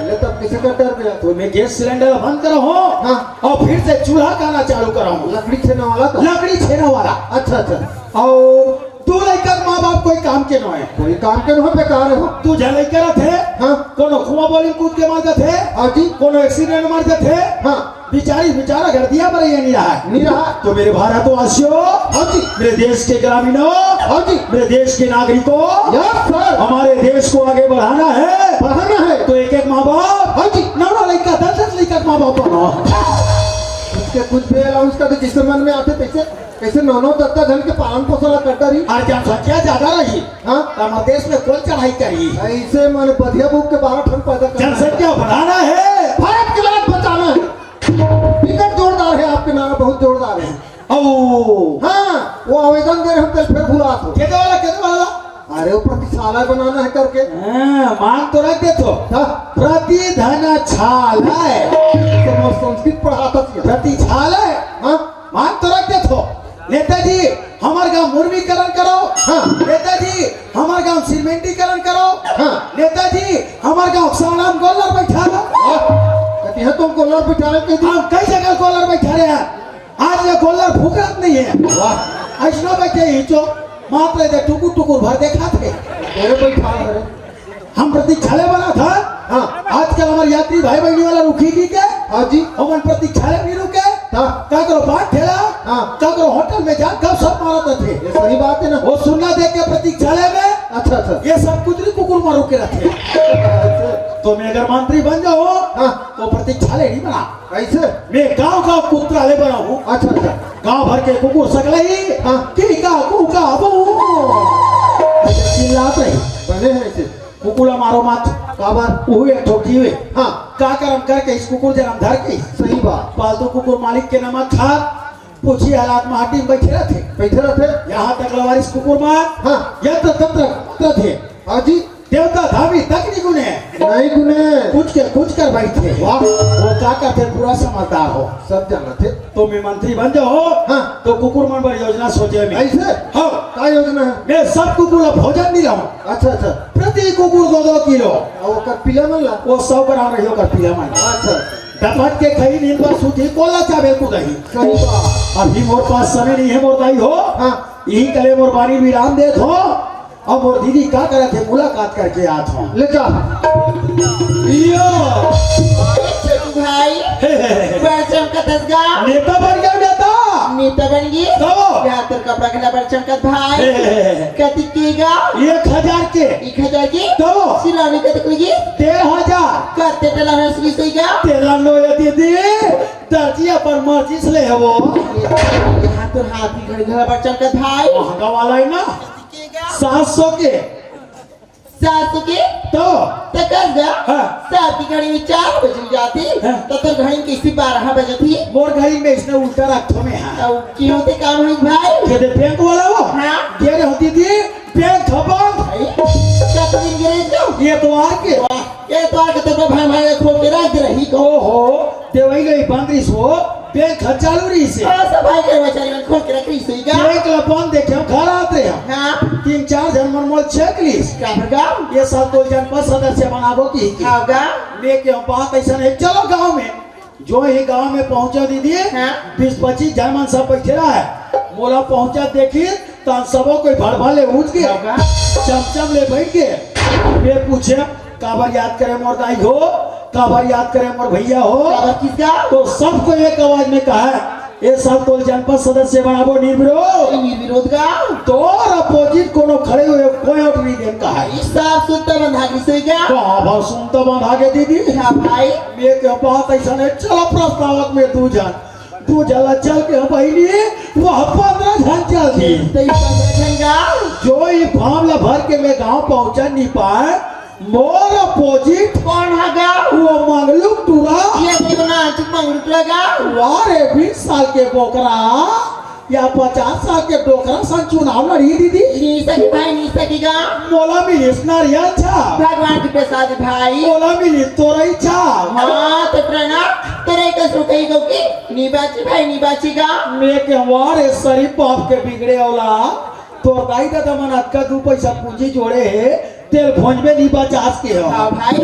ले तब किसे का डर गया? तो मैं गैस सिलेंडर बंद करो हो हाँ। और फिर से चूल्हा खाना चालू करो हो। लकड़ी छेना वाला तो? लकड़ी छेना वाला। अच्छा, अच्छा। और दो लइका के माँ बाप कोई काम के नो है। कोई काम के नो है, बेकार है हो। दू झन लइका रथे, हाँ। कोनो कुआं बोली कूद के मर जाथे, हाँ जी। कोनो accident मर जाथे, हाँ। बिचारी, बिचारा घर दिया पर ये नहीं रहा है। नहीं रहा। तो मेरे भारतवासियों, हाँ जी। मेरे देश के ग्रामीणों, हाँ जी। मेरे देश के नागरिकों, यस सर। हमारे देश को आगे बढ़ाना है। बढ़ाना है। तो एक एक माँ बाप, हाँ जी। नौ नौ लइका, दस दस लइका के माँ बाप बनाओ। उसके कुछ भी अलाउंस का तो जिससे मन में आते तैसे, कैसे नौ नौ दस दस जन के पालन पोषण ला करता रही। और जनसंख्या ज्यादा रही, हाँ। तो हमारे देश में कौन चढ़ाई करी? ऐसे मन बढ़िया बुक के बारह ठन पैदा करना है। जनसंख्या बढ़ाना है। भारत के लाज बचाना है। टिकट जोरदार है आपके नारा, बहुत जोरदार है। ओ। हाँ, वो आवेदन दे रहे हो, कल फिर भुला दो। के वाला, के वाला? अरे, वो प्रतिशाला बनाना है करके। हाँ, मांग तो रख दे तो। हाँ। प्रतिधन छालय। तो मैं संस्कृत पढ़ाता थी। प्रतिछालय? हाँ। मांग तो रख दे तो। नेताजी, हमार गांव मुर्मीकरण करो। हाँ। नेताजी, हमार गांव सीमेंटीकरण करो। हाँ। नेताजी, हमार गांव सालाम गोल्लर बैठा दो। वाह। कहती है, तुम गोल्लर बैठा रहे, कहती हम कई जगह गोल्लर बैठा रहे हैं, आज ये गोल्लर फुकरत नहीं है। वाह। ऐसनो बैठे ही जो मात्र दे टुकुर टुकुर भर देखा थे। तेरे बैठा है रे। हम प्रतीक्षालय बना था। हाँ। आजकल हमारे यात्री भाई बहनी वाला रुकी की के? हाँ जी। हमन प्रतीक्षालय भी रुके। हाँ। का करो, बात ठेला? हाँ। का करो, होटल में जा, गपशप मारत थे। ये सही बात है ना? वो सुन्ना देख के प्रतीक्षालय में। अच्छा, अच्छा। ये सब कुतरी कुकुर मारू के रखे। अच्छा। तो मैं अगर मंत्री बन जाऊँ, हाँ। तो प्रतीक्षालय नहीं बना। कैसे? मैं गांव गांव कुतरालय बनाऊँ। अच्छा, अच्छा। गांव भर के कुकुर सकले ही। हाँ। की का कू का बू। चिल्लात रही। बने हैं ऐसे। कुकुर ला मारो मत। काबर? उहू एक ठो जीव हे। हाँ। का करम करके इस कुकुर जन्म धर के। सही बात। पालतू कुकुर मालिक के नमक खा, पूछी हालात माटी में बैठे रहते। बैठे रहते। यहाँ तक लवारिस कुकुर मार। हाँ। यत्र तत्र मंत्र थे। हाँ जी। देवता धामी तक नहीं गुने। नहीं गुने। कुछ के कुछ कर बैठे। वाह। वो का करते, पूरा समझदार हो। सब जानत हे। तो मैं मंत्री बन जाओ। हाँ। तो कुकुर मन बर योजना सोचे मैं। ऐसे? हाँ। का योजना है? मैं सब कुकुर ला भोजन दिलाऊं। अच्छा, अच्छा। प्रति कुकुर दो दो किलो। और ओकर पीला मन ला? वो सौ ग्राम रही ओकर पीला मन। अच्छा। डपट के खाई, नींद पर सूती, कोला चाबे कुदाई। सही बात। अभी मोर पास समय नहीं है मोर दाई हो। हाँ। यही कले मोर बानी विराम देत हो। अब मोर दीदी का करत हे, मुलाकात करके आत हो। ले जा। यो। छोटू भाई, हे, हे, हे। बड़ चमकत हस गा। नेता बन गया नेता। नेता बन गई? तो? या तोर कपड़ा घला बड़ चमकत भाई। हे, हे, हे, हे। कति के गा? एक हजार के। एक हजार के? तो? सिलानी कति के लगी? डेढ़ हजार। कते टला हंस गई सही गा? तेला नो ये दीदी, दर्जी अपन मर्जी से ले हवो। यहाँ तोर हाथी घड़ी घला बड़ चमकत भाई। महंगा वाला है ना? कति के गा? सात सौ के। सासू के? तो? त कस गा? हाँ। सात की घड़ी में चार बज जाती, हाँ। त तोर घड़ी कैसे बारह बजती? मोर घड़ी में इसने उल्टा रखो में, हाँ। अब क्यों ते काम हुई भाई? ये दे बैंक वाला हो? हाँ। ये रे होती थी, बैंक खपन। भाई, कत दिन गिरे तो? ये तो आके। वाह, ये तो आके तो भाई, भाई, खो के रख दे रही को। ओहो, देवई गई बंद रही सो। बैंक ह चालू रहिसे। हाँ, सफाई कर्मचारी मन खोल के रख रहिसे का? बैंक ल बंद देखे हम घर आत रहे हम। हाँ। तीन चार झन मन मोल छेक लिस। का भर गाँव? ये साल तो जनपद सदस्य बनाबो की, की। हाँ, गाँव। मैं के हम बात ऐसा नहीं, चलो गाँव में। जो ही गाँव में पहुँचा दीदी, हाँ। बीस पच्चीस झन मन सब बैठे रहा है। मोला पहुँचा देखी, तन सबो कोई भड़भड़ ले उठ के, हाँ, का? चमचम ले बैठ के, मैं पूछे, काबर याद करे मोर दाई हो, काबर याद करे मोर भैया हो। काबर किसका? तो सबको एक आवाज में कहा, ये सब तो जनपद सदस्य बनाबो निर्विरोध। निर्विरोध का? तोर अपोजिट कोनो खड़े हुए कोई वोट नहीं देन कहा। ये साफ सुनता बंधा की सही क्या? बाबा सुनता बंधा के दीदी। हाँ भाई। मैं के बात ऐसा नहीं, चलो प्रस्तावक में दू झन। दू झन ला चल के हम बहिनी, वह पन्द्रह झन चल दी। तो ये पन्द्रह झन का? जो ये फार्म ला भर के मैं गाँव पहुँचा नहीं पाए, मोर अपोजिट। कौन है गा? वो मंगलू टूरा। ये तो ना, चुप मंगलू टूरा गा। वाह रे, बीस साल के बोकरा या पचास साल के डोकरा सन चुनाव लड़ी दीदी। नहीं सकी भाई, नहीं सकी गा। मोला मिलिस नारियल छाप। भगवान की प्रसाद भाई। मोला मिलिस तोरई छाप। हाँ, तो प्रणा, तेरे का सुखई को की? नी बाची भाई, नी बाची गा। मैं के वाह रे शरीफ बाप के बिगड़े औलाद, तोर दाई ददा मन अतका दू पैसा पूंजी जोड़े हे, तेल भोंजबे नी बचास के हो। हाँ भाई,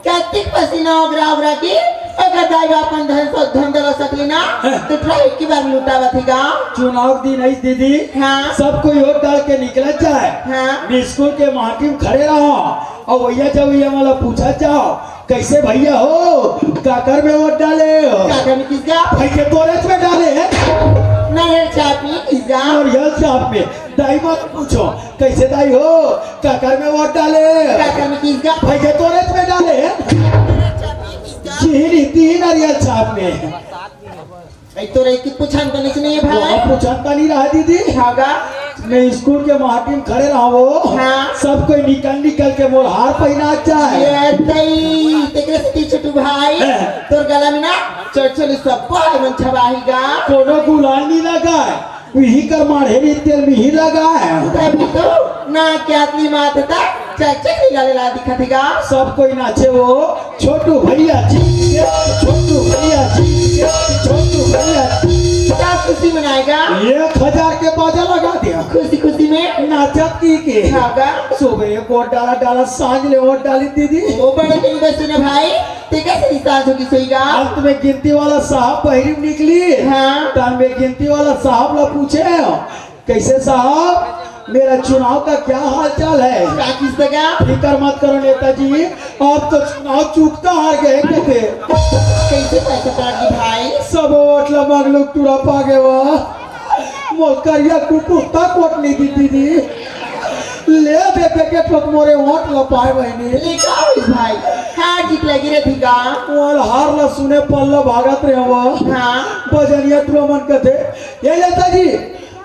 कतिक पसीना ओगरा ओगरा की, अगर दाई बाप मन धन स-, धन दौलत सकली ना, हैं। तो ट्राई की बार लुटावत ही गाँव। चुनाव के दिन आई दीदी, हाँ। सब कोई वोट डाल के निकलत जाए। हाँ। मैं स्कूल के माटी में खड़े रहो, और भैया जब ये वाला पूछा जाओ, कैसे भैया हो? काकर में वोट डाले हो? काकर में किसका? भाई के तोरेच में डाले हैं। नारियल छाप में किसका? नारियल छाप में। दाई मत पूछो, कैसे दाई हो? काकर में वोट डाले? काकर में किसका? भाई के तोरेच में डाले हैं। जी नहीं, तीन नारियल छाप में। ए, तोरे की पुछन तो नहीं है भाई। आप पुछन तो नहीं रहा दीदी। हाँ गा। मैं स्कूल के माटी में खड़े रहो। हाँ। सब कोई निकल निकल के मोर हार पहना जाए। ये तई, तेरे से छोटू भाई। हाँ। तोर गला में ना चल चल सब पाए मन छबाही गा। कोनो गुलाल नहीं लगा है। वही कर माढ़े भी तेल में ही लगा है। तभी तो ना क्या आदमी मात था। चल चल निकाले ला दिखा देगा। सब कोई नाचे वो। छोटू भैया जी के, छोटू भैया जी के, छोटू भैया जी। क्या खुशी मनाएगा? एक हजार के बाजा लगा दिया। खुशी खुशी में? नाचत की के। हाँ गा। सुबह एक वोट डाला, डाला, सांझ ले वोट डाली दीदी। वो बड़े दिन बस ना भाई, ते कैसे रिसाज होगी सही गा? अंत में गिनती वाला साहब बहिरी निकली। हाँ। तन में गिनती वाला साहब ला पूछे, कैसे साहब, मेरा चुनाव का क्या हाल चाल है? क्या किस जगह? फिकर मत करो नेताजी, आप तो चुनाव चूकता हार गए कहते। कैसे पैसा पार्टी भाई? सब वोट ला मगलू टूरा पा गए वा। मोर करिया कुकुर तक वोट नहीं दी दीदी। ले दे दे के तो मोरे वोट ला पाए बहिनी। ले का होइस भाई? हार जीत लगी रहती का? वाल हार ला सुने पल्ला भागत रहे वा। हाँ। बजनिया टूरा मन कहते, ये नेताजी,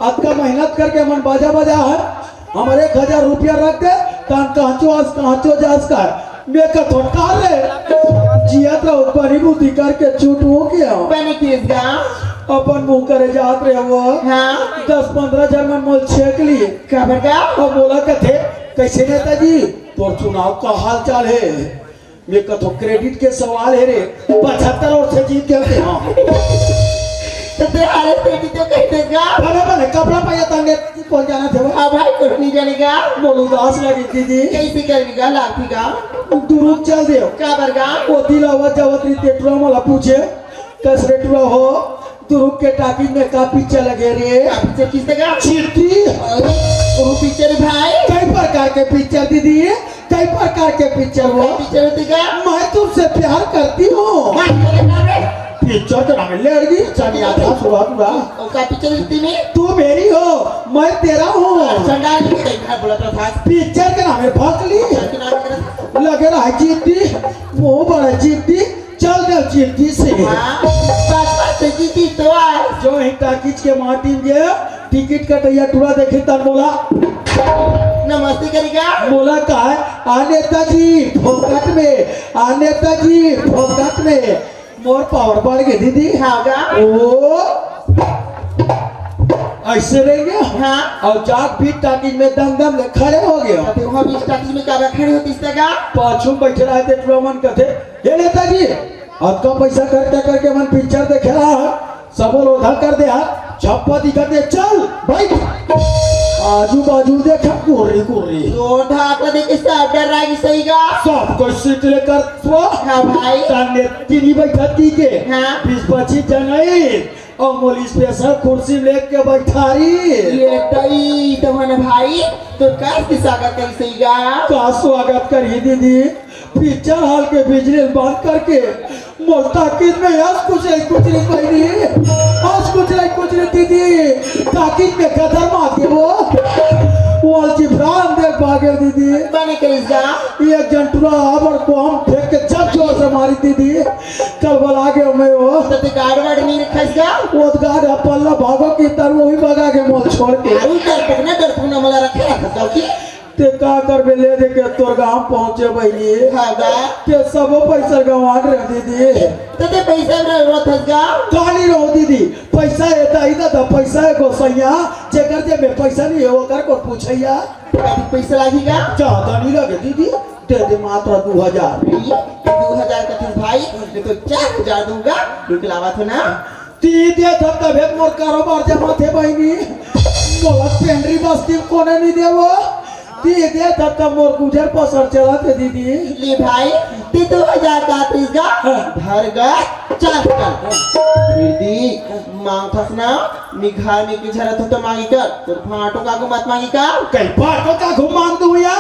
अतका मेहनत करके हमन बाजा बजा है, हमर एक हजार रुपया रख दे, तान कहाँचो आस, कहाँचो जास का। मैं कथों का रे, जियत रहो, बनी बुद्धि करके छूट हो गया। बनी किस गा? अपन मुंह करे जात रहे वो। हाँ। दस पन्द्रह जन मन मोल छेक लिए। काबर गा? अब बोला कथे, कैसे नेताजी, तोर चुनाव का हाल चाल है? मैं कथों credit के सवाल है रे, पचहत्तर वोट से जीत गए थे। हाँ। तो ते हालत पे भी तो कह देगा। भले भले, कपड़ा पाया था, नेताजी कौन जाना थे वो? हाँ भाई, कुछ नहीं जानेगा। मोल उदास लगी दीदी। कैसे करेगा, लाठी का? दुरुक चल दे। काबर गा? वो दिलावा जावत रही ते टूरा मोला पूछे, कस रे टूरा हो, दुरुक के टाकी में का पिक्चर लगे रे? का पिक्चर किस जगह? चिट्ठी। अरे, वो पिक्चर भाई। कई प्रकार के पिक्चर दीदी, कई प्रकार के पिक्चर वो। पिक्चर होती का? मैं तुमसे प्यार करती हूँ। हाँ, करे ना रे। पिक्चर के नाम है लेडगी, चलिया था सुरा तुरा। और का पिक्चर होती में? तू मेरी हो, मैं तेरा हूँ। चंडाल की कहीं घर बोला था। पिक्चर के नाम है भकली। पिक्चर के नाम है लगे रहा जीती, मुंह बड़ा जीती, चल दे जीती से। हाँ, बस, बस, जीती तो आए। जो ही टाकीज के माटी में गया, टिकट कटैया टूरा देखी तन बोला। नमस्ते करेगा। बोला का है? आ नेताजी, फोकट में, आ नेताजी, फोकट में। मोर पावर बढ़ गए दीदी। हाँ गा। ओ, ऐसे रहेंगे। हाँ। और जात भी टाकीज में दम दम ले खड़े हो गए। अबे वहाँ भी टाकीज में का खड़े होती इस जगह? पाछू में बैठे रहे थे, टूरा मन कहते, "हे नेताजी, अतका पैसा खर्चा करके मन पिक्चर देखे रहा है, सब लोधा कर दे हाथ, छप्पा दिखा दे, चल भाई।" आजू बाजू देखा, कुर्री कुर्री। तो ढाकला देख के सब डर रहा है कि सही का? सब कोई सीट लेकर तो हाँ भाई। ताने तीन ही बैठा दी के। हाँ। बीस पच्चीस जन आई। अउ मोला special कुर्सी में लेके बैठारी। ये तई तो है ना भाई, तो कैसे स्वागत करी सही गा? का स्वागत करी दीदी? पिक्चर हॉल के बिजली बंद करके मोर टाकीज में आज कुछ नहीं, कुछ नहीं बहिनी, आज कुछ नहीं, कुछ नहीं दीदी, टाकीज में गदर मार के वो, वो जीवरान देख भागे दीदी। बने करी जा। एक जन टूरा आबर को हम फेंक के जब जोर से मारी दीदी। कल बला के मैं वो। तो ते गार्ड वार्ड नहीं रखा इसका? वो गार्ड है पल्ला भागो की तरह वो भी भगा के मोल छोड़ के। अरे डरपोक ना, डरपोक ना मला रखे रखा था कि? ते का करबे ले दे के तोर गांव पहुंचे बहिनी। हाँ गा। ते सबो पैसा गंवा रहे दीदी। तो ते पैसा में रहो थस गा? काली रहो दीदी। पैसा है दाई दादा, पैसा है गोसैया। जेकर जेब में पैसा नहीं है, वो कर को पूछैया। कभी पैसा लागी गा? ज्यादा नहीं लगे दीदी। दे दे मात्र दू हजार। ये दू हजार का था भाई, मैं तो चार हजार दूंगा। रुक लावा था ना। ती दे था तबे मोर कारोबार जमा थे बहिनी। मोला पेंडरी बस्ती कोने नहीं देवो। ती दे था तब मोर गुजर बसर चला थे दीदी। ले भाई, ती दू हजार का तीस गा, हाँ। भर गा, चार का। फिर दी, मांग फसना, निघार में की झरत हो तो मांगी कर, तो फाटो का को मत मांगी का। कई फाटो का घुमान दूं या?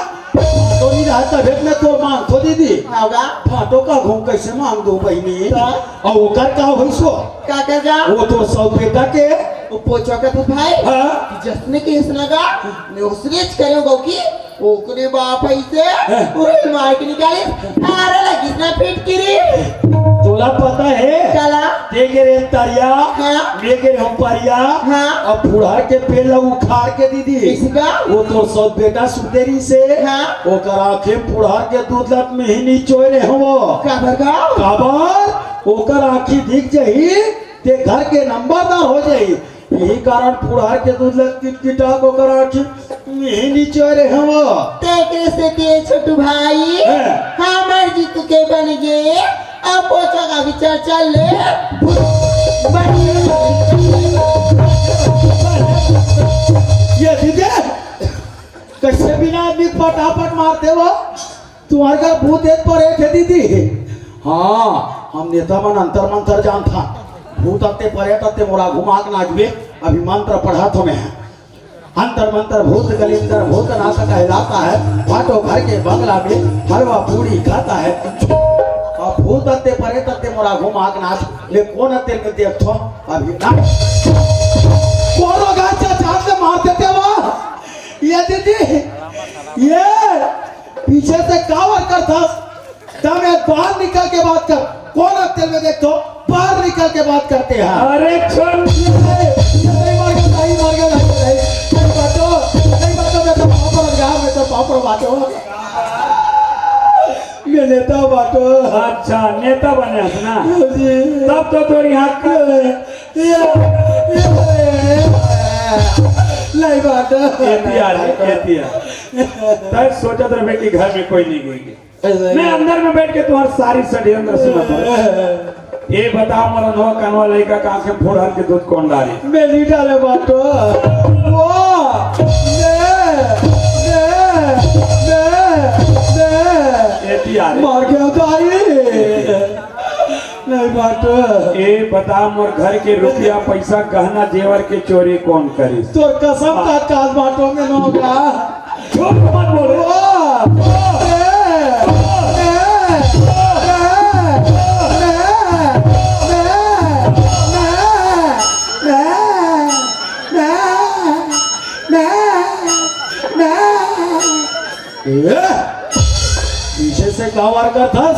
तो नहीं रहा तभे मैं तोर मांगथों दीदी। हाव गा। भांटो का घूम कैसे मांग दूं बहिनी? त? अउ ओकर का होइस ओ? का कर गा? ओ तोर सौत बेटा के। ओ पोछवा के तू भाई? हाँ। जसने के इसना गा, मैं उसने च करेंव गो की, ओकरे बाप अइसे, हाँ। उहे मार के निकालिस, फारा लगिस ना फिटकिरी। तोला पता हे? काला? ते गे रेहे तरिया, हाँ। मैं गे रेहेंव परिया, हाँ। अब पुड़हर के पेड़ ला उखाड़ के दीदी। कइसे गा? ओ तोर सौत बेटा सुते रहिसे, हाँ। ओकर आँखी म पुड़हर के दूध ला त मिही निचोय रेहेंव। काबर गा? काबर? ओकर आँखी दिख जही, ते घर के नंबरदार हो जही। इही कारण पुड़हर के दूध ला किटकिटा के ओकर आँखी म मिही निचोय रेहेंव। तेकरे सेती छोटू भाई, हैं। हमर जीतू के बन गे, अब पोछवा का विचार चल ले। बन गे। ये दीदी, कइसे बिना आदमी के पटापट मारथे ओ? तुम्हर घर भूत एक परेत हे दीदी। हाँ, हम नेता मन अंतर मंतर जानथन। भूत अत्ते परेत अत्ते मोर आघू म आके नाचबे, अभी मंत्र पढ़थों मैं। अंतर मंतर भूत कलिंदर भूतनाथ कहलाता है, भाटो घर के बंगला में हलवा पूड़ी खाता है। अब भूत अत्ते परेत अत्ते मोर आघू म आके नाच, मैं कोन अत्ते ल देखथों, अभी ना। कोनो गाय चा चाट ले मार देथे ओ। ये दीदी, ये पीछे से काबर करथस? दम हे, बाहर निकल के बात कर। कोन अत्ते ल मैं देखथों, बाहर निकल के बात करते हैं। अरे छोड़, ये सही मर गे, सही मर गे, सही, सही, सही बात हो, सही बात हो, मैं तो पाँव परत हँव, मैं तो पाँव परत हँव। मैं नेता बाटों। अच्छा, नेता बने हस ना? जी। तब तो तोर यहाँ ये, ये, ये, नहीं बाटों। एती आ रे, एती आ। तैं सोचत रहबे कि घर में कोई नहीं होही। मैं अंदर में बैठ के तुम्हार सारी षड्यंत्र सुनत हँव। ये बताव, मोर अंधवा कनवा लइका के आँखी म पुड़हर के दूध कोन डारे? मैं नहीं डारे बाटों। वो, मैं, मैं, मैं, मैं। एती आ रे। मर गेंव दाई। नहीं बाटों। ये बताव, मोर घर के रुपया, पैसा, गहना, जेवर के चोरी कोन करिस? तोर कसम हाँ। का काज बाटों में नोगा। झूठ मत बोल। वाह! ए, पीछे से काबर करथस?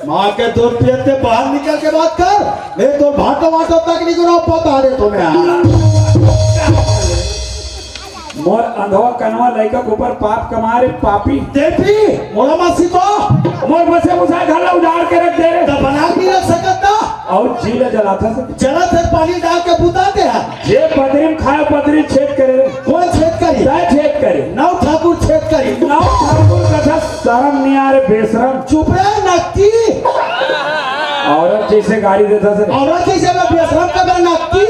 माँ के दूध पियत ते बाहर निकल के बात कर। मैं तो भाटो वाटो तक नहीं गिराव, बता देथों मैं। मोर अंधवा कनवा लइका के ऊपर पाप कमाए रे पापी। देवी, मोला मत सितो। मोर बसे बुसाए घर ला उजाड़ के रख दे रे। त बना के नहीं रख सकत ना। अउ जी ला जलाथस। जलाथस, पानी डाल के बुता दे हे। जे पथरी म खाए, पथरी छेद करे रे। कोन छेद करी? तैं छेद करे। नव ठाकुर छेद करी। नव ठाकुर कथस, शरम नहीं आए रे बेशरम। चुप रे नक्की। औरत जइसे गारी देथस रे। औरत जइसे मैं बेशरम कबे नक्की।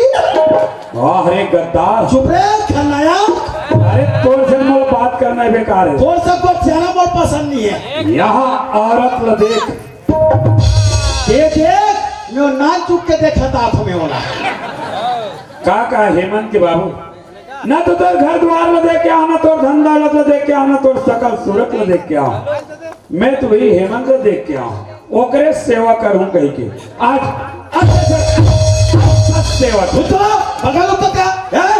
वाह रे गद्दार। चुप रे खलनायक। अरे तोर से मोर बात करना ही बेकार हे। तोर से गोठियाना मोर पसंद नहीं हे। यहाँ औरत ल देख। ये देख, मैं नान चुक के देखत आथों मैं ओला। का का हेमंत के बाबू, ना तो तोर घर दुवार ल देख के आँव, ना तोर धन दौलत ल देख के आँव, ना तोर सकल सूरत ल देख के आँव। मैं तो भई हेमंत ल देख के आँव, ओकरे सेवा करहूँ कहिके। आज, आज, आज, आज सेवा। भूतवा, बगल ऊपर का, हैं?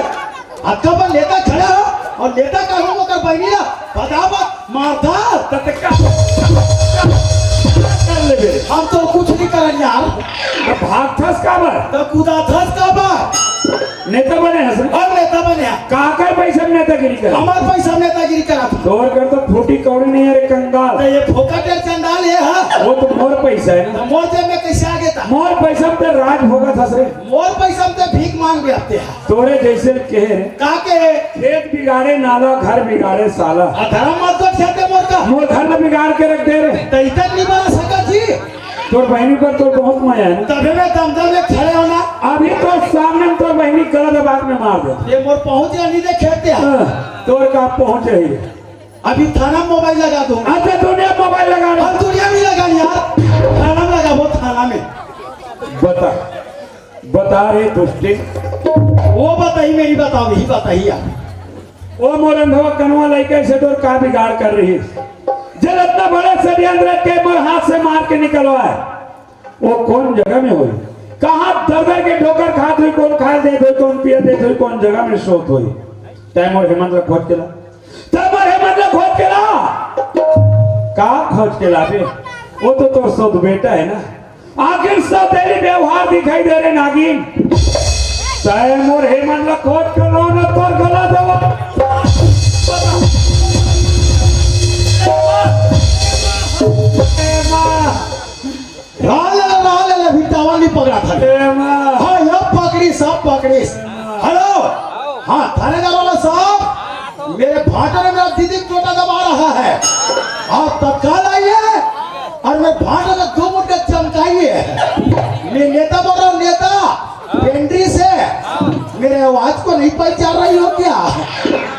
अतका बड़ नेता खड़े हो अउ नेता कहूँ ओकर बहिनी ला बदाबद मारथस। त का कर लेबे? हम तो कुछ नहीं करन यार। त भागथस काबर? त कुदाथस काबर? नेता बने हस? अउ नेता बने हस। काकर पैसा म नेतागिरी करत? हमर पैसा म नेतागिरी करत। तोर घर तो फूटी कौड़ी नहीं हे रे कंगाल। त ये फोकट हे चंडाल ये हा। वो तो मोर पैसा हे ना। त मोर जेब में कैसे आ गे त? मोर पैसा म ते राज भोगत हस रे। मोर पैसा म ते भीख मांग बेहते हा। तोरे जइसे ल कहे रे। का कहे? खेत बिगाड़े नाला, घर बिगाड़े साला। आ धरम मत कर छेते मोर का। मोर घर ल बिगाड़ के रख दे रे। त इतन नहीं बना सकत जी। तोर बहिनी पर तोर बहुत मया हे ना। तभे मैं दमदम में खड़े होना। अभी तोर सामने म तोर बहिनी गला दबा के मैं मार देथों। ये मोर पहुँच या नहीं देखे ते। हाँ, तोर का पहुँच हे। अभी थाना म मोबाइल लगा दूँ। अच्छा, दुनिया म मोबाइल लगा ले। हर दुनिया में लगा यार। थाना में लगा, वो थाना में। बता। बता रे दुष्टे। वो बताही, मैं नहीं बतावँव, यही बताही यार। ओ मोर अंधवा कनवा लइका से तोर का बिगाड़ कर रहिस? चल, अतना बड़े षड्यंत्र के मोर हाथ से मार के निकलवाए, वो कोन जगह में होही? कहाँ दर दर के ठोकर खात होही, कोन खाए देत होही, कोन पिए देत होही, कोन जगह में सोत होही? तैं मोर हेमंत ला खोज के ला, तैं मोर हेमंत ला खोज के ला। का खोज के लाबे? वो तो तोर सौत बेटा हे ना। आखिर सौतेली व्यवहार दिखाई दे रे नागिन। तैं मोर हेमंत ला खोज के ला ना, तोर गला दबा। ए माँ। रा ले ला, रा ले ला, अभी टावर नहीं पकड़ा था। ए माँ। हाँ, ये पकड़ी, सब पकड़ी। हेलो। हाँ, थानेदार वाला साहब, मेरे भाटो ने मेरा दीदी का चोटा दबा रहा है। आप तत्काल आइए और मेरे भाटो को दो मुठ का चमकाइए। मैं नेता बोल रहा हूँ, नेता। पेंड्री से। मेरे आवाज को नहीं पहचान रही हो क्या?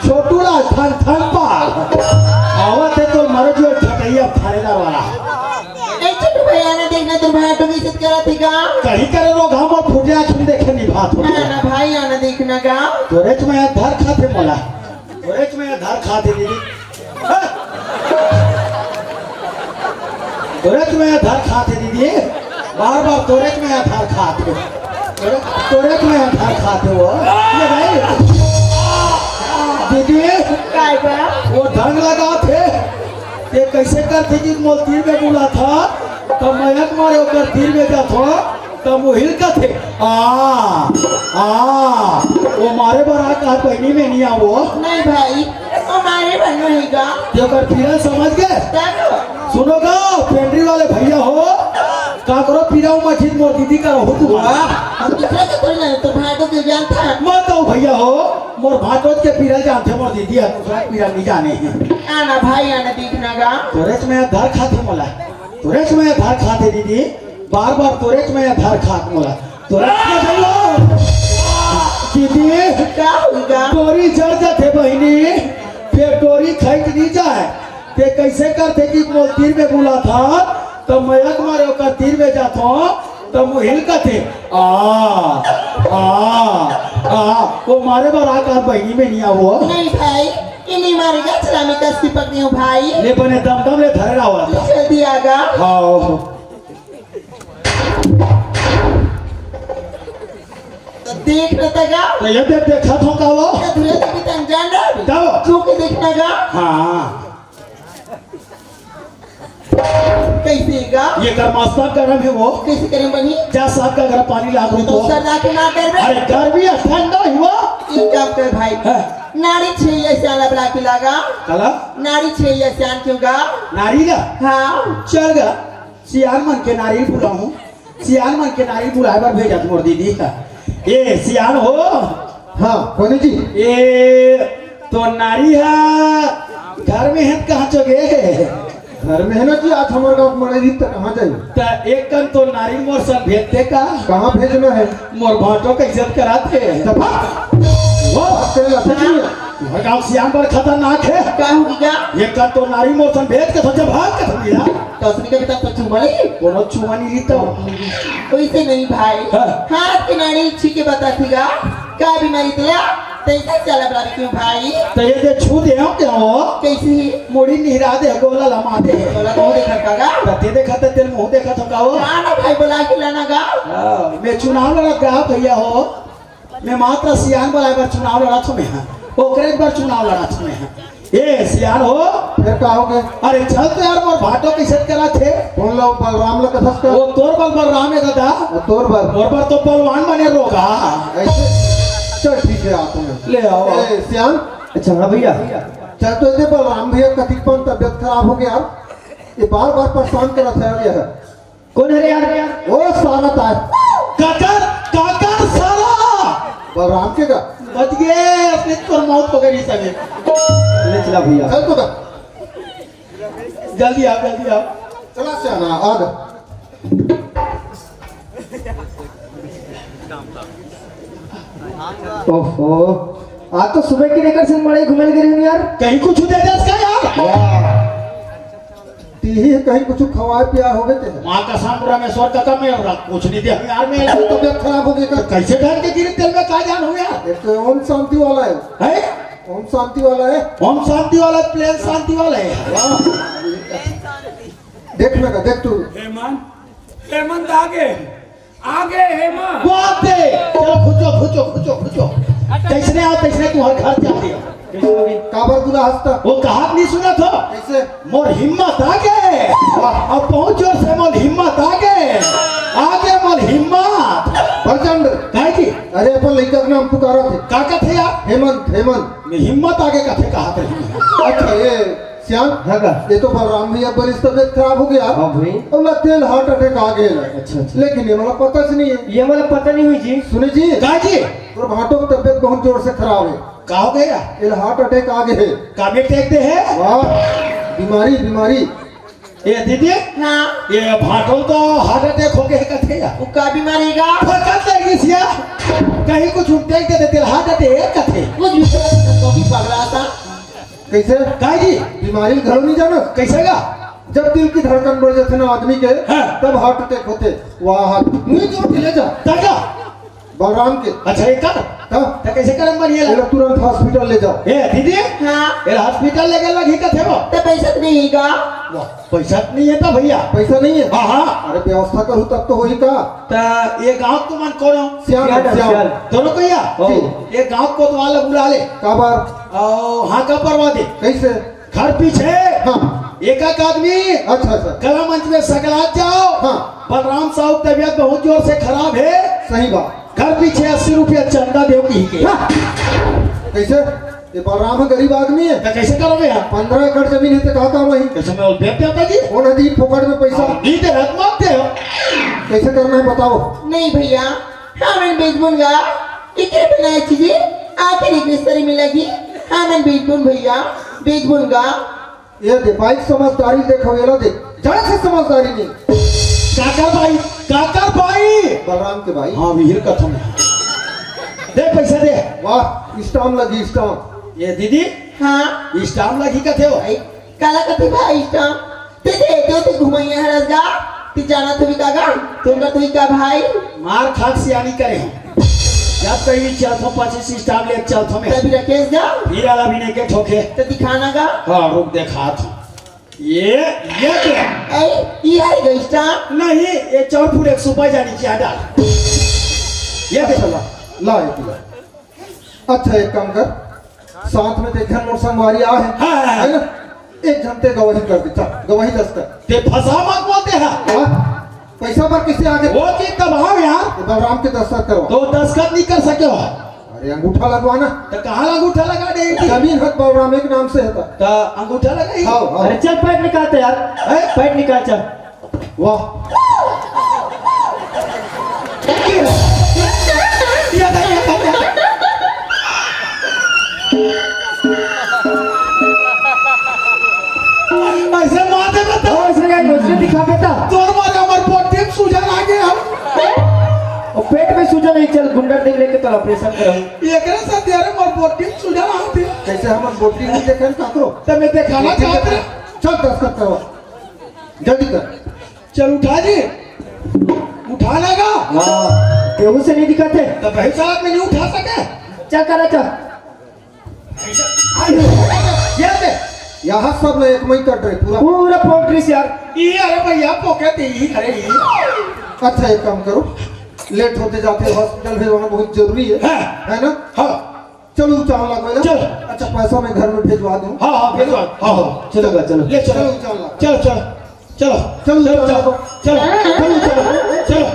छोटू लाल थन थन पाल। आवत हे तो मरो जो ठटैया थानेदार वाला। ए छोटू भाई, आना देखना, तोर भाटो के इज्जत करत हे का? कहीं करे रो घाम और फुटिया खिन देखे नहीं बात हो। आना भाई, आना देखना का? तोरेच में धर खाथे मोला। तोरेच में धर खाथे दीदी। तोरेच में धर खाथे दीदी। बार बार तोरेच में धर खाथे। तोरे, तोरेच में धर खाथे वो। ये भाई। दीदी। काय बा? वो ढंग लगाथे। ये कैसे करथे कि मोर तीर में बुलाथे, त मैं एक मारे ओकर तीर में जाथों, त मुहिल कथे, आ, आ, वो मारे बर आ कहा बहिनी में नहीं आवो। नहीं भाई, वो मारे बर नहीं गा। ते ओकर पीरा समझ गे? तब? सुनो गा, पेंड्री वाले भैया हो, काकरो पीरा मत झिन मोर दीदी का हो तू। वाह, हम दूसरा के थोड़ी जाने, तो भाई तो दिल जानता है। मत आओ भैया हो, मोर भाटोज के पीरा जानथे, मोर दीदी ह दूसरा के पीरा नहीं जाने। आना भाई, आना देखना गा। तोरेच में धर खाथे मोला, तोरेच में धर खाथे दीदी, बार बार तोरेच में धर खात मोला। तोरेच में धर लो। दीदी, का होगा? डोरी जर जाथे बहिनी, फेर डोरी खइक नहीं जाए। ते कैसे करथे कि मोर तीर में बुलाथा, त मैं एक मारे ओकर तीर में जाथों, त मुहिल कथे, आ, आ, आ, वो मारे बर आ कहा बहिनी में नहीं आवो। नहीं भाई, ये नहीं मारेगा, चला मैं कस की पकड़ी हूँ भाई। ले बने दम दम ले धरे रहा। जल्दी आगा। हाँ। तो देख लेता का? तो ये देख, देखा थो का वो? क्या धुरे से भी तन जान रहा है? क्या वो? छू के देखना का? हाँ। कैसे गा? ये कर मस्त गरम हे वो। कैसे गरम बनी? जा सात का घर पानी ला तो दूँ। सर लाके मार कर बे। अरे गर्मी हे, ठंडा ही वो। एक काम कर भाई। हाँ। नारी छेलिया सियान ला बुला के लागा। काला? नारी छेलिया सियान क्यों गा? नारी ला? हाँ। चल गा। सियान मन के नारी बुलाऊं। सियान मन के नारी बुलाए बर भेजत मोर दीदी। ए सियान हो। हाँ, कोनी जी। ए तो नारी हा घर में हे त कहाँ चो गे? घर में हे ना जी, आज हमर गाँव के मड़ई रहिस त कहाँ जाई? त एक कन तो नारी मोर संग भेज दे का? कहाँ भेजना हे? मोर भाटो के इज्जत करात हे। त भाग। वो बात करे ला सच में। तुम्हर गाँव सियान बड़ खतरनाक हे। का हो गया? एक कन तो नारी मोर संग भेज के सोचा भाग के थोड़ी यार। तो असली का बेटा तो चुमा ले। कोनो चुमा नहीं ली तो। वैसे नहीं भाई। हाँ। हाथ के नारी छीके बताती गा। का बीमारी तेला? तैसा चला बता क्यों भाई? तो ये दे छू दे हो क्या हो? कैसी? मुड़ी निहरा दे, गोला लमा दे। गोला मुंह देखा का गा? तो ते देखा तो तेल मुंह देखा तो का हो? ना ना भाई, बुला के लाना गा। हाँ, मैं चुनाव लड़ा गा भैया हो। मैं मात्र सियान बर एक बार चुनाव लड़ा थो मैं, हाँ। ओकरे एक बार चुनाव लड़ा थो मैं, हाँ। ए सियान हो। फिर का हो गए? अरे चल तो यार, मोर भाटो के इज्जत कराथे। कौन ला बलराम ला कथस का? वो तोर बर बलराम हे दादा। वो तोर बर। मोर बर तो पहलवान बने रोगा। ऐसे? चल ठीक हे, आता हूँ। ले आओ। ए, सियान। अच्छा, हाँ भैया। चल तो ये बलराम भैया कतिक पन तबियत खराब हो गया यार। ये बार बार परेशान कराथे यार ये। कौन हे रे यार? ओ सारा तार। काकर, काकर सारा। बलराम के का? बच गए, असली तोर मौत हो गई सगे। ले चला भैया। चल तो का। जल्दी आओ, जल्दी आओ। चला सियान, आ जा। ओहो, आज तो सुबह के लेकर से मड़ई घूमे लगे रहे यार। कहीं कुछ दे दे इसका यार। वाह। टीही कहीं कुछ खवाए पिया होगे ते। माँ कसम, पूरा में स्वर का कम है, कुछ नहीं दे हम यार। मैं तबियत खराब हो गई का? कैसे ढंग के गिरे तेल में का जान हो यार? एक तो ओम शांति वाला है। है? ओम शांति वाला है। ओम शांति वाला, प्लेन शांति वाला है। वाह। देख ना, देख तू। हेमंत, हेमंत आगे, आगे हेमंत। बात है। चलो, खुचो, खुचो, खुचो, खुचो। जैसने आओ, तैसने तुम्हारे घर जाते हो। काबर बुला हंसता? वो कहात नहीं सुना था? कैसे? मोर हिम्मत आगे। वाह। अब बहुत जोर से मोर हिम्मत आगे। आगे मोर हिम्मत। प्रचंड। काहे जी? अरे, अपन लइका के नाम पुकारा थे। का कथे यार? हेमंत, हेमंत। मैं हिम्मत आगे कथे कहात रही। अच्छा, ये श्याम, हाँ का? ये तो बलराम भैया बड़ी तबीयत खराब हो गया। हाँ भाई। अब लगथे heart attack आ गया। अच्छा, अच्छा। लेकिन ये मला पता च नहीं है। ये मला पता नहीं हुई जी। सुने जी। का जी? तोर भांटो की तबीयत बहुत जोर से खराब है। का हो गया? ये heart attack आ गया है। का में attack दे है? वाह, बीमारी, बीमारी। ए दीदी, हाँ। ये भांटो तो heart attack हो गया है कथे या? वो का बीमारी का? फकत लगी सिया। कहीं कुछ उठते के देते heart attack कथे। कुछ भी तो भी पगला था। कैसे? काहे जी? बीमारी घलो नहीं जाना। कैसे का? जब दिल की धड़कन बढ़ जाते ना आदमी के, हाँ। तब heart attack होते। वाह, नहीं जोर के ले जा। दादा। बलराम के। अच्छा, ये कर। हाँ। तो कैसे करम बनिए ला? एला तुरंत hospital ले जाओ। ए, दीदी। हाँ। एला hospital लेके लगी कथे वो। तो पैसा तो नहीं का? वाह, पैसा तो नहीं है तो भैया। पैसा नहीं है? हाँ, हाँ। अरे, व्यवस्था करूँ तब तो होही का? तो ये गांव तुमन कौन हो? श्याम, श्याम, श्याम। श्याम। दोनों को या? जी। ये गांव कोतवाल बुला ले। काबर? ओ, हाँ, का परवा दे? कैसे? घर पीछे हाँ। एक एक आदमी अच्छा, अच्छा। कला मंच में सकलात जाओ। हाँ। बलराम साहू की तबीयत बहुत जोर से खराब है। सही बात। घर पीछे अस्सी रुपया चंदा देव की के। हाँ। कैसे? ये बलराम है, गरीब आदमी है। तो कैसे करोगे यार? पन्द्रह एकड़ जमीन है तो कहा था वही। कैसे मैं बेच देता जी? वो नदी फोकट में पैसा। हाँ, नहीं दे रहा, मत दे। कैसे करना है बताओ। नहीं भैया, हमन बेचबुन गा, इकरे बनाए चीजें आखिर एक सरी मिलेगी। हमन बेचबुन भैया, बेचबुन गा। ये दे, भाई समझदारी देखो, ये लो दे, जरा से समझदारी नहीं। काकर भाई, काकर भाई। बलराम के भाई। हाँ, मिहिर कथम। दे पैसा दे। वाह, stamp लगी, stamp। ये दीदी, हाँ। Stamp लगी कथे हो? भाई, काला कथे भाई stamp? ते दे दो, ते घुमैया हरस गा, ते जाना तो भी का गा, तुमका तो ही का भाई। मार खाक सियानी करे हो। जब कहीं भी चलथो पच्चीस stamp ले चलथो मैं। तभी राकेश गा। फिर आला भी नहीं के ठोके। तो दिखाना गा। हाँ, रुक, दिखात हूँ। ये, ये दे। ऐ, ये है गा stamp? नहीं, ये चौर फुट एक सुपारी जानी क्या डाल। ये दे। अच्छा, ला, ला, ये ला। अच्छा, एक काम कर, साथ में तो एक झन मोर संगवारी आ है, हाँ, हाँ, हाँ। है ना? एक झन ते गवाही कर दे, चल, गवाही दस्तखत। ते फंसा मत बोलते हैं। हाँ? पैसा पर किसे आगे? वो चीज दबाओ यार। तो बलराम के दस्तखत करवा। तो दस्तखत नहीं कर सके हो। अरे, अंगूठा लगवाना। तो कहाँ अंगूठा लगा दे? जमीन हक बलराम एक नाम से है तो। तो अंगूठा लगा ही। हाँ, हाँ। अरे, चल, पैंट निकालते यार। हैं? पैंट निकाल, चल। वाह। ये देखिए, ये देखिए। ऐसे मार दे बेटा। ओ, ऐसे नहीं, उसने दिखा बेटा। तोर मारे हमर body में सूजन आ गया। ओ, पेट में सूजन नहीं, चल, गुंडा देख लेके तो operation कराऊं। एकरे साथ यार हमर body में सूजन आ गया। कैसे हमर body नहीं देखे काकरो? तो मैं दिखाना चाहते हैं। चल, दस्तखत करवा। जल्दी कर। चल उठा जी, उठा ना गा। हाँ, केहू से नहीं दिखाते। तो भाई साहब में नहीं उठा सके। चल करा चल। ये दे। यहाँ सब में एक मई कट रहे पूरा। पूरा pocket से यार। ये अरे भैया pocket ही, अरे ये। अच्छा एक काम करो, late होते जाते hospital भेजवाना बहुत जरूरी है। हाँ। है ना? हाँ। चलो, उचाल लगो ना। चलो। अच्छा, पैसा मैं घर में भेजवा दूँ। हाँ, हाँ, भेजवा। हाँ, हाँ। चलो, चलो। ले, चलो। चलो, उचाल लगो। चलो, चलो। चलो। चलो, चलो, चलो। चलो, चलो, चलो। चलो।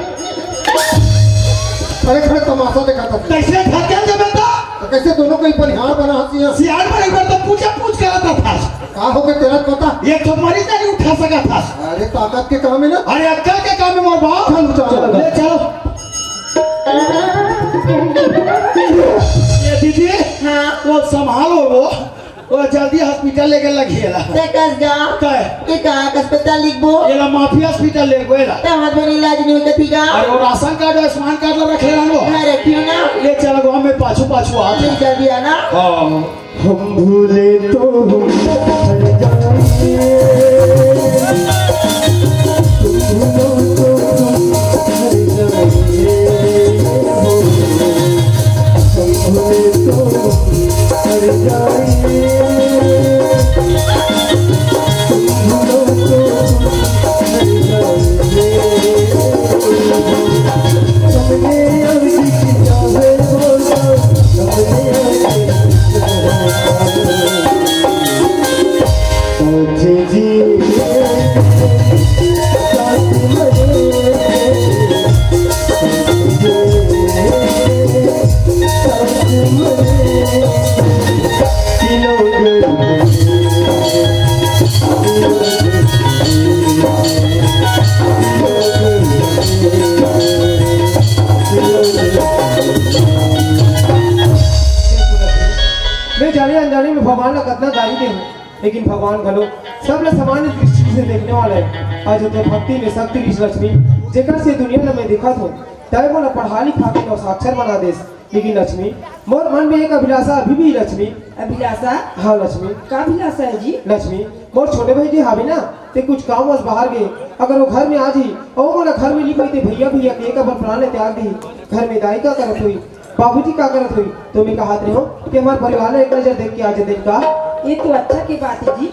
अरे, खड़े तमाशा देखा था। कैसे ढकेल दे बेटा? तो कैसे दोनों को ही बनिहार बना हंसी है? सियार में एक बार तो पूछा पूछ के आता था। का हो गया तेरा पता? ये तो मरीज नहीं उठा सका था। अरे, ताकत के काम है ना। अरे, अक्कल के काम है मोर बाप। चलो, चलो। ले, चलो। ये दीदी, हाँ। वो संभालो वो, वो जल्दी hospital लेके लगिए ला। ते कस गा? काय? ते कहाँ का अस्पताल लिखबो? ये ला माफिया hospital लेगो एला। ते हाथ बनी इलाज नहीं होता थी का? अरे वो राशन कार्ड, आयुष्मान कार्ड ला रखे रहन वो। हाँ, रखियो ना। ले चल गो, मैं पाछू पाछू आ। ले जल्दी आना। हाँ। हम भूले तो हम हर जाएंगे, तुम भूलो तो हम हर जाएंगे। हम भूले तो हम हर जाएंगे। मैं जाने अनजाने में भगवान ला कतना गारी दे हूँ, लेकिन भगवान घलो सबला समान दृष्टि से देखने वाला है। अउ जो तो भक्ति में शक्ति रिहिस लक्ष्मी, जेकर से दुनिया ला मैं देखत हूँ, तय मोला पढ़ा लिखा के नौ साक्षर बना देस। लेकिन लक्ष्मी, मोर मन में एक अभिलाषा अभी भी लक्ष्मी। अभिलाषा? हाँ लक्ष्मी। का अभिलाषा है जी? लक्ष्मी, मोर छोटे भाई जी हावे ना, ते कुछ काम वस बाहर गे, अगर वो घर में आ जी, अउ मोला घर में नहीं पाई, ते भैया भैया के एक अपन प्राण ले त्याग दी। घर में दाई का करत हुई, बाबूजी का करत हुई, तो मैं कहत रहे हो कि हमारे परिवार ला एक नजर देख के आ जाते का। ये तो अच्छा की बात है जी,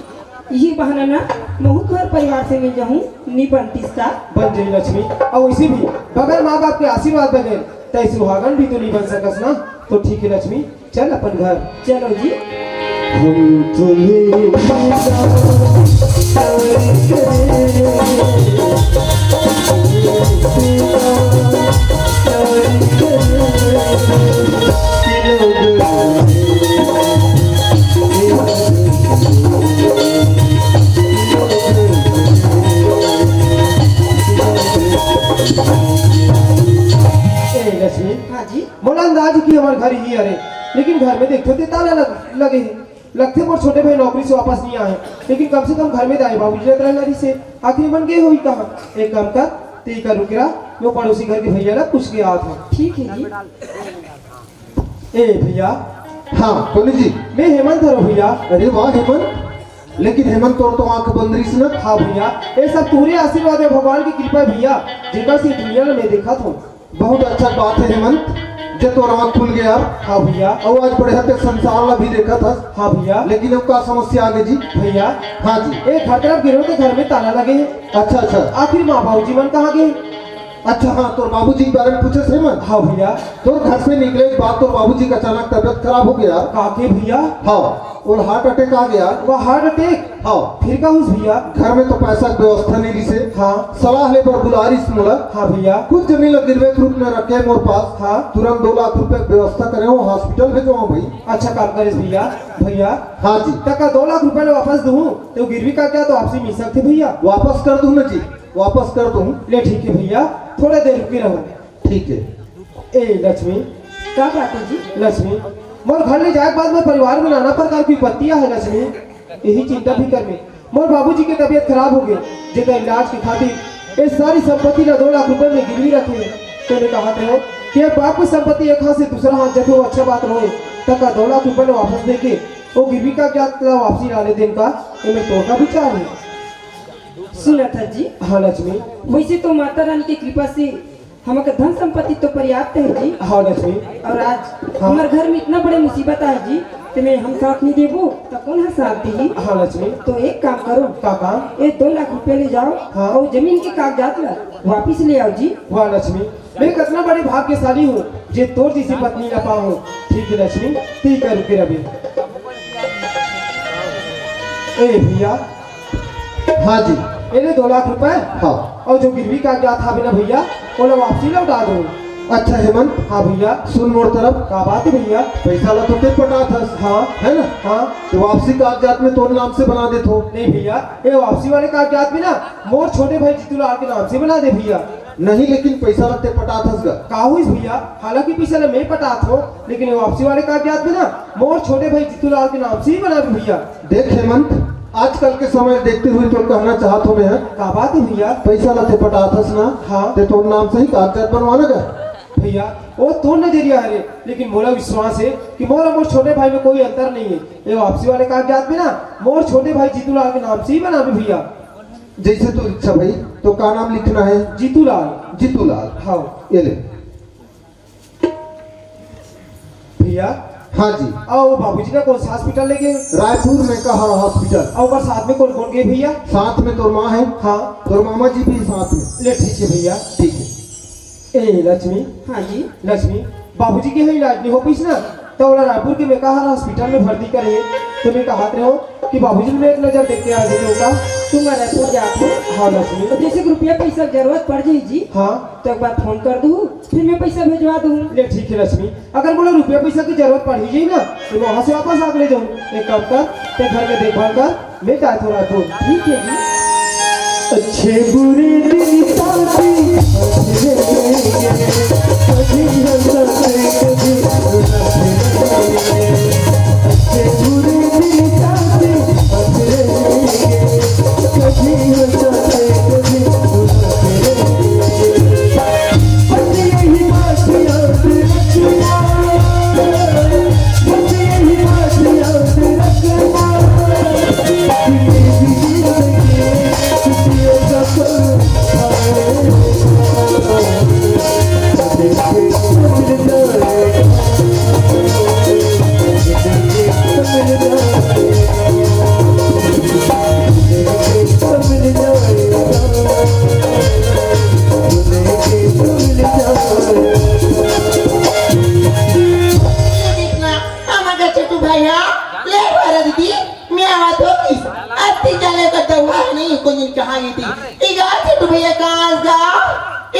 यही बहाना ना महू घर परिवार से मिल जाहूँ, नी बनतीस का? बन जाई लक्ष्मी, अउ वैसे भी बगैर माँ बाप के आशीर्वाद बगैर तय सुहागन भी तो नहीं बन सकस ना। तो ठीक है लक्ष्मी, चल अपन घर। चलो जी। हम तुम्हें ए, लक्ष्मी। हाँ जी। मोला अंदाज कि हमार घर ही हरे, लेकिन घर में देखो ते ताला लग, लगे हे। लगथे मोर छोटे भाई नौकरी से वापस नहीं आए, लेकिन कम से कम घर में दाई बाबूजी रहत रहना रहिसे। आखिर मन गए होई कहाँ? एक काम कर, ते इकर रुक रहा, मैं पड़ोसी घर के भैया ला पूछ के आवत हूँ। ठीक है जी। ए भैया। हाँ, बोली जी। मैं हेमंत हरो भैया। अरे वाह हेमंत, लेकिन हेमंत तोर तो आंख बंद रहिस ना। हाँ भैया, ये सब तोरे आशीर्वाद है, भगवान की कृपा है भैया, जेकर से दुनिया में मैं देखत हूँ। बहुत अच्छा बात है हेमंत, जे तोर आंख खुल गया। हाँ भैया। अउ आज बढ़िया ते संसार ला भी देखत हस। हाँ भैया। लेकिन अब का समस्या आ गई जी? भैया। हाँ जी। एक घर तरफ गिरो तो घर में ताला लगे है। अच्छा, अच्छा। आखिर माँ बाबूजी मन कहाँ गए? अच्छा, हाँ, तोर बाबूजी के बारे में पूछे से मन? हाँ भैया। तोर घर से निकले के बाद तोर बाबूजी का अचानक तबीयत खराब हो गया। का के भैया? हाँ, और हार्ट अटैक आ गया। वह हार्ट अटैक? हाँ। फिर का हुस भैया? घर में तो पैसा के व्यवस्था नहीं रिसे। हाँ। सलाह ले बर बुला रिस मोला। हाँ भैया। कुछ जमीन ला गिरवे के रूप में रखे मोर पास। हाँ। तुरंत दो लाख रुपए के व्यवस्था करे हो, हॉस्पिटल भेजो भाई। अच्छा काम करिस भैया। भैया। हाँ जी। तक का दो लाख रुपए ले वापस दूँ, तो गिरवी का क्या तो आपसी मिल सकते भैया? वापस कर दूँ ना जी। वापस कर दूँ। ले ठीक है भैया, थोड़ा देर रुके रहो। ठीक है। ए लक्ष्मी। का बात है जी? लक्ष्मी, मोर घर ले जाए के बाद मोर परिवार में नाना प्रकार की विपत्तियां है लक्ष्मी, यही चिंता फिकर में मोर बाबूजी के तबीयत खराब हो गई, जेकर इलाज के खातिर ये सारी संपत्ति ला दो लाख रुपए में गिरवी रखे। तोने कहा थे कि अब बाप की संपत्ति एक हाथ से दूसरा हाथ जब वो अच्छा बात रहे, तक का दो लाख रुपए ला वापस देके वो गिरवी का क्या ला वापसी ला ले देन का, ये मैं तोर का विचार है। सुना था जी। हाँ लक्ष्मी। वैसे तो माता रानी की कृपा से हमका धन संपत्ति तो पर्याप्त है जी। हाँ लक्ष्मी। और आज हाँ। हमारे घर में इतना बड़े मुसीबत आए जी, तो मैं हम साथ नहीं देबो तो कौन है साथ दी? हाँ लक्ष्मी। तो एक काम करो। का काम? ये दो लाख रुपए ले जाओ हाँ। और जमीन के कागजात ला वापिस ले आओ जी। वाह लक्ष्मी, मैं कितना बड़े भाग्यशाली हूँ जे तोर जैसी पत्नी ला पाऊँ। ठीक है लक्ष्मी, ठीक है, रुके रवि। ए भैया, हाँ जी। ए ले दो लाख रुपए। हाँ। और जो गिरवी कागजात हावे ना भैया, ओला वापसी लौटा दो। अच्छा हेमंत। हाँ भैया। सुन मोर तरफ। का बात है भैया? पैसा ला तो ते पटात हस। हाँ। है ना? हाँ। तो वापसी कागजात में तोर नाम से बना देथो। नहीं भैया, ये वापसी वाले कागजात में ना मोर छोटे भाई जीतूलाल के नाम से बना दे भैया। नहीं, लेकिन पैसा ला ते पटात हस गा। का होइस भैया? हालांकि पैसा ला मैं पटात हो, लेकिन ये वापसी वाले कागजात में ना मोर छोटे भाई जीतूलाल के नाम से ही बना दे भैया। देख हेमंत, आजकल के समय देखते हुए तो कहना चाहत हो मैं, का बात है भैया? पैसा ला ते पटात हस ना, हाँ। ते तोर नाम से ही कागजात बनवाना गा। भैया, वो तो नजरिया है रे, लेकिन मोला विश्वास है कि मोर और मोर छोटे भाई में कोई अंतर नहीं है। ये वापसी वाले कागजात में ना मोर छोटे भाई जीतूलाल के नाम से ही बना दे भैया। जैसे तू इच्छा भाई, तो का नाम लिखना है? जीतूलाल। जीतूलाल। हाँ। ये ले। भैया। हाँ जी। अउ बाबूजी ला कौन सा हॉस्पिटल ले गए? रायपुर में का हॉस्पिटल। अउ ओकर साथ में कौन कौन गए भैया? साथ में तोर माँ है। हाँ। तोर मामा जी भी साथ में। ले ठीक है भैया। ठीक है। ए लक्ष्मी। हाँ जी। लक्ष्मी, बाबूजी के यहाँ इलाज नहीं हो पाइस ना, तो ओला रायपुर के में का हॉस्पिटल में भर्ती करे, तो मैं कहत रहे हो बाबूजी, मैं एक नजर देख के आ जाऊँ का? तुम रायपुर जात हो? हाँ लक्ष्मी। तो जैसे कि रुपया पैसा के जरूरत पड़ जाई जी, हाँ। तो एक बार फोन कर दू, फिर मैं पैसा भेजवा दूँ। ले ठीक है लक्ष्मी, अगर बोला रुपया पैसा की जरूरत पड़ ही जाई ना, तो मैं वहाँ से वापस आके ले जाऊँ। एक काम कर, ते घर में देखभाल कर, मैं जात हूँ रायपुर। ठीक है जी। अच्छे बुरे दिन साथी, अच्छे बुरे दिन साथी, अच्छे देखना, हमर छोटू भाई हा, ले भरा दीदी, मैं आवत हो किस? अति जाने का दवा नहीं, कोन दिन कहाँ गई थी? इगा छोटू भैया कहाँ गा?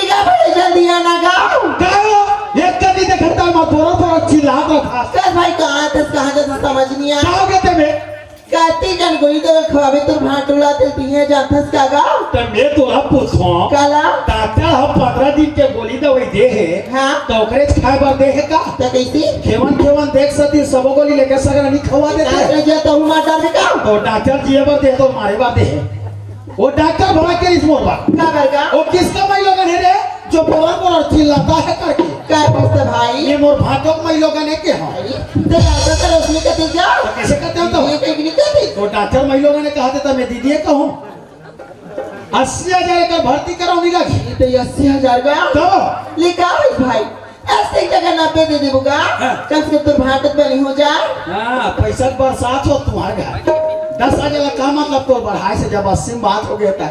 इगा भैया जल्दी आना गा। गाओ, एक कदी देखता मैं तोरा तोरा चिल्ला रहा था। कस भाई कहाँ थे, कहाँ थे, समझ नहीं आया। गाओ के ते में कति कन गोली दवाई खवाबे तोर भांटो ला ते तिहे जाथस का गा? त मैं तोला पूछों। काला? डॉक्टर ह पंद्रह दिन के गोली दवाई दे हे, हाँ। त ओकरे खाए बर दे हे का? त कैसे? खेवन खेवन देख सती सबो गोली लेके सगरा नहीं खवा देते। डॉक्टर जी तो मार डाल दे का? तो डॉक्टर जी बर दे तो मारे बर दे हे। वो डॉक्टर भला के इस मोर बर। का बर का? वो किसका माई लोगन है रे? जो बोला बोला चिल्लाता है करके। का पूछते भाई? ये मोर भाटो माई लोगन है के हाँ? अरे, तो डॉक्टर का रोशनी का दे जा। तो कैसे करते हो तो? ये कहीं नहीं करती। तो डॉक्टर माई लोगन ने कहा था मैं दीदी कहूँ। अस्सी हजार का भर्ती कराओ नहीं लगी। ये तो अस्सी हजार का? तो? लिखा है भाई। अस्सी जगह नब्बे दे देबो का? हाँ। कम से कम तोर भाटत बनी हो जाए। हाँ, पैसा के बरसात हो तुम्हारे घर। दस हजार का मतलब तो बढ़ाए से जब अस्सी में बात हो गया था।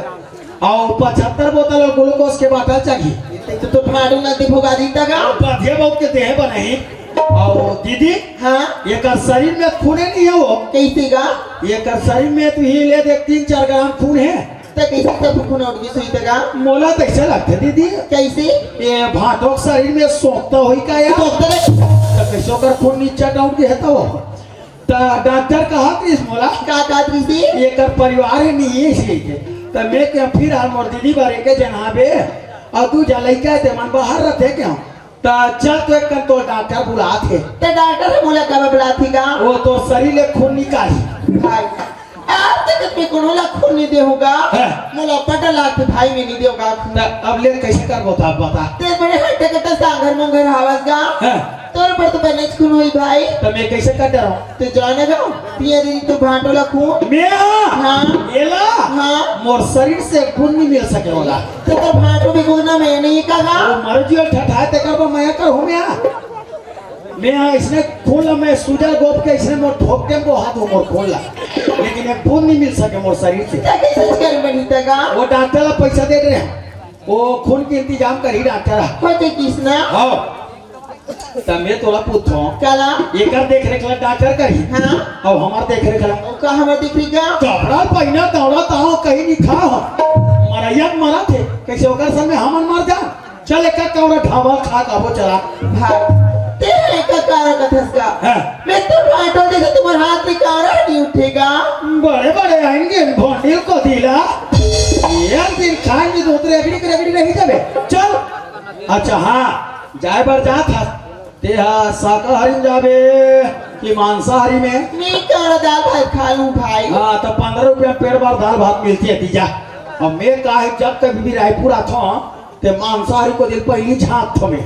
और पचहत्तर बोतल और ग्लूकोज के बाटल चाहिए। ये तो, तो भाड़ू ना दे भोगा दी तक। और बधिया बहुत के देह बनाई। और दीदी, हाँ। एकर शरीर में खूने नहीं है वो। कैसे गा? एकर शरीर में तो ही ले देख तीन चार ग्राम खून है। त कैसे सब खून उठ गई सुई तक गा? मोला तो ऐसा लगता दीदी। कैसे? ये भाटो के शरीर में सोखता होई का यार? सोखता रे। तो कैसे ओकर खून नीचा डाउन के है तो? त डॉक्टर कहा कि इस मोला का का दीदी? एकर परिवार है नहीं है इसलिए के। त मैं के फिर हाल मोर दीदी बारे के जनाबे। और तू जा लइका है ते मन बाहर रहते क्या? त चल तो एक कन तो डॉक्टर बुलात हे। त डॉक्टर ह मोला काबर बुलात हे का? वो तो शरीर ले खून निकाली। भाई, आज तक मैं कोनो ला खून नहीं देहूँ गा। हाँ। मोला पता लागत हे भाई, मैं नहीं देहूँ गा खून। त अब ले कैसे करबो त आप बता। ते बड़े हट्टे कट्टे सांगर मुंगर हावस गा। हाँ। तोर पर तो बनेच खून होई भाई। त मैं कैसे कर दे रहा हूँ? ते जाने गा, पिया दीदी तो भांटो ला खून। मैं हाँ। हाँ। एला हाँ। मोर शरीर से खून नहीं मिल सके वाला। तो तोर भांटो भी गुना में नहीं कहा। वो मर जियो ठठाए ते करबो मैं कर हूँ मैं। मैं इसने खून ला मैं सूजल गोप के इसने मोर ठोक के को हाथ हो मोर खून ला। लेकिन एक बूंद नहीं मिल सके मोर शरीर से। ते कैसे कर बनी तगा? वो डॉक्टर ला पैसा दे दे रहे हैं। वो खून के इंतजाम करी डॉक्टर। हो ते किसना? हाँ। त मैं तोला पूछो। काला? एकर देख रेख ला डॉक्टर करी। हाँ। अब हमार देख रेख ला। ओ का हमार देख रेख का? कपड़ा पहिना दौड़ा ताओ कहीं नहीं खा। मरैया मरा थे। कैसे ओकर संग में हमन मर जा? चल एक कौरा ढाबा खा खाबो चला। भाई, ते एक कारा कथस का? हाँ। मैं तो भाटो देखे तुम्हारे हाथ में कारा नहीं उठेगा। बड़े बड़े आएंगे भोंडिल को दिला। एक दिन खाएंगे तो उतरे अगड़ी कर अगड़ी नहीं जावे। चल। अच्छा हाँ, जाए बर जात हस। ते हा शाकाहारी में जाबे कि मांसाहारी में? मैं काला दाल भात खा लूं भाई। हाँ, तो पंद्रह रुपया पेट भर दाल भात मिलती है, तीजा। और मैं का है, जब कभी भी रायपुर आथो, ते मांसाहारी को दिल पहली झांक थो मैं।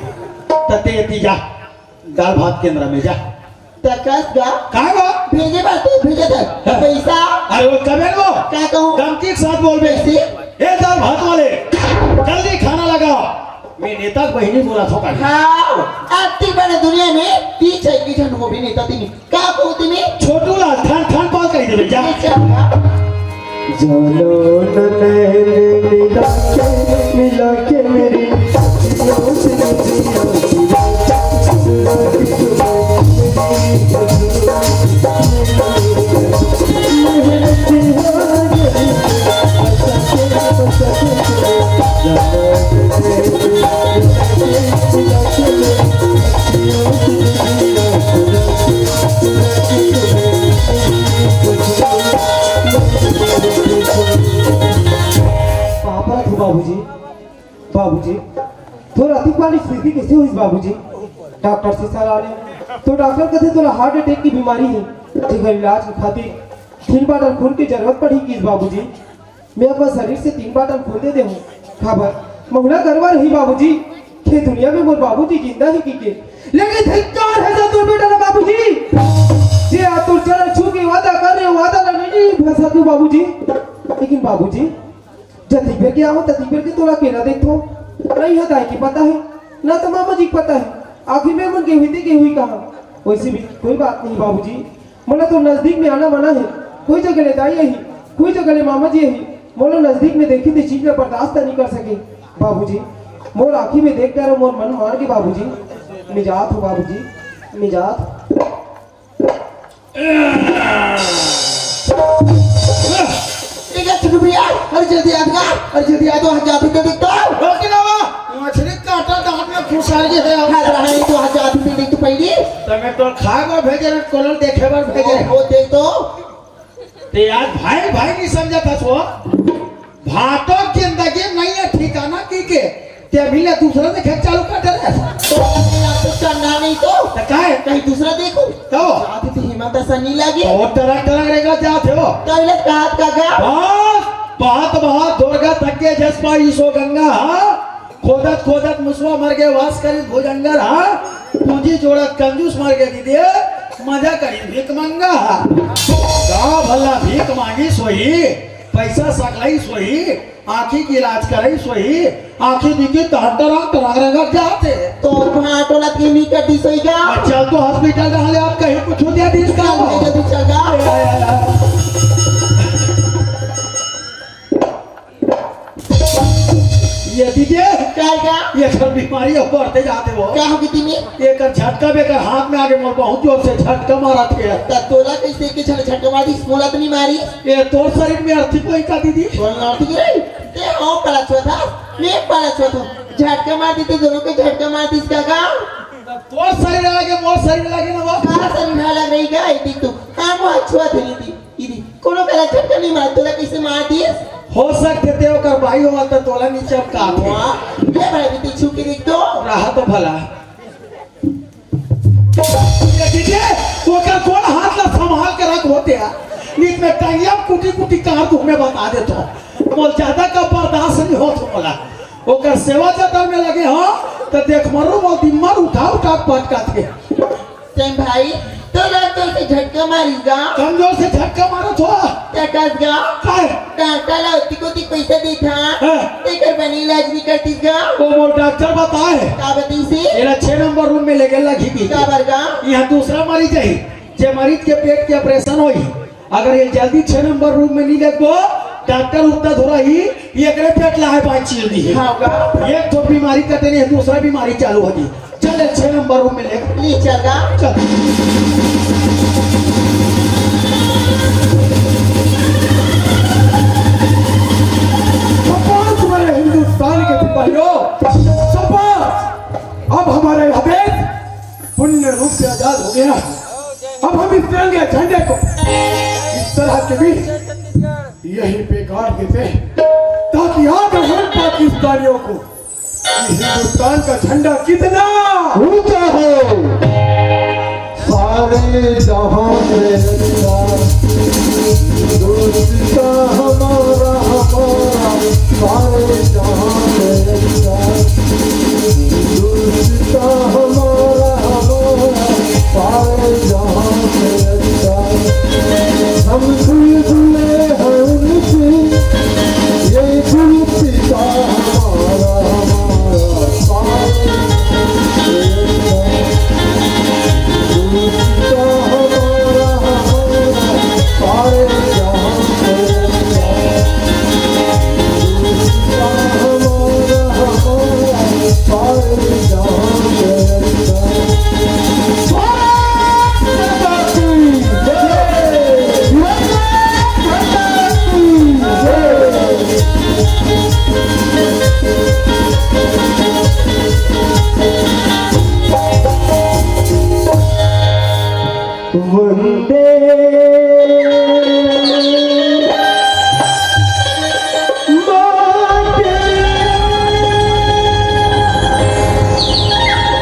त ते तीजा, दाल भात केंद्र में जा। तकस गा? काय बा? भेजे बा तू, भेजे थे। हाँ। पैसा? अरे वो कबे वो? का कहूँ? धमकी के साथ बोल बे। कैसे? ए दाल भात वाले, जल्दी खाना लगाओ। मैं नेता के बहिनी बोला थो का। हाँ, अति बड़े दुनिया में तीन छह की झंड वो भी नेता तीन। का कहूँ तीन? छोटू लाल ठान ठान पाल कही देबे जा। ये क्या हुआ? जानो न नैन मिला के, मिला के मेरी आँखियों से मेरी आँखियों से। बाबूजी, बाबूजी, तोर अतिक बार स्थिति कइसे होइस बाबूजी? डॉक्टर से सलाह ले, तो डॉक्टर कथे तोला हार्ट अटैक के बीमारी हे, जेकर इलाज के खातिर तीन बाटल खून के जरूरत पड़ही किस बाबूजी। मैं अपन शरीर से तीन बाटल खून दे देहूं, काबर महुला गरवा रही बाबूजी, के दुनिया में मोर बाबूजी जिंदा हे किके। लेकिन धिक्कार हे जा तोर बेटा ला बाबूजी, जे आज तोर चरण छू के वादा करे, वादा ला नहीं निभा सकू बाबूजी। लेकिन बाबूजी, जतिक बेर के आवो, ततिक बेर के तोला अकेला देखथो। नहीं हे दाई के पता हे, ना तो मामा जी के पता हे। आखिर में मन के हुई के हुई कहा। वैसे भी कोई बात नहीं बाबूजी, मोला तो नजदीक में आना मना हे। कोई जगह ले दाई आही, कोई जगह ले मामा जी आही, मोला नजदीक में देखी ते चीज ला बर्दाश्त नहीं कर सके बाबूजी। मोर आँखी में देख डरे मोर मन मार गे बाबूजी। मैं जात हूँ बाबूजी, मैं जात हूँ। ठीक है छोटू भैया, अरे जल्दी आ जा, अरे जल्दी आ तो हाथ जादू के देख तो। रोक ना वो, मछली काटा दांत में घुसा गई है। हाथ रहा नहीं तो हाथ जादू के देख तो पहली। तो मैं तो खाए बर भेजे ना, कोलर देखे बर भेजे। वो देख तो। ते आज भाई भाई नहीं समझा था सो। भाटो जिंदगी नहीं है ठिकाना की के। ते अभी ले दूसरा देखे चालू कर दे रहे। तो यार तो चंगा नहीं तो। तो काहे? कहीं दूसरा देखो। तो? जाते तो हिम्मत ऐसा नहीं लगी। तो टरक टरक रहेगा जाते हो। तो इले कहा का का? बस, बात बहुत दुर्गा तक के जसपा ईसो गंगा, हाँ? खोदत खोदत मुसवा मर गए, वास करी भुजंगर, हाँ? पूंजी जोड़त कंजूस मर गए दीदी, मजा करी भीख मंगा, हाँ? गाँव भला भीख मांगी सोही, पैसा सकलाई सोही, आँखी के इलाज करई सोही, आँखी दिखी तहन टरांग टरांग रंगत जाते। तो भाटो ला के नहीं कर दी सोई का? अच्छा, तो हॉस्पिटल रहले आप कहीं कुछ हो दिया दिस का? चल, जल्दी चल जा। ये दीदी, काय का? ये सब बीमारी अब बढ़ते जाते हो। का हो गई तीनी? ये कर झटका बेकर हाथ में आगे मोर बहुत जोर से झटका मारा थे। त तोला कैसे के झट झटका मारी, मोला तो नहीं मारी। ये तोर शरीर में अर्थी कोई का दीदी? कौन अर्थी रे? ते हो पड़ा छुआ था, मैं पड़ा छुआ था। झटका मार दी तो दोनों के झटका मार दी इसका का? तोर शरीर लगे, मोर शरीर लगे ना वो। का शरीर ना लग रही का? इदी तू। हाँ, वो छुआ थे इदी। इदी। कोनो कला झटका नहीं मार, तोला कैसे मार दिए? हो सकते ते ओकर भाई हो तो तोला नीचे हम का थे। वाह, ये भाई भी छू के देख तो। रहा तो भला। ये दीदी, ओकर गोड़ हाथ ला संभाल के रख होते हैं। नीत में टंगिया कुटी कुटी कार तुम्हें बता देता हूँ। मोल ज्यादा का बर्दाश्त नहीं हो तो बोला। ओकर सेवा जतन में लगे हो तो देख मरू मोल दिम्मर उठा उठा पटका थे। तेम भाई, तो रात तो से झटका मारी गा। कमजोर से झटका मारो थो। टकस गा। काय? कांटा ला ओतिक ओतिक पैसा दी था। हाँ। तेकर बनी इलाज नहीं करती गा। वो मोर डॉक्टर बताए। का बताई से? एला छह नंबर रूम में लेके लगी की। का बर गा? यहाँ दूसरा मरीज है। जे मरीज के पेट के ऑपरेशन होई, अगर ये जल्दी छह नंबर रूम में नहीं लेगबो, डॉक्टर उत्तर धोरा ही ये एकरे पेट ला है पाँच चीर दी है। हाँ का? एक तो बीमारी कटे नहीं, दूसरा बीमारी चालू होगी। चल, छह नंबर रूम में ले। ले चल गा। चल। शाबाश मेरे हिंदुस्तान के सिपाहियों, शाबाश। अब हमारा यह देश पूर्ण रूप से आजाद हो गया है। अब हम इस तिरंगे झंडे को इस तरह के भी यहीं पे गाड़ देते हैं, ताकि आगे हम पाकिस्तानियों को कि हिंदुस्तान का झंडा कितना ऊंचा हो। सारे जहां से अच्छा दोस्त का हमारा, हमारा, सारे जहां से अच्छा दोस्त का हमारा, हमारा, सारे जहां से अच्छा। हम बुलबुले हैं उनकी, ये धरती का हमारा, हमारा, सारे जहां से अच्छा। दोस्त का हमारा, हमारा, सारे जहां से अच्छा।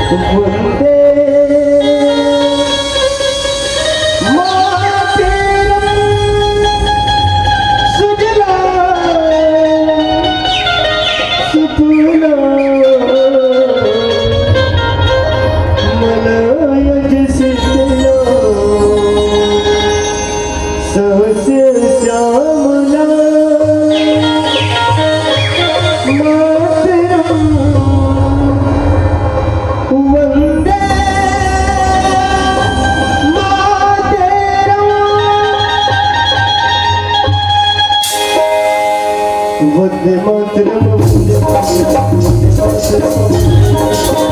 वंदे मातरम। सुजलां सुफलां मलयज शितलां सस्यश्यामलां। मातरम वंदे मातरम। वंदे मातरम, वंदे मातरम, वंदे मातरम।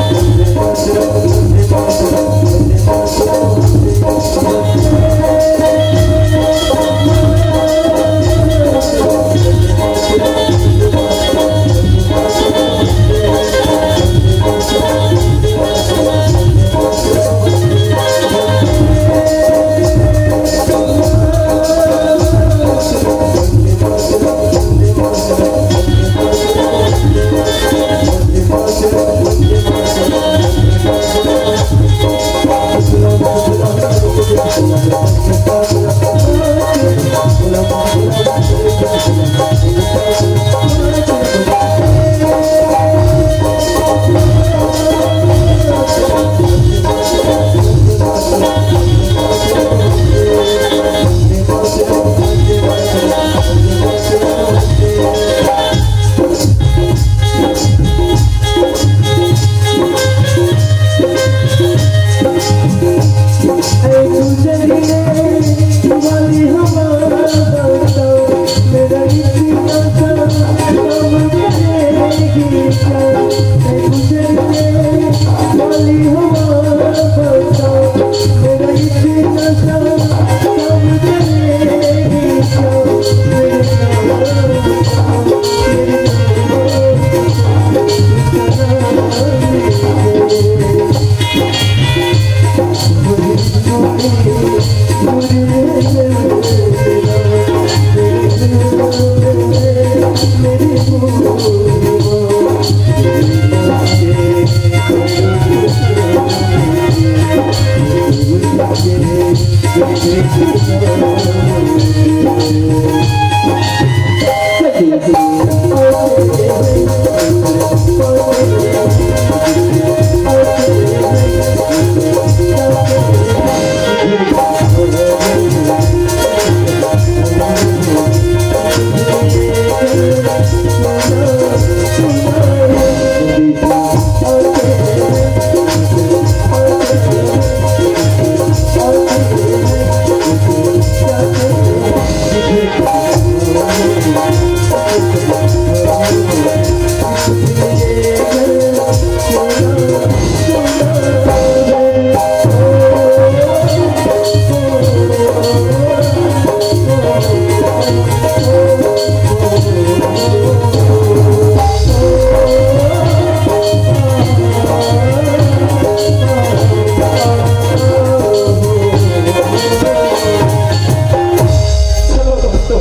चलो दोस्तों,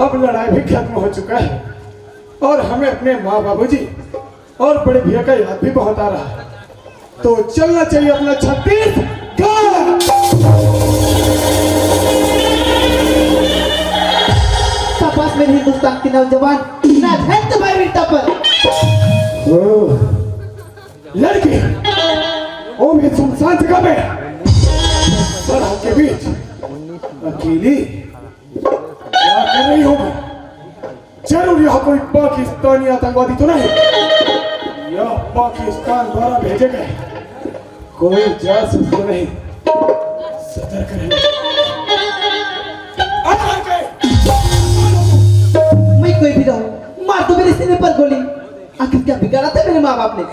अब लड़ाई भी खत्म हो चुका है और हमें अपने माँ बाबूजी और बड़े भैया का याद भी बहुत आ रहा है, तो चलना चाहिए अपना छत्तीसगढ़। शाबाश मेरे हिंदुस्तान के नौजवान, नाच है तुम्हारी वीरता पर। ओ, लड़के, ओ, मैं सुनसान जगह में सरहद के बीच अकेली क्या कर रही होगी? जरूर यह कोई पाकिस्तानी आतंकवादी तो नहीं, यह पाकिस्तान द्वारा भेजे गए कोई जासूस तो नहीं। सतर्क रहना। मैं कोई भी रहूं, मार दो मेरे सीने पर गोली। आखिर क्या बिगाड़ा था मेरे माँ बाप ने?